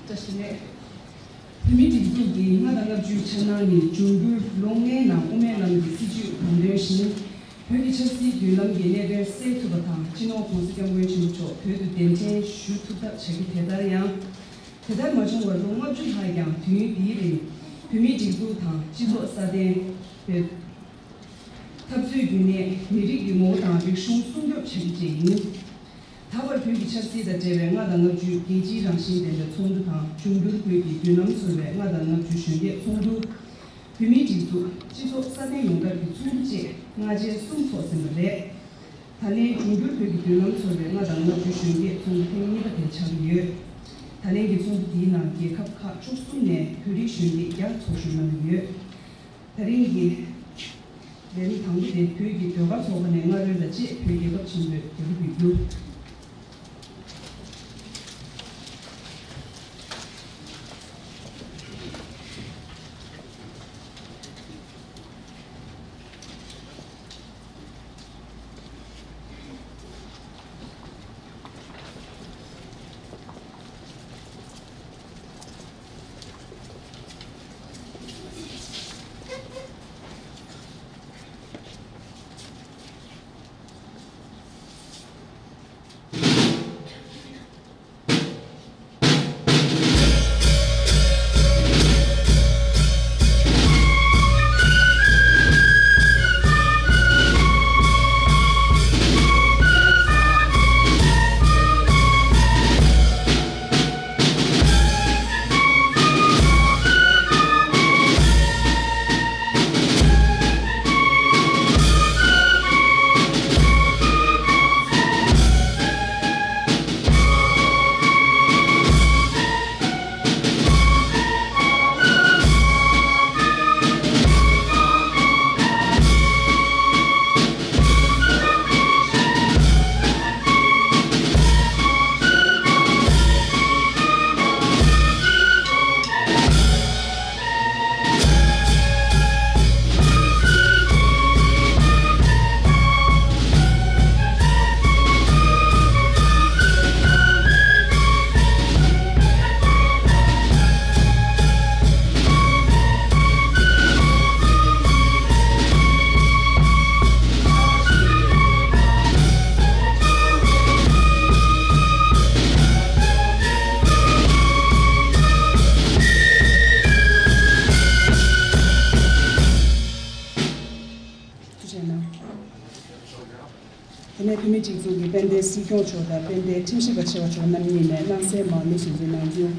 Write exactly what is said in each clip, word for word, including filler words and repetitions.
བཀྲ་ཤིས་བདེ་ལེགས། བོད་མིའི་སྒྲིག་འཛུགས་ཀྱིས་ལྔ་དང་ལྔ་བཅུའི་འཆར་སྣང་ནི་འབྱུང་འགྱུར་ལོ་ལྔའི་ནང་དབུ་མའི་ལམ་གྱི་སྲིད་བྱུས་དགོངས་དོན་བཞིན། བོད་ཀྱི་ཆབ་སྲིད་མདུན་ལམ་གྱི་གནད་དོན་སེལ་ཐུབ་པ་དང་། སྤྱི་ནོར་༸གོང་ས་༸སྐྱབས་མགོན་ཆེན་པོ་མཆོག་བོད་དུ་གདན་འདྲེན་ཞུ་ཐུབ་ཐབས་བྱ་རྒྱུ། དེ་ལྟར་ཡང་། དེ་ལྟར་མ་བྱུང་བར་ལོ་ལྔ་བཅུ་ལྷག་ཀྱང་དུས་ཡུན་འདིའི་རིང་བོད་མིའི་སྒྲིག་འཛུགས་དང་སྤྱི་ཚོགས་སྲ་བརྟན། བོད། འཐབ་རྩོད་རྒྱུན་གནས། མི་རིགས་ཀྱི་ངོ་བོ་དང་རིག་གཞུང་སྲུང་སྐྱོབ་བྱ་རྒྱུ་བཅས་ཡིན། ད་བར་བོད་ཀྱི་ཆབ་སྲིད་དང་འབྲེལ་བའི་ལྔ་དང་ལྔ་བཅུའི་རྒྱལ་སྤྱིའི་རང་བཞིན་ལྡན་པའི་ཚོགས་འདུ་དང་། འབྱུང་འགྱུར་བོད་ཀྱི་མདུན་ལམ་ཟུར་བའི་ལྔ་དང་ལྔ་བཅུ་གཞོན་སྐྱེས་ཚོགས་འདུ། བོད་མིའི་སྒྲིག་འཛུགས། སྤྱི་ཚོགས་སྲ་བརྟན་ཡོང་ཐབས་ཀྱི་ཚོགས་འདུ་བཅས་སྔ་རྗེས་གསུམ་ཚོགས་ཟིན་པ་རེད། ད་ལན་འབྱུང་འགྱུར་བོད་ཀྱི་མདུན་ལམ་ཟུར་བའི་ལྔ་དང་ལྔ་བཅུ་གཞོན་སྐྱེས་ཚོགས་འདུ་ཐེངས་གཉིས་པ་དེ་ཆགས་ཀྱི་ཡོད། ད་ལན་གྱི་ཚོགས་འདུ་འདིའི་ནང་རྒྱལ་ཁབ་ཁག་བཅུ་གསུམ་ནས་བོད་རིགས་གཞོན་སྐྱེས་བརྒྱ་ཚོགས་ཞུགས་གནང་གི་ཡོད། ད་རིང་གི་ལས་རིམ་དང་པོ་དེ་བོད་ཀྱི་ཟློས་གར་ཚོགས་པ་ནས་སྔ་རོལ་དང་བཅས་བོད་རྒྱལ་ཁབ་ཆེན་པོའི་རྒྱལ་གླུ་འབུལ་རྒྱུ། ཐུགས་རྗེ་གནང་། དེ་ནས་བོད་མིའི་སྒྲིག་འཛུགས་ཀྱི་དཔལ་ལྡན་སྲིད་སྐྱོང་མཆོག་དང་དཔལ་ལྡན་ཁྲིམས་ཞིབ་པ་ཆེ་བ་མཆོག་རྣམ་གཉིས་ནས་སྣང་གསལ་མར་མེ་ཞལ་འཛུལ་གནང་རྒྱུ།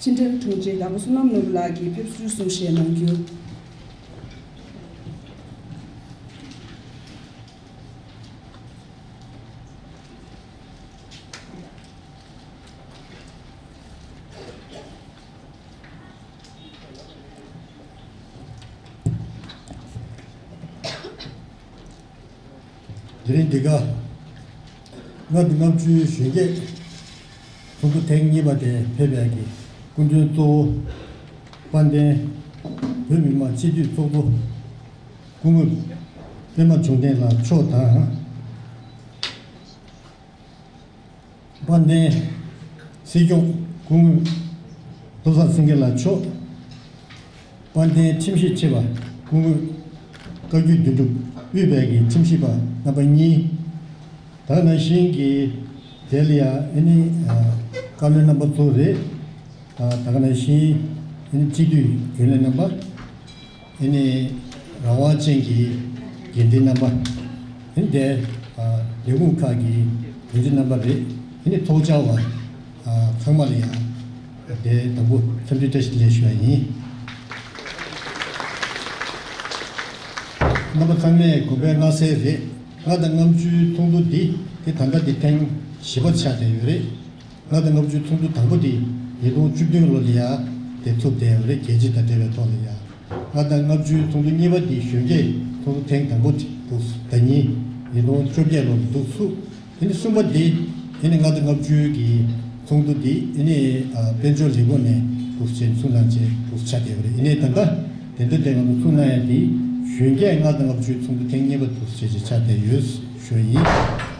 ཕྱི་འབྲེལ་དྲུང་ཆེ་དྭགས་པོ་བསོད་ནམས་ནོར་བུ་ལགས་ཀྱིས་ཕེབས་བསུའི་གསུང་བཤད་གནང་རྒྱུ། དེ་རིང་འདི་ག་ལྔ་བཅུ་ང་བཅུའི་གཞོན་སྐྱེས་ཚོགས་འདུ་ཐེངས་གཉིས་པ་དེ་ཕེབས་པའི་གི་སྐུ་མགྲོན་གཙོ་བོ་དཔལ་ལྡན་བོད་མི་མང་སྤྱི་འཐུས་ཚོགས་གཙོ་སྐུ་ངོ་པད་མ་འབྱུང་ལྡན་ལགས་མཆོག་དང་། དཔལ་ལྡན་སྲིད་སྐྱོང་སྐུ་ངོ་བློ་བཟང་སེང་གེ་ལགས་མཆོག་དཔལ་ལྡན་ཁྲིམས་ཞིབ་ཆེ་བ་སྐུ་ངོ་བཀའ་བརྒྱུད་དོན་གྲུབ་དབུས་པའི་གི་ཁྲིམས་ཞིབ་པ་རྣམ་པ་གཉིས། ད་ག་ནང་བཞིན་གྱི་དེ་ལ་ཡང་ཨ་ནི་བཀའ་བློན་རྣམ་པ་ཚོ་རེད། ད་ག་ནང་བཞིན་ཨ་ནི་སྤྱི་འཐུས་རྒྱུན་ལས་རྣམ་པ། ཨ་ནི་ རང་དབང་ཅན་གྱི་འགན་འཛིན་རྣམ་པ། ཨ་ནི་དེ་ཨ་ལས་ཁུངས་ཁག་གི་འགན་འཛིན་རྣམ་པ་རེད། ཨ་ནི་ཚོགས་བཅར་བ་ཨ་ཚང་མ་ལ་ཡང་དེ་དང་པོ་འཚམས་འདྲི་བཀྲ་ཤིས་བདེ་ལེགས་ཞུ་བ་ཡིན། རྣམ་པ་ཚང་མས་དགོངས་པ་མངའ་གསལ་རེད། ལྔ་དང་ལྔ་བཅུའི་ཚོགས་འདུ་འདི་དེ་ད་ལྟ་འདི་ཐེངས་བཞི་པ་ཆགས་བསྡད་ཡོད་རེད། ལྔ་དང་ལྔ་བཅུའི་ཚོགས་འདུ་དང་པོ་དེ་ཉིས་སྟོང་བཅུ་བདུན་ལོ་ལ་ཡ་དེ་ཚུགས་བསྡད་ཡོད་རེད། རྒྱལ་སྤྱི་དང་འབྲེལ་བའི་ཐོག་ལ་ཡ། ལྔ་དང་ལྔ་བཅུའི་ཚོགས་འདུ་གཉིས་པ་དེ་གཞོན་སྐྱེས་ཚོགས་འདུ་ཐེངས་དང་པོ་དེ་འདུག་ཟླ་ཉིན་ཉིས་སྟོང་བཅོ་བརྒྱད་ལོ་ལ་འདུག་ཚུགས། དེ་ནི་གསུམ་པ་དེ་དེ་ནི་ལྔ་དང་ལྔ་བཅུའི་གི་ཚོགས་འདུ་དེ་དེ་ནི་ཨ་དཔལ་འབྱོར་ལས་ཁུངས་ནས་འདུག་བྱས་ཚུགས་གནང་བྱས་འདུག་ཆགས་བསྡད་ཡོད་རེད། ཡིན་ནའི་ད་ལྟ་དེ་འདྲ་དེ་ང་ཚོ་ཚུགས་གནང་ཡ་དེ་གཞོན་སྐྱེས་ལྔ་དང་ལྔ་བཅུའི་ཚོགས་འདུ་ཐེངས་གཉིས་པ་འདུག་བྱས་བྱས་ཆགས་བསྡད་ཡོད་ཞུ་ཡིན།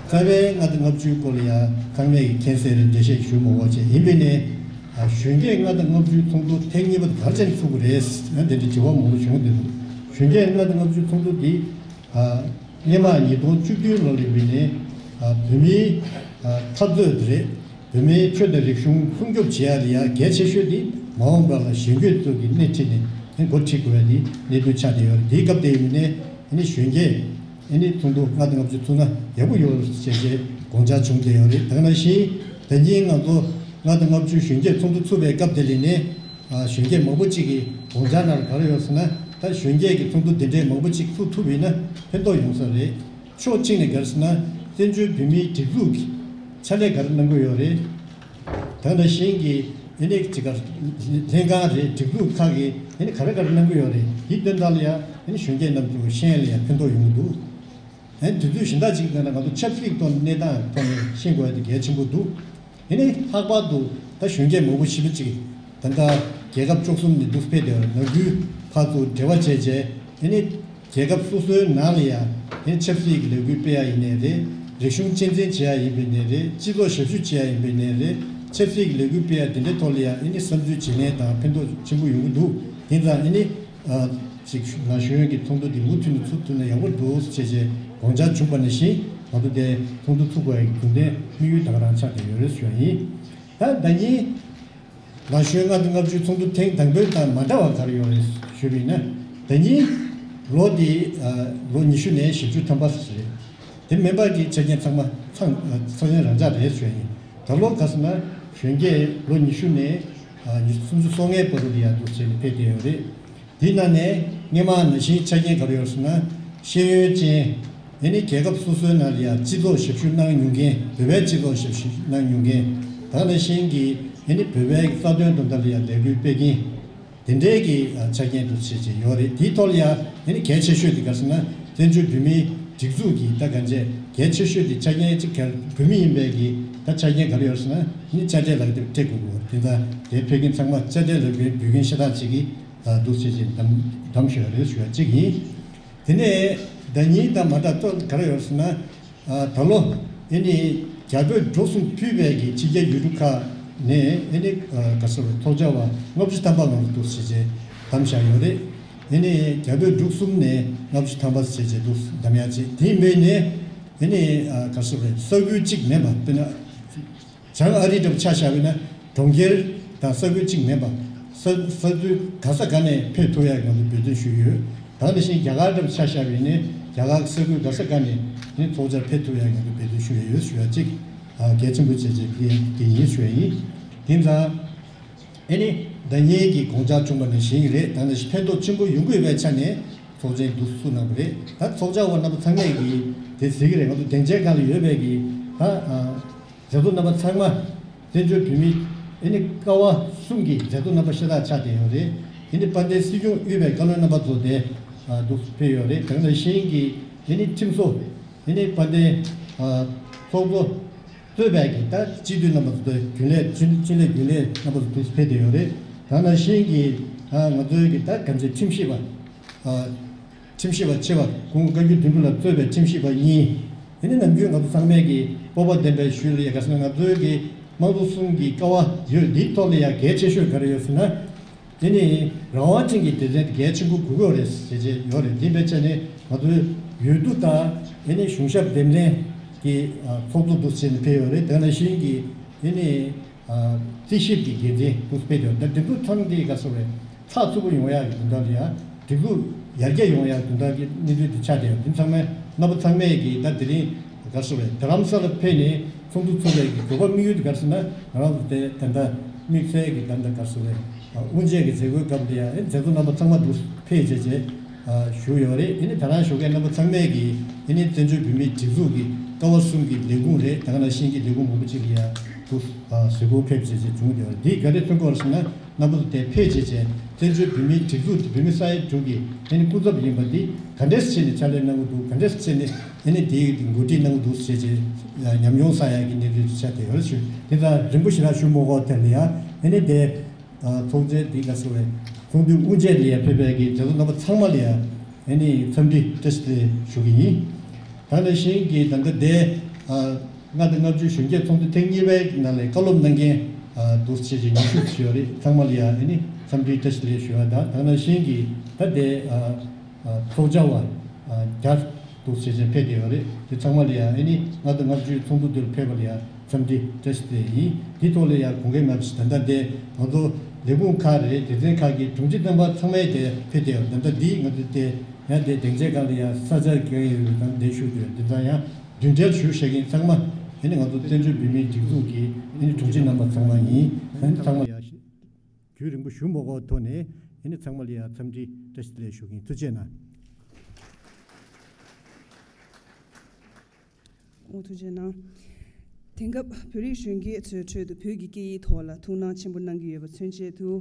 རྩ་བའི་ལྔ་དང་ལྔ་བཅུའི་སྐོར་ལ་ཡང་ཚང་མས་ཀྱི་མཁྱེན་གསལ་རེད། འགྲེལ་བཤད་ཞུ་མ་དགོས་བྱས། ཡིན་པས་ནས་ཨ་གཞོན་སྐྱེས་ལྔ་དང་ལྔ་བཅུའི་ཚོགས་འདུ་ཐེངས་གཉིས་པ་དེ་ག་རེ་བྱས་ནས་ཚུགས་པ་རེད་ཡང་དེ་འདྲའི་དྲི་བ་མང་པོ་བྱུང་བསྡད་འདུག་གཞོན་སྐྱེས་ལྔ་དང་ལྔ་བཅུའི་ཚོགས་འདུ་འདི་ཨ་སྔོན་མ་ཉིས་སྟོང་བཅུ་བདུན་ལོ་ལ་ཡིན་པས་ནས་ཨ་བོད་མིའི་ཨ་འཐབ་རྩོད་དེ་རེད། བོད་མིའི་ཆོས་དང་རིག་གཞུང་སྲུང་སྐྱོབ་བྱེད་ཡ་ལ་ཡ་གལ་ཆེ་ཤོས་དེ་མ་འོངས་པ་ལ་གཞོན་སྐྱེས་ཚོ་གི་སྣེ་ཁྲིད་ནས་འགོ་ཁྲིད་དགོས་ཡ་དེ་གནད་དོན་ཆགས་བསྡད་ཡོད་རེད། དེའི་སྐབས་དེ་ཡིན་ནས་ཨ་ནི་གཞོན་སྐྱེས་ཨ་ནི་ཚོགས་འདུ་ལྔ་དང་ལྔ་བཅུ་ཚུགས་ན་ཡག་པོ་ཡོད་ཅེས་ཅེས་དགོངས་འཆར་བྱུང་བསྡད་ཡོད་རེད། ད་ག་ནང་བཞིན་ད་ཉིན་ང་ཚོ་ལྔ་དང་ལྔ་བཅུ་གཞོན་སྐྱེས་ཚོགས་འདུ་ཚུགས་པའི་སྐབས་དེ་ལ་ནས་ཨ་གཞོན་སྐྱེས་མང་པོ་ཅིག་གིས་དགོངས་འཆར་ནང་ག་རེ་ཡོད་ཟེར་ན། ད་གཞོན་སྐྱེས་ཀྱི་ཚོགས་འདུ་འདི་འདྲའི་མང་པོ་ཅིག་ཚུགས་ཐུབ་ཡིན་ན་ཕན་ཐོགས་ཡོང་ས་རེད། ཕྱོགས་གཅིག་ནས་ག་རེ་ཟེར་ན། བཙན་བྱོལ་བོད་མིའི་སྒྲིག་འཛུགས་ཀྱི་ཕྱག་ལས་ག་རེ་གནང་གི་ཡོད་རེད། ད་ནང་བཞིན་གྱི་ཨ་ནི་ཅིག་ག་ལྷན་ཁང་རེད། སྒྲིག་འཛུགས་ཁག་གིས་ཨ་ནི་ག་རེ་ག་རེ་གནང་གི་ཡོད་རེད། དེའི་དོན་དག་ལ་ཡང་ཨ་ནི་གཞོན་སྐྱེས་རྣམས་ཚོ་ཤེས་ཡ་ལ་ཡང་ཕན་ཐོགས་ཡོང་གི་འདུག་ཨ་ནི་དུས་ཚོད་གཞན་དག་ཅིག་ནང་ལ་ང་ཚོ་ཆབ་སྲིད་ཐོག་གནས་སྟངས་ཐོག་ནས་ཤེས་དགོས་ཡ་དེ་གལ་ཆེན་པོ་འདུག་ཨ་ནི་ལྷག་པར་དུ་ད་གཞོན་སྐྱེས་མང་པོ་ཞེ་པོ་ཅིག་ད་ལྟ་རྒྱལ་ཁབ་བཅུ་གསུམ་ནས་འདུག་ཕེབས་བསྡད་པ་ནང་ཁུལ་ཕར་ཚུར་འབྲེལ་བ་བྱས་བྱས། ཨ་ནི་རྒྱལ་ཁབ་སོ་སོའི་ནང་ལ་ཡང་ཨ་ནི་ཆབ་སྲིད་ཀྱི་ལས་འགུལ་སྤེལ་ཡ་ཡིན་ནའི་རེད། རིག་གཞུང་གཅེས་འཛིན་བྱེད་ཡ་ཡིན་པ་ཡིན་ནའི་རེད། སྤྱི་ཚོགས་ཞབས་ཞུ་བྱེད་ཡ་ཡིན་པ་ཡིན་ནའི་རེད། ཆབ་སྲིད་ཀྱི་ལས་འགུལ་སྤེལ་ཡ་དེ་འདྲའི་ཐོག་ལ་ཡང་ཨ་ནི་བསམ་ཚུལ་བརྗེ་ལེན་དང་ཕན་ཐོགས་ཆེན་པོ་ཡོང་གི་འདུག་དེ་ཙང་ཨ་ནི་ཨ་ཅིག་ན་གཞོན་གྱི་ཚོགས་འདུ་འདི་མུ་མཐུད་ནས་ཚུགས་ཐུབ་ན་ཡག་པོ་འདུག་ཅེས་བྱས་དགོངས་འཆར་བྱུང་བ་ནང་བཞིན་ང་ཚོ་དེ་ཚོགས་འདུ་ཚུགས་དགོས་ཡ་གི་རྒྱུ་མཚན་དམིགས་ཡུལ་ད་ག་རང་ཆགས་བསྡད་ཡོད་རེད་ཞུ་བ་ཡིན། ད་ཟླ་ཉིན་ན་གཞོན་ལྔ་དང་ལྔ་བཅུའི་ཚོགས་འདུ་ཐེངས་དང་པོའི་དང་མ་འདྲ་བ་ག་རེ་ཡོད་རེད་ཞུས་པ་ཡིན་ན། ཟླ་ཉིན་ལོ་འདི་ལོ་ཉི་ཤུ་ནས་བཞི་བཅུ་ཐམ་པ་ཞིག་རེད། དེ་མིན་པ་གི་ཆ་རྐྱེན་ཚང་མ་ཚང་ཚང་ཡན་རང་འཇགས་རེད་ཞུ་ཡ་ཡིན། ད་ལོ་ག་ཟེར་ན་གཞོན་སྐྱེས་ལོ་ཉི་ཤུ་ནས་ཉི་སུམ་ཅུ་སོ་ལྔའི་བར་དུ་ལ་ཡ་འདུག་བྱས་ནས་ཕེབས་བསྡད་ཡོད་རེད། དེའི་ནང་ནས་སྔོན་མ་ནང་བཞིན་ཆ་རྐྱེན་ག་རེ་ཡོད་ཟེར་ན། ཤེས་ཡོན་ཅན། ཨ་ནི་རྒྱལ་ཁབ་སོ་སོའི་ནང་ལ་ཡང་སྤྱི་ཚོགས་ཞབས་ཞུ་གནང་མྱོང་མཁན། བོད་པའི་སྤྱི་ཚོགས་ཞབས་ཞུ་གནང་མྱོང་མཁན། ད་ག་ནང་བཞིན་གྱི་ཨ་ནི་བོད་པའི་རྩ་དོན་དོན་དག་ལ་ཡང་ལས་འགུལ་སྤེལ་མཁན། དེ་འདྲའི་གི་ཆ་རྐྱེན་དུ་བྱས་བྱས་ཡོད་རེད། དེའི་ཐོག་ལ་ཡང་ཨ་ནི་གལ་ཆེ་ཤོས་དེ་ག་རེ་ཟེར་ན། བཙན་བྱོལ་བོད་མིའི་སྒྲིག་འཛུགས་ཀྱི་ད་གང་བྱས་གལ་ཆེ་ཤོས་དེ་ཆ་རྐྱེན་གཅིག་གལ་བོད་མི་ཡིན་པའི་གི་ད་ཆ་རྐྱེན་ག་རེ་ཡོད་ཟེར་ན། ཨ་ནི་དཔྱ་ཁྲལ་ལག་དེབ་སྤྲད་དགོས་ཀྱི་ཡོད་རེད། དེ་ཙང་དེ་ཕེབས་མཁན་ཚང་མ་དཔྱ་ཁྲལ་ལག་དེབ་འབུལ་མཁན་ཤ་སྟག་ཅིག་གིས། ཨ་འདུག་སེ་བྱས་བདམས་བདམས་ཞུས་པ་རེད་ཞུ་བ་གཅིག་ཡིན། དེ་ནས་ཟླ་ཉིན་དང་མ་འདྲ་ཏོག་ག་རེ་ཡོད་ཟེར་ན། ཨ་ད་ལོ་ཨ་ནི་རྒྱ་བོད་འབྲུག་གསུམ་ཕུད་པའི་གི་ཕྱི་རྒྱལ་ཡུལ་གྲུ་ཁག་ནས་ཨ་ནི་ཨ་ག་ཟེར་བའི་ཚོགས་བཅར་བ་ལྔ་བཅུ་ཐམ་པ་ལྔ་བཅུ་འདུག་སེ་བྱས་བདམས་བཞག་ཡོད་རེད། ཨ་ནི་རྒྱ་བོད་འབྲུག་གསུམ་ནས་ལྔ་བཅུ་ཐམ་པ་ཟེར་བྱས་འདུག་བདམས་ཡག་བྱས། དེ་ཡིན་པས་ནས་ཨ་ནི་ཨ་ག་ཟེར་བའི་ས་ཁུལ་གཅིག་མིན་པ་དཔེར་ན། བྱང་ཨ་རི་འདྲ་པོ་ཆ་བཞག་པ་ཡིན་ན་གྲོང་ཁྱེར་དང་ས་ཁུལ་གཅིག་མིན་པ། ས་ས་ཁུལ་ག་ས་ག་ནས་ཕེབས་ཐུབ་ཡག་ང་ཚོ་འབད་བརྩོན་ཞུས་ཡོད། ད་ག་ནང་བཞིན་རྒྱ་གར་འདྲ་པོ་ཆ་བཞག་པ་ཡིན་ན་རྒྱ་གར་གྱི་ས་ཁུལ་ག་ས་ག་ནས་ནི་ཚོགས་བཅར་ཕེབས་ཐུབ་ཡག་ང་ཚོ་འབད་བརྩོན་ཞུས་ཡོད་ཞུ་ཡ་གཅིག་ཨ་གལ་ཆེན་པོ་བྱས་བྱས་དེ་དེ་ཡིན་ཞུ་ཡ་ཡིན། དེ་ཙང་། ཨ་ནི་ཟླ་ཉིན་གྱི་དགོངས་འཆར་བྱུང་བ་ནང་བཞིན་རེད། ད་ནི་ཕན་ཐོགས་ཆེན་པོ་ཡོང་གི་ཡོད་པའི་ཆ་ནས་ཚོགས་ཆེན་འདུག་སེ་གནང་བ་རེད། ད་ཚོགས་བཅར་བ་རྣམ་པ་ཚང་མས་ཀྱིས་དེ་གཟིགས་ཀྱི་རེད། ང་ཚོ་སྡིངས་ཆའི་སྒང་ལ་ཡོད་པའི་གི་ད་ཨ་མཛད་གཙོ་རྣམ་པ་ཚང་མ་བཙན་བྱོལ་བོད་མི་ཨ་ནི་ཀ་བ་གསུམ་གྱི་མཛད་གཙོ་རྣམ་པ་ཤ་སྟག་ཆགས་བསྡད་ཡོད་རེད། ཨ་ནི་དཔལ་ལྡན་སྲིད་སྐྱོང་དབུས་པའི་བཀའ་བློན་རྣམ་པ་ཚོ་དེ་ཨ་འདུག་སེ་ཕེབས་ཡོད་རེད། ད་ནང་བཞིན་གྱི་ཨ་ནི་ཁྲིམས་བཟོ་ཨ་ནི་དཔལ་ལྡན་ཨ་ཚོགས་གཙོ་གཙོས་པའི་གི་ད་སྤྱི་འཐུས་རྣམ་པ་ཚོ་དང་རྒྱུན་ལས་ཕྱི་ཕྱི་ལས་རྒྱུན་ལས་རྣམ་པ་ཚོ་འདུག་སེ་ཕེབས་བསྡད་ཡོད་རེད། ད་ནང་བཞིན་གྱི་ཨ་ང་ཚོའི་གི་ད་གང་ཅི་ཁྲིམས་ཞིབ་པ་ཨ་ཁྲིམས་ཞིབ་པ་ཆེ་བ་སྐུ་ངོ་བཀའ་བརྒྱུད་དོན་གྲུབ་ལགས་གཙོས་པའི་ཁྲིམས་ཞིབ་པ་གཉིས། དེ་ནི་ནམ་རྒྱུན་ང་ཚོ་ཚང་མས་གི་སྤོབས་པ་ལྡན་པའི་ཤུལ་ལ་ཡ་ག་ཟེར་ན་ང་ཚོའི་གི་དམངས་གཙོ་གསུམ་གྱི་ཀ་བ་ཡོད། འདིའི་ཐོག་ལ་ཡ་གལ་ཆེ་ཤོས་ག་རེ་ཡོད་ཟེར་ན། དེ་ནི་རང་དབང་ཅན་གྱི་སྡེ་ཚན་དེ་གལ་ཆེན་པོ་དགོས་ཀྱི་ཡོད་རེད་ཟེར་བྱས་ཡོད་རེད། དེ་འབད་བྱས་ནས་ང་ཚོའི་འོས་བསྡུ་དང་དེ་ནི་གཞུང་ཞབས་འདེམས་ལྷན་གྱི་ཨ་ཚོགས་གཙོ་འདུག་སེ་བྱས་ནས་ཕེབས་ཡོད་རེད། དེ་ནང་བཞིན་གྱི་དེ་ནི་ཨ་རྩིས་ཞིབ་ཀྱི་འགན་འཛིན་འདུག་སེ་ཕེབས་ཡོད་རེད། ད་དེ་ཚོ་ཚང་འདི་ག་ཟེར་བའི་ཚགས་ཚུད་པོ་ཡོང་ཡག་གི་དོན་དག་ལ་ཡང་སྒྲིག་འཛུགས་ ཡར་རྒྱས་ཡོང་ཡག་དོན་དག་གི་གནས་ཚུལ་དེ་ཆགས་བསྡད་ཡོད། དེ་ཚང་མས་རྣམ་པ་ཚང་མས་ཀྱིས་ད་དེ་རིང་ག་རེ་ཟེར་དགོས་རེད། རྡ་རམ་ས་ལ་ཕེབས་ནས་ཚོགས་འདུ་ཚོགས་པའི་གི་དགོས་པ་དམིགས་ཡུལ་དེ་ག་རེ་ཟེར་ན། ང་རང་ཚོ་དེ་ད་ལྟ་དམིགས་བསལ་གྱི་ད་ལྟ་ག་རེ་ཟེར་དགོས་རེད། དབུ་འབྱེད་ཀྱི་མཛད་སྒོའི་སྐབས་འདི་ཡང་མཛད་གཙོ་རྣམ་པ་ཚང་མ་འདུག་ཕེབས་བྱས་བྱས་བཞུགས་ཡོད་རེད། ཨ་ནི་ད་རང་ཞོགས་ཀས་རྣམ་པ་ཚང་མས་ཀྱིས་ཨ་ནི་བཙན་བྱོལ་བོད་མིའི་སྒྲིག་འཛུགས་ཀྱི་ཀ་བ་གསུམ་གྱི་ལས་ཁུངས་རེད། ད་ག་ནང་བཞིན་གྱི་ལས་ཁུངས་མང་པོ་ཅིག་ལ་ཡང་འདུག་གཟིགས་སྐོར་ཕེབས་བྱས་བྱས་བྱུང་བསྡད་ཡོད་རེད། འདིས་ག་རེ་མཚོན་གྱི་ཡོད་རེད་ཟེར་ན། རྣམ་པ་ཚོ་དེ་ཕེབས་བྱས་བྱས་བཙན་བྱོལ་བོད་མིའི་སྒྲིག་འཛུགས་དེ་བོད་མི་ས་ཡ་དྲུག་གི་ཨ་ནི་སྐུ་ཚབ་ཡིན་པ་འདི་ག་འདྲས་བྱས་ནས་ཕྱག་ལས་གནང་གི་འདུག་ག་འདྲས་བྱས་ནས་ཨ་ནི་དེའི་འགོ་ཁྲིད་གནང་གི་འདུག་ཟེར་བྱས་ཉམས་མྱོང་བསགས་ཡག་གི་གནས་ཚུལ་ཆགས་བསྡད་ཡོད་རེད་ཞུ། དེ་ལྟར་རིང་པོ་ཞེ་དྲག་ཞུ་མ་དགོས་དེ་ལ་ཡང་ཨ་ནི་དེ་ཚོགས་ཆེན་འདི་ག་ཟེར་བའི་ཚོགས་འདུའི་དབུ་འབྱེད་ལ་ཡང་ཕེབས་པའི་གི་དེ་ཚོ་རྣམ་པ་ཚང་མ་ལ་ཡང་ཨ་ནི་འཚམས་འདྲི་བཀྲ་ཤིས་བདེ་ལེགས་ཞུ་གི་ཡིན། ད་ནང་བཞིན་གྱི་ད་ལྟ་དེ་ལྔ་དང་ལྔ་བཅུ་གཞོན་སྐྱེས་ཚོགས་འདུ་ཐེངས་གཉིས་པའི་ནང་ལ་བཀའ་སློབ་གནང་མཁན་འདུག་བྱས་བྱས་ཉི་ཤུ་ཙམ་ཡོད་རེད། ཚང་མ་ལ་ཡང་ཨ་ནི་འཚམས་འདྲི་བཀྲ་ཤིས་བདེ་ལེགས་ཞུ་བ་དང་། ད་ནང་བཞིན་གྱི་ད་དེ་ཚོགས་བཅར་བ་བརྒྱ་འདུག་བྱས་བྱས་ཕེབས་བསྡད་ཡོད་རེད། དེ་ཚང་མ་ལ་ཡང་ཨ་ནི་ལྔ་དང་ལྔ་བཅུའི་ཚོགས་འདུ་འདིར་ཕེབས་པ་ལ་ཡང་འཚམས་འདྲི་བཀྲ་ཤིས་བདེ་ལེགས་ཡིན། དེ་ཐོག་ལ་ཡང་དགོངས་འགལ་མེད་པ་ཞིག་ད་ལྟ་དེ་ང་ཚོ་ལས་ཁུངས་ཁག་རེད། སྡེ་ཚན་ཁག་གི་དྲུང་ཆེ་རྣམ་པ་ཚང་མས་དེ་ཕེབས་བསྡད་ཡོད། ད་ལྟ་འདི་ང་ཚོ་དེ་ཡང་དེ་སྡིངས་ཆའི་སྒང་ལ་ཡང་ས་ཆ་རྒྱག་ཡོད་དང་དེ་ཞུ་དུས་དེ་ཚང་ཡང་མདུན་གྲལ་ཞུ་བཞག་མཁན་ཚང་མ་ཨ་ནི་ང་ཚོ་བཙན་བྱོལ་བོད་མིའི་སྒྲིག་འཛུགས་ཀྱི་ཨ་ནི་དྲུང་ཆེ་རྣམ་པ་ཚང་མ་ཡིན། ཨ་ནི་ཚང་མ་ཡང་རྒྱུན་རིང་པོ་ཞུ་མ་དགོས་ཐོག་ནས་ཨ་ནི་ཚང་མ་ལ་ཡང་འཚམས་འདྲི་བཀྲ་ཤིས་བདེ་ལེགས་ཞུ་གི་ཡིན། ཐུགས་རྗེ་གནང་། ཨོ་ཐུགས་རྗེ་གནང་། དེང་སྐབས་བོད་རིགས་གཞོན་སྐྱེས་ཚོའི་ཁྲོད་དུ་བོད་ཀྱི་སྐད་ཡིག་ཐོག་ལ་ཐུགས་སྣང་ཆེན་པོ་གནང་གི་ཡོད་པ་མཚོན་ཆེད་དུ།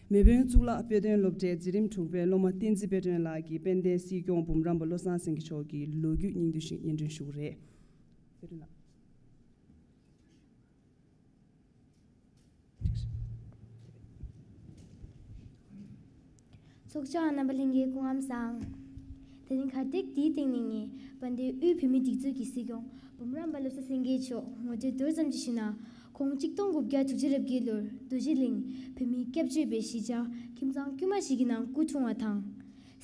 མེས་དབོན་གཙུག་ལག་དཔེ་སྟོན་སློབ་གྲྭའི་འཛིན་རིམ་དྲུག་པའི་སློབ་མ་བསྟན་འཛིན་དཔལ་སྒྲོན་ལགས་ཀྱིས་དཔལ་ལྡན་སྲིད་སྐྱོང་འབུམ་རམས་པ་བློ་བཟང་སེང་གེ་མཆོག་གི་ལོ་རྒྱུས་སྙིང་བསྡུས་ཤིག་སྙན་སྒྲོན་ཞུ་གི་རེད། དཔེ་སྟོན་ལགས། ཚོགས་བཅར་རྣམ་པ་ལྷན་རྒྱས་སྐུ་ཁམས་བཟང་། དེ་རིང་གར་སྟེགས་འདིའི་སྟེང་ནས་ངས་དཔལ་ལྡན་དབུས་བོད་མིའི་སྒྲིག་འཛུགས་ཀྱི་སྲིད་སྐྱོང་འབུམ་རམས་པ་བློ་བཟང་སེང་གེ་མཆོག་ངོ་སྤྲོད་མདོར་ཙམ་ཅིག་ཞུས་ན། ཁོང་གཅིག་སྟོང་དགུ་བརྒྱ་དྲུག་ཅུ་རེ་བརྒྱད་ལོར་རྡོ་རྗེ་གླིང་བོད་མིའི་སྐྱབས་བཅོལ་བའི་གཞིས་ཆགས་ཁྱིམ་ཚང་དཀྱུས་མ་ཞིག་གི་ནང་སྐུ་འཁྲུངས་པ་དང་།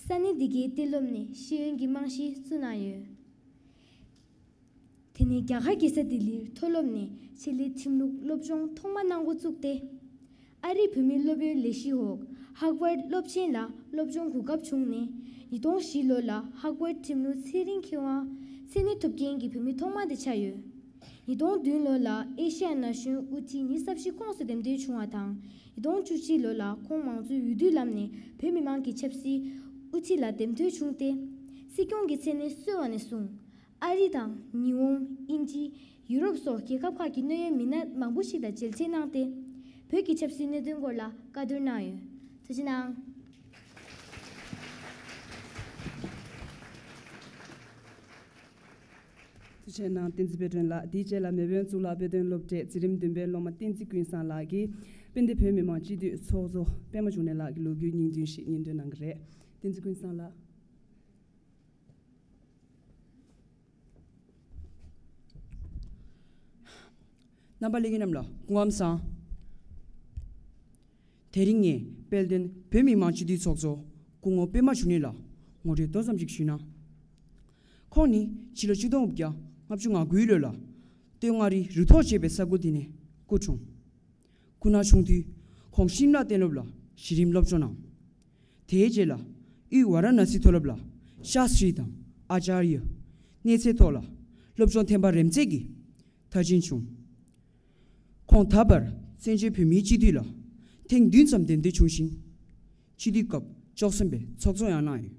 ས་གནས་འདི་གའི་གཏེར་སློབ་ནས་ཤེས་ཡོན་གྱི་རྨང་གཞི་བཙུགས་གནང་ཡོད། དེ་ནས་རྒྱ་གར་རྒྱལ་ས་ལྡི་ལིར་མཐོ་སློབ་ནས་ཆེད་ལས་ཁྲིམས་ལུགས་སློབ་སྦྱོང་ཐོག་མ་གནང་འགོ་བཙུགས་ཏེ། ཨ་རིའི་བོད་མིའི་སློབ་ཡོན་ལས་གཞི་འོག་ཧར་ཝརཌ་སློབ་ཆེན་ལ་སློབ་སྦྱོང་གོ་སྐབས་བྱུང་ནས། ཉིས་སྟོང་བཞི་ལོ་ལ་ཧར་ཝརཌ་ཁྲིམས་ལུགས་ཚན་རིག་མཁས་དབང་མཚན་གནས་ཐོབ་མཁན་གྱི་བོད་མི་ཐོག་མ་དེ་ཆགས་ཡོད། ཉིས་སྟོང་བདུན་ལོ་ལ་ཨེ་ཤ་ཡ་ན་གཞོན་དབུ་ཁྲིད་ཉི་ཤུ་རྩ་བཞི་ཁོངས་སུ་འདེམས་ཐོན་བྱུང་བ་དང་། ཉིས་སྟོང་བཅུ་གཅིག་ལོ་ལ་ཁོང་མང་གཙོའི་འོས་བསྡུའི་ལམ་ནས་བོད་མི་མང་གི་ཆབ་སྲིད་དབུ་ཁྲིད་ལ་འདེམས་ཐོན་བྱུང་སྟེ། སྲིད་སྐྱོང་གི་མཚན་གནས་གསོལ་བ་ནས་བཟུང་། ཨ་རི་དང་ཉི་ཧོང་། དབྱིན་ཇི། ཡུ་རོབ་སོགས་རྒྱལ་ཁབ་ཁག་གི་གནད་ཡོད་མི་སྣ་མང་པོ་ཞིག་དང་མཇལ་འཕྲད་གནང་སྟེ། བོད་ཀྱི་ཆབ་སྲིད་གནད་དོན་སྐོར་ལ་བཀའ་བསྡུར་གནང་ཡོད། ཐུགས་རྗེ་གནང་། ཐུགས་རྗེ་གནང་། བསྟན་འཛིན་དཔལ་སྒྲོན་ལགས། དེའི་རྗེས་ལ་མེས་དབོན་གཙུག་ལག་དཔེ་སྟོན་སློབ་གྲྭའི་འཛིན་རིམ་བདུན་པའི་སློབ་མ་བསྟན་འཛིན་ཀུན་བཟང་ལགས་ཀྱིས་དཔལ་ལྡན་བོད་མི་མང་སྤྱི་འཐུས་ཚོགས་གཙོ་པད་མ་འབྱུང་གནས་ལགས་ཀྱི་ལོ་རྒྱུས་སྙིང་བསྡུས་ཤིག་སྙན་སྒྲོན་གནང་གི་རེད། བསྟན་འཛིན་ཀུན་བཟང་ལགས། རྣམ་པ་ལྷན་རྒྱས་རྣམས་ལ་སྐུ་ཁམས་བཟང་། དེ་རིང་ངས་དཔལ་ལྡན་བོད་མི་མང་སྤྱི་འཐུས་ཚོགས་གཙོ་སྐུ་ངོ་པད་མ་འབྱུང་གནས་ལ་ངོ་སྤྲོད་མདོ་ཙམ་ཞིག་ཞུས་ན། ཁོང་ནི་ཕྱི་ལོ་ཆིག་སྟོང་དགུ་བརྒྱ་ལྔ་བཅུ་ང་དགུའི་ལོ་ལ་སྟོད་མངའ་རིས་རུ་ཐོག་ཅེས་པའི་ས་ཁུལ་དེ་ནས་སྐུ་འཁྲུངས། སྐུ་ན་ཆུང་དུས་ཁོང་ཤིམ་ལ་གཏན་སློབ་ལ་གཞི་རིམ་སློབ་སྦྱོང་གནང་། དེའི་རྗེས་ལ་དབུས་ཝཱ་ར་ཎ་སི་མཐོ་སློབ་ལ་ཤཱ་སྟྲི་དང་ཨཱ་ཅཱརྱ་གནས་ཚད་ཐོག་ལ་སློབ་སྦྱོང་ཐེམ་པ་རིམ་འཛེགས་ཀྱིས་མཐར་ཕྱིན་བྱུང་། ཁོང་ད་བར་བཙན་བྱོལ་བོད་མིའི་སྤྱི་འཐུས་ལ་ཐེངས་བདུན་ཙམ་འདེམས་ཐོན་བྱུང་ཞིང་། སྤྱི་འཐུས་སྐབས་བཅུ་གསུམ་པའི་ཚོགས་གཙོ་ཡང་གནང་ཡོད།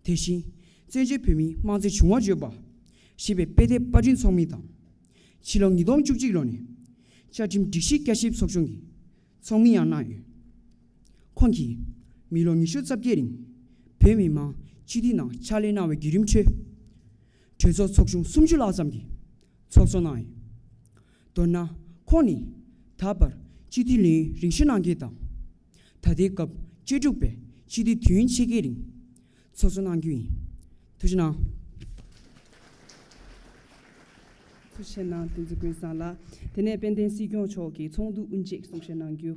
དེ་བཞིན་བཙན་བྱོལ་བོད་མིའི་དམངས་གཙོའི་བྱུང་བ་བརྗོད་པ་ཞེས་པའི་དཔེ་དེབ་པར་སྐྲུན་ཚོགས་མི་དང་། ཕྱི་ལོ་ཉིས་སྟོང་བཅུ་གཅིག་ལོ་ནས་བཅའ་ཁྲིམས་སྒྲིག་གཞི་བསྐྱར་ཞིབ་ཚོགས་ཆུང་གི་ཚོགས་མི་ཡང་གནང་ཡོད། ཁོང་གིས་མི་ལོ་ཉི་ཤུ་རྩ་བརྒྱད་རིང་བོད་མི་མང་སྤྱི་འཐུས་ནང་ཕྱག་ལས་གནང་བའི་བརྒྱུད་རིམ་ཁྲོད། གྲོས་ཚོགས་ཚོགས་ཆུང་སུམ་ཅུ་ལྷག་ཙམ་གྱི་ཚོགས་གཙོ་གནང་ཡོད། མདོར་ན་ཁོང་ནི་ད་བར་སྤྱི་འཐུས་ལས་ཡུན་རིང་ཤོས་གནང་མཁན་དང་། ད་ལྟའི་སྐབས་བཅུ་དྲུག་པའི་སྤྱི་འཐུས་དུས་ཡུན་ཆད་ཀའི་རིང་ཚོགས་གཙོ་གནང་རྒྱུ་ཡིན། ཐུགས་རྗེ་གནང་། ཐུགས་རྗེ་གནང་། བསྟན་འཛིན་ཀུན་བཟང་ལགས། དེ་ནས་དཔལ་ལྡན་སྲིད་སྐྱོང་མཆོག་གིས་ཚོགས་འདུ་དབུ་འབྱེད་གསུང་བཤད་གནང་རྒྱུ།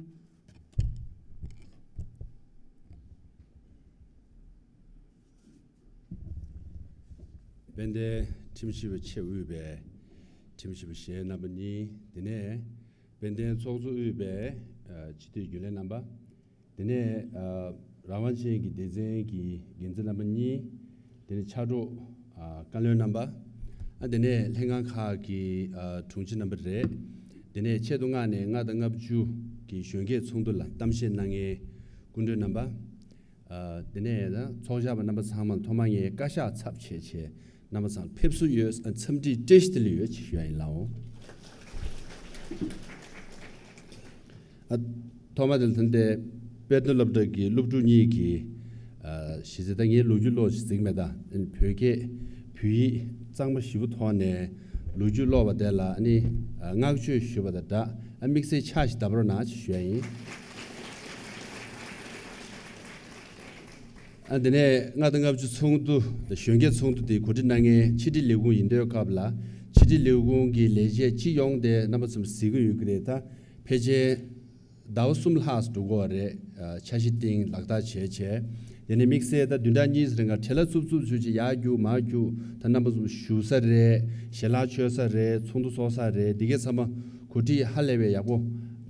དཔལ་ལྡན་ཁྲིམས་ཞིབ་པ་ཆེད་དབུས་པའི་ཁྲིམས་ཞིབ་པ་གཞན་རྣམ་པ་གཉིས། དེ་ནས་དཔལ་ལྡན་ཚོགས་གཙོ་དབུས་པའི་ཨ་སྤྱི་འཐུས་རྒྱུན་ལས་རྣམ་པ། དེ་ནས་ཨ་ རང་དབང་ཅན་གྱི་སྡེ་ཚན་གྱི་འགན་འཛིན་རྣམ་པ་གཉིས། དེ་ནས་ཕྱག་རོགས་ཨ་བཀའ་བློན་རྣམ་པ། ཨ་དེ་ནས་ལྷན་ཁང་ཁག་གི་ཨ་དྲུང་ཆེ་རྣམ་པ་རེད། དེ་ནས་ཆེད་དུ་མངགས་ནས་ལྔ་དང་ལྔ་བཅུ་གི་གཞོན་སྐྱེས་ཚོགས་འདུ་ལ་གཏམ་བཤད་གནང་མཁན་སྐུ་མགྲོན་རྣམ་པ། ཨ་དེ་ནས་ཚོགས་བཞག་པ་རྣམ་པ་ཚང་མར་ཐོག་མར་ངས་བཀའ་ཤག་ཚབ་བྱས་བྱས་རྣམ་པ་ཚང་ཕེབས་བསུ་ཡོད། ཨ་འཚམས་འདྲི་བཀྲ་ཤིས་བདེ་ལེགས་ཡོད་ཅེས་ཞུ་ཡ་ཡིན་ལགས། ཨ་ཐོག་མ་དེ་ལ་ད་ལྟའི་དཔལ་སྟོན་སློབ་གྲྭ་གི་སློབ་ཕྲུག་གཉིས་ཀྱིས་ཨ་གཞི་རྩའི་ད་ངའི་ལོ་རྒྱུས་ཀློག་ཅིག་གཟིགས་མེད་ད། བོད་སྐད་བོད་ཡིག་གཙང་མ་ཞེ་པོ་ཐོག་ནས་ལོ་རྒྱུས་ཀློག་པ་དེ་ལ་ཨ་ནི་ཨ་བསྔགས་བརྗོད་ཞུས་པ་དང་སྦྲགས་ཨ་དམིགས་བསལ་ཕྱག་ཞིག་བརྡབ་རོགས་གནང་ཞེས་ཞུ་ཡ་ཡིན། ཨ་དེ་ནས་ལྔ་དང་ལྔ་བཅུ་ཚོགས་འདུ་དང་གཞོན་སྐྱེས་ཚོགས་འདུ་དེ་གོ་སྒྲིག་གནང་མཁན་ཕྱི་དྲིལ་ལས་ཁུངས་ཡིན་དུས་སྐབས་ལ་ཕྱི་དྲིལ་ལས་ཁུངས་ཀྱི་ལས་བྱེད་སྤྱི་ཡོངས་དེ་རྣམ་པ་ཚོས་གཟིགས་ཀྱི་ཡོད་ཀྱི་རེད། ད་ཕལ་ཆེར་ཟླ་བ་གསུམ་ལྷག་འགྲོ་གི་ཡོད་རེད། ཨ་འཆར་གཞི་བཏིང་ལག་བསྟར་བྱས་བྱས། དེ་ནས་དམིགས་བསལ་ད་བདུན་ཕྲག་གཉིས་རིང་ག་བྲེལ་བ་འཚུབ་འཚུབ་བྱས་བྱས་ཡར་རྒྱུག་མར་རྒྱུག་ད་རྣམ་པ་ཚོ་བཞུགས་ས་རེད། ཞལ་ལག་མཆོད་ས་རེད། ཚོགས་འདུ་ཚོགས་ས་རེད། འདི་གའི་ཚང་མ་གོ་སྒྲིག་ཧ་ལས་པའི་ཡག་པོ་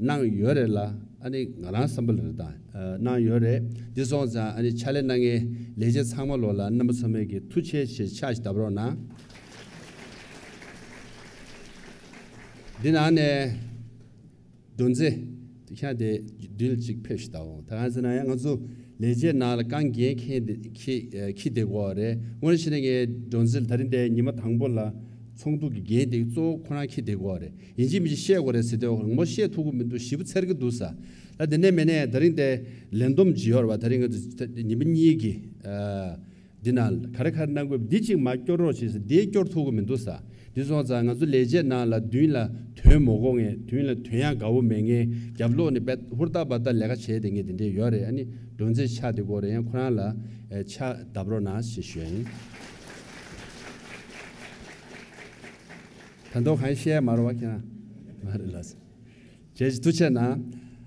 གནང་ཡོད་རེད་ལ། ཨ་ནི་ང་རང་བསམ་པ་ལ་རེད་ད། ཨ་གནང་ཡོད་རེད། འདི་སོང་ཙང་ཨ་ནི་ཕྱག་ལས་གནང་མཁན་ལས་བྱེད་ཚང་མ་ལོ་ལ་རྣམ་པ་ཚང་མས་ཀྱི་ཐུགས་རྗེ་ཆེ་ཕྱག་ཞིག་བརྡབ་རོགས་གནང་། འདི་ནང་ནས་སྒྲོན་རྩེ་ཁྱེད་དེ་མདུན་ལ་གཅིག་ཕེབས་ཤིག་ད། འོང་ད་གང་ཟེར་ན་ཡང་ང་ཚོ་ལས་བྱེད་ནང་ལ་རྐང་འགན་འཁྱེར་དེ་འཁྱེར་འཁྱེར་བསྡད་དགོས་པ་རེད། དངོས་གནས་བྱས་ན་ངས་སྒྲོན་རྩེ་ལ་ད་རིང་དེ་ཉི་མ་དང་པོ་ལ་ཚོགས་འདུ་གི་འགན་དེ་གཙོ་བོ་ཁོ་རང་འཁྱེར་བསྡད་དགོས་པ་རེད། ཡིན་གཅིག་མིན་གཅིག་བཤད་དགོས་རེད་ཟེར་དུས་ངོ་མ་བཤད་ཐུབ་ཀྱི་མི་འདུག་ཞེ་པོ་འཚེར་གྱི་འདུག་ས། ད་དེ་ནས་མེད་ནས་ད་རིང་དེ་ལས་བསྡོམས་ཅིག་ཡོད་རེད་པ། ད་རིང་ང་ཚོ་ཉི་མ་གཉིས་ཀྱི་ཨ་འདི་ནང་ག་རེ་ག་རེ་གནང་དགོས་འདི་གཅིག་མར་སྐྱོར་རོགས་བྱེད་ཟེར། འདི་སྐྱོར་ཐུབ་ཀྱི་མི་འདུག་ས། འདི་སོང་ཙང་ང་ཚོ་ལས་བྱེད་ནང་ལ་མདུན་ལ་དོན་མ་གོ་མཁན། མདུན་ལ་དོན་ཡག་དགའ་བོ་མེད་མཁན། རྒྱབ་ལོགས་ནས་དཔེ་ཧུར་ཐག་འབད་ཐག་ལས་ཀ་བྱས་བསྡད་མཁན་དེ་འདྲས་ཡོད་རེད། ཨ་ནི་སྒྲོན་རྩེ་ཕྱག་དེ་དགོས་རེད། ཡང་ཁོ་རང་ལ་ཨེ་ཕྱག་བརྡབ་རོགས་གནང་ཞེས་ཞུ་ཡ་ཡིན། ད་དུང་གང་བཤད་མ་རེད་པ་ཁྱེད་རང་། མ་རེད་ལགས། བྱས་ཅི་ཐུགས་རྗེ་གནང་།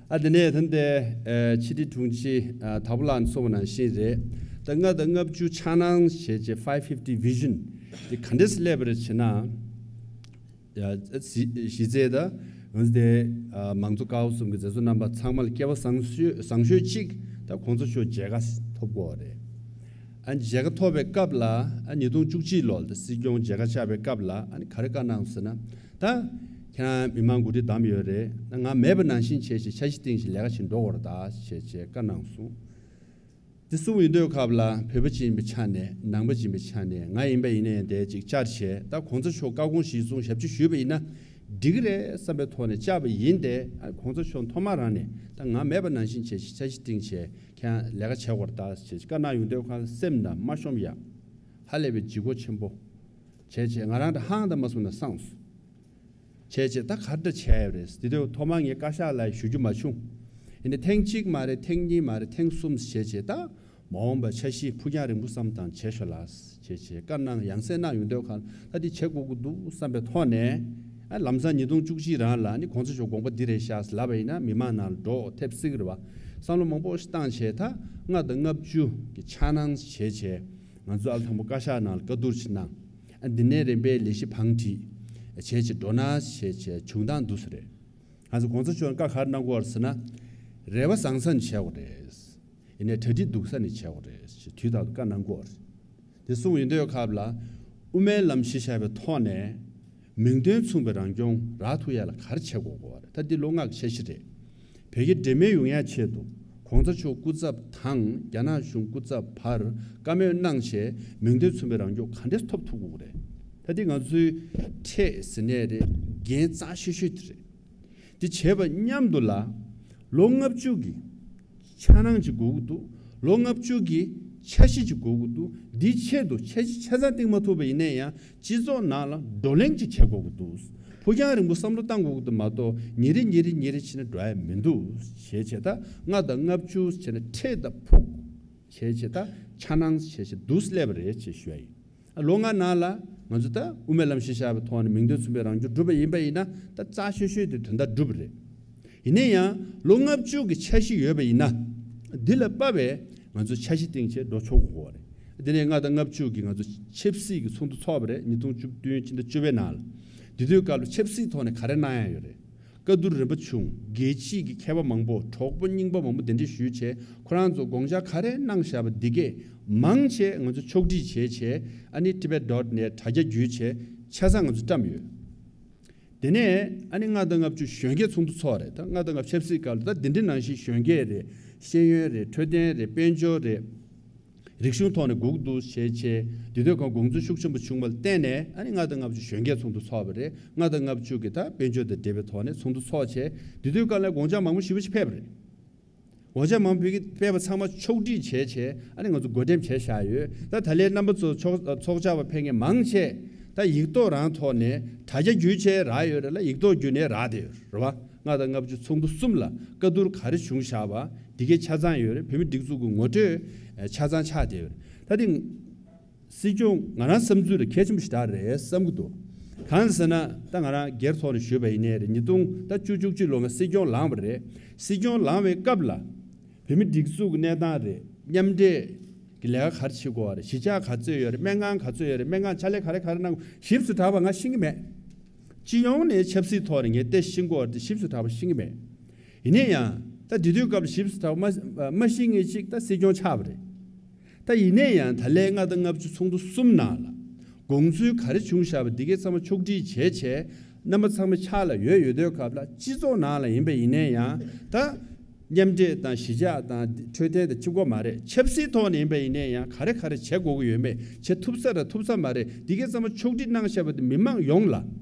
ཨ་དེ་ནས་ད་ལྟའི་ཨ་ཕྱི་དྲིལ་དྲུང་ཆེ་ཨ་དྭགས་པོ་ལགས་གསུངས་པ་ནང་བཞིན་རེད། ད་ལྔ་དང་ལྔ་བཅུ་འཆར་སྣང་བྱས་རྗེས་five fifty vision་དེ་ག་འདྲས་སེ་སླེབས་པ་རེད་བྱས་ན། ཡ་གཞི་གཞི་རྩའི་ད་ང་ཚོ་དེ་ཨ་མང་གཙོ་ཀ་བ་གསུམ་གྱི་མཛད་གཙོ་རྣམ་པ་ཚང་མ་ལ་སྐལ་བ་བཟང་ཤོས་བཟང་ཤོས་གཅིག་ད་གོང་ས་མཆོག་མཇལ་ཁ་ཐོབ་དགོས་པ་རེད། ཨ་མཇལ་ཁ་ཐོབ་པའི་སྐབས་ལ་ཨ་ཉིས་སྟོང་བཅུ་གཅིག་ལོ་ལ་སྲིད་སྐྱོང་མཇལ་ཁ་བཅར་བའི་སྐབས་ལ་ཨ་ནི་ག་རེ་བཀའ་གནང་སོང་ཟེར་ན། ད་ཁྱེད་རང་མི་མང་གོ་སྒྲིག་བདམས་ཡོད་རེད། ད་ང་མེད་པ་ནང་བཞིན་བྱས་ཤིག་འཆར་གཞི་བཏིང་ཞིག་ལས་ཀ་བྱེད་འགྲོ་དགོས་རེད་ད་བྱས་བྱས་བཀའ་གནང་སོང་། དེ་གསུངས་ཡོང་དུས་སྐབས་ལ་བོད་པ་ཅིག་ཡིན་པའི་ཆ་ནས་ནང་པ་ཅིག་ཡིན་པའི་ཆ་ནས་ང་ཡིན་པ་ཡིན་ན་ཡང་དེ་ཅིག་བཅར་བྱས་ད་གོང་ས་མཆོག་བཀའ་དགོངས་གཞིར་བཟུང་ཞབས་ཕྱི་ཞུས་པ་ཡིན་ན་འགྲིག་གི་རེད་བསམ་པའི་ཐོག་ནས་བཅར་བ་ཡིན་ཏེ། ཨ་གོང་ས་མཆོག་ཐོག་མ་རང་ནས་ད་ང་མེད་པ་ནང་བཞིན་བྱས་ཤིག་འཆར་གཞི་བཏིང་བྱས་ཁྱེད་རང་ལས་ཀ་བྱེད་དགོས་རེད་ད་བྱས་བཀའ་གནང་ཡོང་དུས་ཁོང་སེམས་ནང་མ་ཤོམ་ཡ། ཧ་ལས་པའི་ལྗིད་ཁོག་ཆེན་པོ། བྱས་བྱས་ང་རང་ད་ཧང་ད་མ་སོང་ན་སངས་སོང་། བྱས་བྱས་ད་ག་འདྲ་བྱས་ཡོད་རེད། དེ་དུས་ཐོག་མར་ངས་བཀའ་ཤག་ལ་ཞུ་རྒྱུ་མ་བྱུང་། ཡིན་ནའི་ཐེངས་གཅིག་མ་རེད། ཐེངས་གཉིས་མ་རེད། ཐེངས་གསུམ་བྱས་བྱས་ད་མ་འོངས་པ་འཆར་གཞི་ཕུགས་རྒྱང་རིང་པོ་བསམ་སྟངས་བྱས་ཤོག་ལགས་བྱས་བྱས་བཀའ་གནང་ཡང་སེ་གནང་ཡོང་དུས་ཁ་ད་འདི་བྱེད་དགོས་ཀྱི་འདུག་བསམ་པའི་ཐོག་ནས། ཨ་ལམ་སང་ཉིས་སྟོང་བཅུ་གཅིག་རང་ལ་ནི་གོང་ས་མཆོག་དགོངས་པ་འདི་རེད་ཤག་ལབ་པ་ཡིན་ན་མི་མང་ནང་ལ་འགྲོ་ཐེབས་སྲིད་ཀྱི་རེད་བ། བསམ་བློ་མང་པོ་ཞིག་བཏང་བྱས་ད་ལྔ་དང་ལྔ་བཅུ་གི་འཆར་སྣང་བྱས་བྱས་ང་ཚོ་ཨ་ལ་དང་པོ་བཀའ་ཤག་ནང་ལ་བཀའ་བསྡུར་ཞིག་གནང་། ཨ་འདི་ནས་རིམ་པས་ལས་གཞི་བང་སྒྲིག་བྱས་བྱས་འགྲོ་ན་བྱས་བྱས་བྱུང་སྟངས་འདུག་ས་རེད། ང་ཚོ་གོང་ས་མཆོག་བཀའ་ག་རེ་གནང་གི་ཡོད་རེད་ཟེར་ན། རེ་བ་བཟང་ས་ནས་བྱེད་དགོས་རེད། ཡིན་ནའི་གྲ་སྒྲིག་སྡུག་ས་ནས་བྱེད་དགོས་རེད་ཞེས་དུས་རྟག་ཏུ་བཀའ་གནང་གི་ཡོད་རེད། དེ་གསུངས་ཡོང་དུས་སྐབས་ལ་དབུ་མའི་ལམ་གཞི་བཞག་པའི་ཐོག་ནས་མིང་དོན་མཚུངས་པའི་རང་སྐྱོང་རག་ཐུབ་ཡ་ལ་ག་རེ་བྱེད་དགོས་ཀྱི་ཡོད་རེད། ད་འདི་ལོ་ལྔ་གི་འཆར་གཞི་རེད། བོད་རྒྱ་འབྲེལ་མོལ་ཡོང་ཡ་ཆེད་དུ་གོང་ས་མཆོག་སྐུ་ཚབ་དང་རྒྱ་ནག་གཞུང་སྐུ་ཚབ་བར་བཀའ་མོལ་གནང་བྱས་མིང་དོན་མཚུངས་པའི་རང་སྐྱོང་ག་འདྲས་ཐོབ་ཐུབ་དགོས་ཀྱི་རེད། ད་འདི་ང་ཚོའི་འཕྲེད་ཟེར་ནའི་རེད། འགན་གཙང་ཤོས་ཤོས་དེ་རེད། འདི་བྱས་པ་མཉམ་དུ་ལ་ལོ་ལྔ་བཅུ་གི་འཆར་སྣང་ཅིག་དགོས་ཀྱི་འདུག་ལོ་ལྔ་བཅུ་གི་འཆར་གཞི་ཅིག་དགོས་ཀྱི་འདུག་འདིའི་ཆེད་དུ་འཆར་གཞི་ཆ་ཚང་བཏིང་མ་ཐུབ་པ་ཡིན་ན་ཡང་སྤྱི་ཚོགས་ནང་ལ་བགྲོ་གླེང་ཅིག་བྱེད་དགོས་ཀྱི་འདུག་ཕུགས་རྒྱང་རིང་པོ་བསམ་བློ་བཏང་དགོས་ཀྱི་འདུག་མ་གཏོགས་ཉིན་རེ་ཉིན་རེ་ཉིན་རེ་བྱས་ན་འགྲོ་ཡ་མི་འདུག་བྱས་བྱས་ད་ལྔ་དང་ལྔ་བཅུ་བྱས་ན་འཕྲེད་དང་ཕུགས་བྱས་བྱས་ད་འཆར་སྣང་བྱས་བྱས་འདུག་སླེབས་པ་རེད་ཅེས་ཞུ་ཡ་ཡིན། ལོ་ལྔ་ནང་ལ་ང་ཚོ་ད་དབུ་མའི་ལམ་གཞི་བཞག་པའི་ཐོག་ནས་མིང་དོན་མཚུངས་པའི་རང་སྐྱོང་བསྒྲུབས་པ་ཡིན་པ་ཡིན་ན་ད་རྩ་ཆེ་ཤོས་དེ་དོན་དག་བསྒྲུབས་པ་རེད། ཡིན་ན་ཡང་ལོ་ལྔ་བཅུ་གི་འཆར་གཞི་ཡོད་པ་ཡིན་ན་འདི་ལ་དཔག་པའི་ང་ཚོ་འཆར་གཞི་བཏིང་བྱས་འགྲོ་ཆོག་གི་ཡོད་རེད། དེ་ནས་ལྔ་དང་ལྔ་བཅུ་གི་ང་ཚོ་ཆབ་སྲིད་ཀྱི་ཚོགས་འདུ་ཚོགས་པ་རེད། ཉིས་སྟོང་བཅུ་བདུན་ཕྱི་ཟླ་བཅུ་པའི་ནང་ལ། དེ་དུས་སྐབས་ལ་ཆབ་སྲིད་ཐོག་ནས་ག་རེ་གནང་ཡ་ཡོད་རེད། བཀའ་བསྡུར་རིམ་པ་བྱུང་། རྒྱལ་སྤྱིའི་གི་མཁས་པ་མང་པོ་གྲོགས་པོ་རྙིང་པ་མང་པོ་གདན་འདྲེན་ཞུས་བྱས། ཁོ་རང་ཚོ་དགོངས་འཆར་ག་རེ་གནང་བཞག་པ་འདི་གས་མང་ཆེ་ང་ཚོ་ཕྱོགས་སྒྲིག་བྱས་བྱས། ཨ་ནི་Tibet dot net དྲ་རྒྱ་བརྒྱུད་བྱས་ཆ་ཚང་ང་ཚོ་བཀྲམ་ཡོད། དེ་ནས་ཨ་ནི་ལྔ་དང་ལྔ་བཅུ་གཞོན་སྐྱེས་ཚོགས་འདུ་ཚོགས་རེད། ད་ལྔ་དང་ལྔ་བཅུ་ཆབ་སྲིད་སྐབས་ལ་ད་འདི་འདྲ་ནང་བཞིན་གཞོན་སྐྱེས་རེད། ཤེས་ཡོན་རེད། འཕྲོད་བསྟེན་རེད། དཔལ་འབྱོར་རེད། རིག་གཞུང་ཐོག་ནས་སྒུག་འདུག་བྱས་བྱས། དེ་དུས་ཁོང་དགོངས་ཚུལ་ཤུགས་ཆེན་པོ་བྱུང་བ་ལ་བརྟེན་ནས། ཨ་ནི་ལྔ་དང་ལྔ་བཅུ་གཞོན་སྐྱེས་ཚོགས་འདུ་ཚོགས་པ་རེད། ལྔ་དང་ལྔ་བཅུ་གི་ད་དཔལ་འབྱོར་དང་འབྲེལ་བའི་ཐོག་ནས་ཚོགས་འདུ་ཚོགས་བྱས། དེ་དུས་སྐབས་ལ་དགོངས་འཆར་མང་པོ་ཞེ་པོ་ཞིག་ཕེབས་པ་རེད། དགོངས་འཆར་མང་པོ་ཕེབས་པ་ཚང་མ་ཕྱོགས་སྒྲིག་བྱས་བྱས། ཨ་ནི་ང་ཚོ་བགོ་འགྲེམས་བྱས་བཞག་ཡོད། ད་ད་ལན་རྣམ་པ་ཚོ་ཚོགས་ཚོགས་བཅར་བ་ཕེབས་མཁན་མང་ཆེ་ད་ཡིག་ཐོག་རང་ཐོག་ནས་དྲ་རྒྱ་བརྒྱུད་བྱས་རག་ཡོད་རེད་ལ། ཡིག་ཐོག་བརྒྱུད་ནས་རག་བསྡད་ཡོད་རེད་བ། ལྔ་དང་ལྔ་བཅུ་ཚོགས་འདུ་གསུམ་ལ་བཀའ་བསྡུར་ག་རེ་བྱུང་བཞག་པ་འདི་གའི་ཆ་ཚང་ཡོད་རེད། བོད་མི་སྒྲིག་འཛུགས་ཀྱི་ངོ་སྤྲོད་ཆ་ཚང་ཆགས་བསྡད་ཡོད་རེད། ད་དེ་སྲིད་སྐྱོང་ང་རང་བསམ་ཚུལ་ལ་གལ་ཆེན་པོ་ཞེ་དྲག་རེད་བསམ་གྱི་འདུག་གང་ཟེར་ན། ད་ང་རང་སྒེར་ཐོག་ནས་ཞུས་པ་ཡིན་ནའི་རེད། ཉིས་སྟོང་ད་བཅུ་བཅུ་གཅིག་ལོ་ང་སྲིད་སྐྱོང་ལངས་པ་རེད། སྲིད་སྐྱོང་ལངས་པའི་སྐབས་ལ་བོད་མི་སྒྲིག་འཛུགས་ཀྱི་གནས་སྟངས་རེད། མཉམ་འབྲེལ་གྱི་ལས་ཀ་ག་རེ་བྱེད་དགོས་པ་རེད། གཞིས་ཆགས་ག་ཚོད་ཡོད་རེད། སྨན་ཁང་ག་ཚོད་ཡོད་རེད། སྨན་ཁང་ཕྱག་ལས་ག་རེ་ག་རེ་གནང་དགོས། ཞིབ་ཏུ་དྲགས་པ་ང་ཤེས་ཀྱི་མེད། སྤྱི་ཡོངས་ནས་ཆབ་སྲིད་ཐོག་ནས་ངས་བལྟས་ཤེས་ཀྱི་ཡོད་རེད། ཞིབ་ཏུ་དྲགས་པ་ཤེས་ཀྱི་མེད། ཡིན་ན་ཡང་ད་དེ་དུས་སྐབས་ལ་ཞིབ་ཏུ་དྲགས་པ་མ་མ་ཤེས་མཁན་ཅིག་ད་སྲིད་སྐྱོང་ཆགས་པ་རེད། ད་ཡིན་ན་ཡང་ད་ལན་ལྔ་དང་ལྔ་བཅུ་ཚོགས་འདུ་གསུམ་ནང་ལ་དགོངས་ཚུལ་ག་རེ་བྱུང་བཞག་པ་འདི་གའི་ཚང་མ་ཕྱོགས་སྒྲིག་བྱས་བྱས། རྣམ་པ་ཚང་མ་ཕྱག་ལ་ཡོད་ཡོད་དུས་སྐབས་ལ་སྤྱི་ཚོགས་ནང་ལ་ཡིན་པ་ཡིན་ན་ཡང་ད་མཉམ་འབྲེལ་དང་གཞིས་ཆགས་དང་འཕྲོད་བསྟེན་དང་གཅིག་པ་མ་རེད། ཆབ་སྲིད་ཐོག་ནས་ཡིན་པ་ཡིན་ན་ཡང་ག་རེ་ག་རེ་བྱེད་དགོས་ཀྱི་ཡོད་མེད། བྱེད་ཐུབ་ས་རེད་ཐུབ་ས་མ་རེད། འདི་གའི་ཚང་མ་ཕྱོགས་སྒྲིག་གནང་བཞག་པ་དེ་མི་མང་ཡོངས་ལ་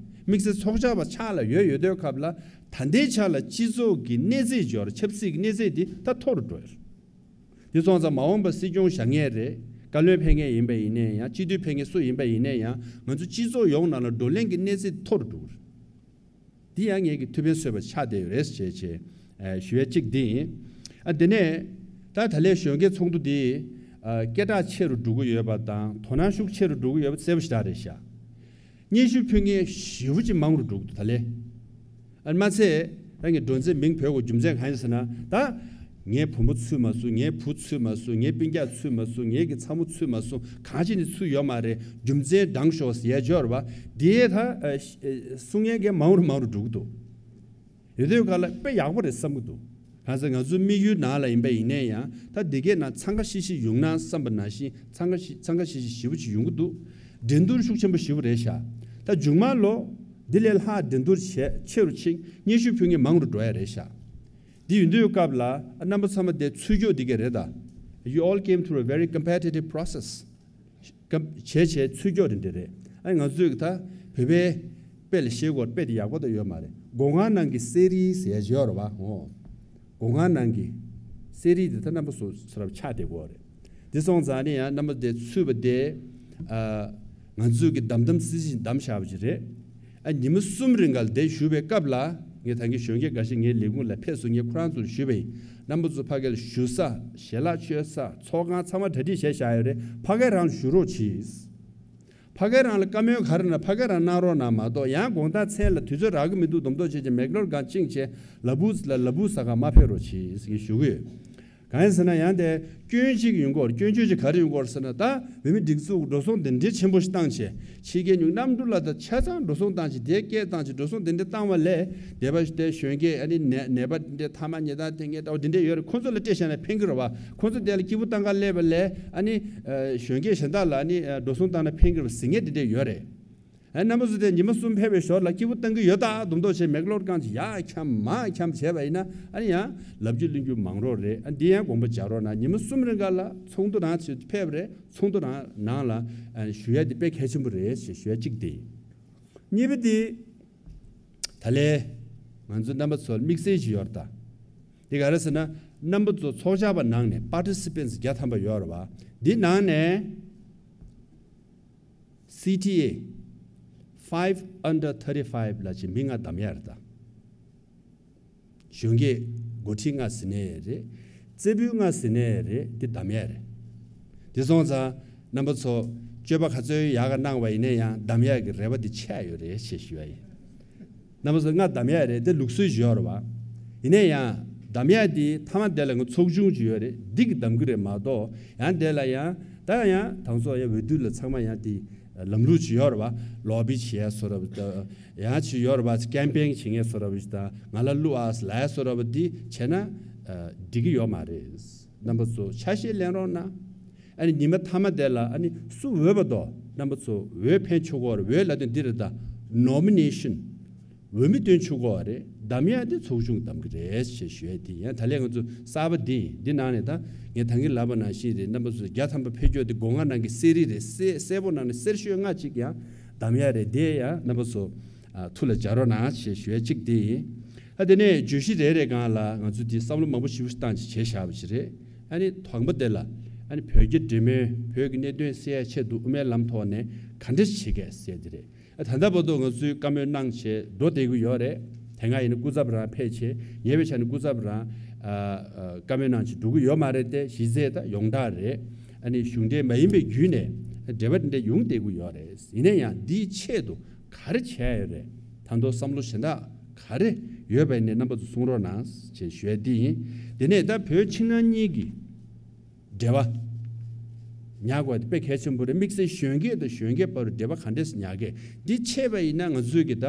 དམིགས་བསལ་ཚོགས་བཅར་བ་ཕྱག་ལ་ཡོད་ཡོད་དུས་སྐབས་ལ་ད་ལྟའི་ཆ་ལ་སྤྱི་ཚོགས་ཀྱི་གནས་ཚད་འབྱོར། ཆབ་སྲིད་ཀྱི་གནས་ཚད་འདི་ད་མཐོ་རུ་འགྲོ་ཡོད། དེ་སོང་ཙང་མ་འོངས་པ་སྲིད་སྐྱོང་བཞེངས་མཁན་རེད། བཀའ་བློན་ཕེབས་མཁན་ཡིན་པ་ཡིན་ནའི་ཡང་། སྤྱི་འཐུས་ཕེབས་མཁན་སུ་ཡིན་པ་ཡིན་ནའི་ཡང་། ང་ཚོ་སྤྱི་ཚོགས་ཡོངས་ནང་ལ་བགྲོ་གླེང་གི་གནས་ཚད་མཐོ་རུ་འགྲོ་གི་རེད། འདི་ཡང་ངེད་ཀྱི་ཐུགས་ཕན་གསོས་པ་ཆགས་བསྡད་ཡོད་རེད་ཅེས་ཅེས་ཨ་ཞུ་ཡ་གཅིག་འདི་ཡིན། ཨ་དེ་ནས་ད་ད་ལན་གཞོན་སྐྱེས་ཚོགས་འདུ་འདི་ཨ་སྐད་གྲགས་ཆེ་རུ་འགྲོ་གི་ཡོད་པ་དང་དོ་སྣང་ཤུགས་ཆེ་རུ་འགྲོ་གི་ཡོད་པ་གསལ་པོ་ཞེ་དྲག་རེད་ཤག་སྙན་ཞུ་ཕུལ་མཁན་ཞེ་པོ་ཅིག་མང་རུ་འགྲོ་གི་འདུག་ད་ལན། ཨ་མ་ཚད་རང་གི་སྒྲོན་རྩེ་མིང་བོས་དགོས་རྒྱུ་མཚན་གང་ཡིན་ཟེར་ན། ད་ངའི་བུ་མོ་ཚུད་མ་སོང་། ངའི་བུ་ཚུད་མ་སོང་། ངའི་སྤུན་ཀྱག་ཚུད་མ་སོང་། ངའི་གི་ཚ་མོ་ཚུད་མ་སོང་། གང་ཅི་ནས་ཚུད་ཡོད་མ་རེད། རྒྱུ་མཚན་འདང་ཤོག་ཟེར་ཡ་འབྱོར་བ་དེ་ད་ཨ་ཨ་གསུང་མཁན་གྱི་མང་རུ་མང་རུ་འགྲོ་གི་འདུག་ཡོད་དུས་ག་ལ་དཔེ་ཡག་པོ་རེད་བསམ་གི་འདུག་གང་ཟེར་ང་ཚོའི་དམིགས་ཡུལ་ནང་ལ་ཡིན་པ་ཡིན་ནའི་ཡང་ད་འདི་གའི་ནང་འཚང་ཁ་ཤིག་ཤིག་ཡོང་ན་བསམ་པ་ནང་བཞིན་འཚང་ཁ་ཤིག་འཚང་ཁ་ཤིག་ཤིག་ཞེ་པོ་ཅིག་ཡོང་གི་འདུག་འགྲན་བསྡུར་ཤུགས་ཆེན་པོ་ཞེ་པོ་རེད་ཤག་ད་མཇུག་མ་ལོ་འདི་ལས་ལྷག་འགྲན་བསྡུར་བྱས་ཆེ་རུ་ཕྱིན། སྙན་ཞུ་ཕུལ་མཁན་མང་རུ་འགྲོ་ཡ་རེད་ཤག་འདི་ཡིན་དུས་སྐབས་ལ་རྣམ་པ་ཚང་མ་དེ་ཚུད་སྐྱོ་འདི་ག་རེད་ད། You all came through a very competitive process. བྱས་བྱས་ཚུད་སྐྱོ་རེད་འདི་རེད། ཨ་ང་ཚོས་ད་བོད་པའི་དཔེ་ལ་བཤད་དགོས། དཔེ་དེ་ཡག་པོ་ད་ཡོད་མ་རེད། སྒོ་ང་ནང་གི་གསེར་རིལ་ཟེར་ཡ་ཅིག་ཡོད་རེད་བ། འོ། སྒོ་ང་ནང་གི་གསེར་རིལ་དེ་ད་རྣམ་པ་སོ་སོ་རབ་ཆགས་བསྡད་ཀྱི་ཡོད་རེད། དེ་སོང་ཙང་ནི་ཡང་རྣམ་པ་དེ་ཚུད་པ་དེ་ཨ་ང་ཚོས་ཀྱི་དམ་དམ་སིལ་སིལ་བསྡམས་བཞག་པ་ཅིག་རེད། ཨ་ཉི་མ་གསུམ་རིང་ག་ལ་དེ་ཞུ་བའི་སྐབས་ལ་ངས་ད་གིན་གཞོན་སྐྱེས་འགའ་ཞིག་ངའི་ལས་ཁུངས་ལ་ཕེབས་སོང་། ངས་ཁོ་རང་ཚོར་ཞུས་པ་ཡིན། རྣམ་པ་ཚོ་ཕ་གི་ལ་བཞུགས་ས། ཞལ་ལག་མཆོད་ས། ཚོགས་ཁང་ཚང་མ་གྲ་སྒྲིག་བྱས་བཞག་ཡོད་རེད། ཕ་གི་རང་བཞུགས་རོགས་གྱིས། ཕ་གི་རང་ལ་བཀའ་མོལ་ག་རེ་ན་ཕ་གི་རང་གནང་རོགས་གནང་མ་གཏོགས། ཡང་དགོང་དག་མཚན་ལ་དུས་ཚོད་རག་གི་མི་འདུག་འདུག་མདོག་བྱས་ཀྱི་མེག་ལོར་སྒང་བཅིངས་བྱས་ལ་བུ་ལ་ལ་བུ་ཟ་ག་མ་ཕེབས་རོགས་གྱིས་ཟེར་གྱི་ཞུ་གི་ཡོད། གང་ཡིན་ཟེར་ན་ཡང་དེ་སྐྱོན་གཅིག་ཡོང་གི་ཡོད་རེད། སྐྱོན་བརྗོད་ཅིག་ག་རེ་ཡོང་གི་ཡོད་རེད་ཟེར་ན། ད་བོད་མི་སྒྲིག་འཛུགས་འགྲོ་སོང་དེ་འདྲའི་ཆེན་པོ་ཞིག་བཏང་བྱས། ཕྱི་རྒྱལ་ཉུང་གནམ་གྲུ་ལ་ད་ཆ་ཚང་འགྲོ་སོང་བཏང་བྱས། དེ་སྐད་བཏང་བྱས་འགྲོ་སོང་དེ་འདྲ་བཏང་བ་ལས། སྡེ་པ་དེ་གཞོན་སྐྱེས་ཨ་ནི་ནད་ནད་པ་དེ་འདྲ་ཐ་མག་ཉལ་ཐ་དེ་ངས་ལྟ་བ་དེ་འདྲ་ཡོད་རེད། ཁོང་ཚོ་ལ་སྤྲད་བཞག་ན་ཕན་གི་རེད་བ། ཁོང་ཚོ་དེ་ལ་སྐྱིད་པོ་བཏང་ག་སླེབས་པ་ལས་ཨ་ནི་གཞོན་སྐྱེས་གཞན་དག་ལ་ཨ་ནི་འགྲོ་སོང་བཏང་ན་ཕན་གི་རེད་བ་ཟེར་མཁན་དེ་འདྲ་ཡོད་རེད། ཨ་རྣམ་པ་ཚོ་དེ་ཉི་མ་གསུམ་ཕེབས་པའི་ཞོར་ལ་སྐྱིད་པོ་བཏང་གི་ཡོད་ད་འདུག་མདོག་བྱས་མེག་ལོར་སྒང་ཅིག་ཡར་འཁྱམ་མར་འཁྱམ་བྱས་པ་ཡིན་ན། ཨ་ནི་ཡང་ལབ་རྒྱུ་གླེང་རྒྱུ་མང་རོགས་རེད། ཨ་འདི་ཡང་དགོངས་པ་འཇགས་རོགས་གནང་། ཉི་མ་གསུམ་རིང་ག་ལ་ཚོགས་འདུ་རང་ཕེབས་རེད། ཚོགས་འདུ་རང་ནང་ལ་ཨ་ཞུ་ཡ་དེ་དཔེ་གལ་ཆེན་པོ་རེད་ཞེས་ཞུ་ཡ་གཅིག་དེ་ཡིན། གཉིས་པ་དེ། ད་ལན་ང་ཚོ་རྣམ་པ་ཚོར་དམིགས་བསལ་ཞིག་ཡོད་རེད་ད། དེ་ག་རེ་ཟེར་ན། རྣམ་པ་ཚོ་ཚོགས་བཅར་བ་ནང་ནས་པར་ཊི་སི་པེན་ཊི་བརྒྱ་ཐམ་པ་ཡོད་རེད་བ། འདི་ནང་ནས་སི་ཊི་ཨེ་five under thirty five ལ་ཅིག་མི་ལྔ་བདམས་ཡ་རེད་ད། གཞོན་སྐྱེས་འགོ་ཁྲིད་ལྔ་ཟེར་ནའི་རེད། རྩེ་ཕུད་ལྔ་ཟེར་ནའི་རེད། འདི་བདམས་ཡ་རེད། དེ་སོང་ཙང་རྣམ་པ་ཚོ་སྤྱོད་པ་ག་ཚོད་ཡག་ག་གནང་བ་ཡིན་ན་ཡང་བདམས་ཡག་གི་རེ་བ་འདི་ཆེ་ཡོད་རེད་ཞེས་ཞུ་བ་ཡིན། རྣམ་པ་ཚོ་ལྔ་བདམས་ཡག་རེད། དེ་ལུགས་སྲོལ་ཞིག་ཡོད་རེད་བ། ཡིན་ན་ཡང་བདམས་ཡག་འདི་མཐའ་མ་དེ་ལ་ང་ཚོགས་ཆུང་ཅིག་ཡོད་རེད། འདི་གིས་བདམས་གི་རེད་མ་གཏོགས། ཡང་དེ་ལ་ཡང་ད་ཡང་དང་ཚོགས་ཡང་འོས་བསྡུ་ལ་ཚང་མ་ཡང་དེ་ ལམ་ལུགས་ཅིག་ཡོད་རེད་བ། ལོ་བི་བྱེད་ཡ་བཟོ་འདྲ་བ་དང་། ཡང་ཅིག་ཡོད་རེད་བ། ཀེམ་པེན་བྱེད་མཁན་བཟོ་འདྲ་བ་ཞིག་དང་། ང་ལ་བླུག་ཨ་ཟེར་ལབ་ཡ་བཟོ་འདྲ་བ་འདི་བྱས་ན་འགྲིག་གི་ཡོད་མ་རེད། རྣམ་པ་ཚོ་ཆ་ཤས་ལེན་རོགས་གནང་། ཨ་ནི་ཉི་མ་མཐའ་མ་དེ་ལ་ཨ་ནི་སུ་འོས་པ་དོ། རྣམ་པ་ཚོ་འོས་འཕེན་ཆོག་གི་ཡོད་རེད། འོས་ལབ་དུས་འདི་རེད་ད། ནོ་མི་ནེ་ཤན། འོས་མི་བཏོན་ཆོག་གི་ཡོད་རེད། གདམ་ཡ་དེ་ཚོགས་ཆུང་གདམ་གི་རེད་ཞེས་ཞུ་ཡ་དེ་ཡང་ད་ལན་ང་ཚོ་གསར་པ་འདི་ཡིན། འདི་ནང་ནས་ད་ངས་ད་གིན་ལབ་པ་ནང་བཞིན་རེད། རྣམ་པ་ཚོ་བརྒྱ་ཐམ་པ་ཕེབས་རྒྱུ་དེ་སྒོ་ང་ནང་གི་གསེར་རི་རེད། གསེར་གསེར་པོ་ནང་ནས་གསེར་ཤོད་ལྔ་ཅིག་ཡང་གདམ་ཡ་རེད། དེ་ཡང་རྣམ་པ་ཚོ་ཨ་ཐུགས་ལ་འཇགས་རོགས་གནང་ཞེས་ཞུ་ཡ་གཅིག་དེ་ཡིན། ཨ་དེ་ནས་བརྗོད་གཞི་རེ་རེ་སྒང་ལ་ང་ཚོ་དེ་བསམ་བློ་མང་པོ་ཞིབ་ཞིབ་བཏང་ཅིག་བྱས་བཞག་པ་ཞིག་རེད། ཨ་ནི་དང་པོ་དེ་ལ་ཨ་ནི་བོད་ཀྱི་འབྲེལ་མོལ། བོད་ཀྱི་གནད་དོན་སེལ་ཡ་ཆེད་དུ་དབུ་མའི་ལམ་ཐོག་ནས་ག་འདྲ་ཞིག་བྱེད་གས་ཟེར་དེ་རེད། ད་ལྟ་བར་དུ་ང་ཚོས་བཀའ་མོལ་གནང་བྱས་འགྲོ་བསྡད་ཀྱི་ཡོད་རེད། དེ་སྔ་ཡིན་ན་སྐུ་ཚབ་རང་ཕེབས་བྱས། ཉེ་བའི་ཆར་ནས་སྐུ་ཚབ་རང་ཨ་ཨ་བཀའ་མོལ་གནང་བྱས་འགྲོ་གི་ཡོད་མ་རེད་དེ། གཞི་རྩའི་ད་ཡོངས་གྲགས་རེད། ཨ་ནི་གཞུང་འབྲེལ་མ་ཡིན་པའི་བརྒྱུད་ནས་འབྲེལ་བ་འདི་འདྲ་ཡོང་བསྡད་ཀྱི་ཡོད་རེད། ཡིན་ན་ཡང་འདིའི་ཆེད་དུ་ག་རེ་བྱས་ཡོད་རེད། ད་དུང་བསམ་བློ་གཞན་དག་ག་རེ་ཡོད་པ་ཡིན་ནའི་རྣམ་པ་ཚོ་གསུང་རོགས་གནང་ཞེས་ཞུ་ཡ་འདི་ཡིན། དེ་ནས་ད་བོད་ཕྱི་ནང་གཉིས་ཀྱི་འབྲེལ་བ་ཉར་དགོས་དེ་དཔེ་གལ་ཆེན་པོ་རེད། དམིགས་བསལ་གཞོན་སྐྱེས་དང་གཞོན་སྐྱེས་བར་འབྲེལ་བ་ག་འདྲས་སེ་ཉར་གས། འདི་ཆད་པ་ཡིན་ན་ང་ཚོའི་གི་ད་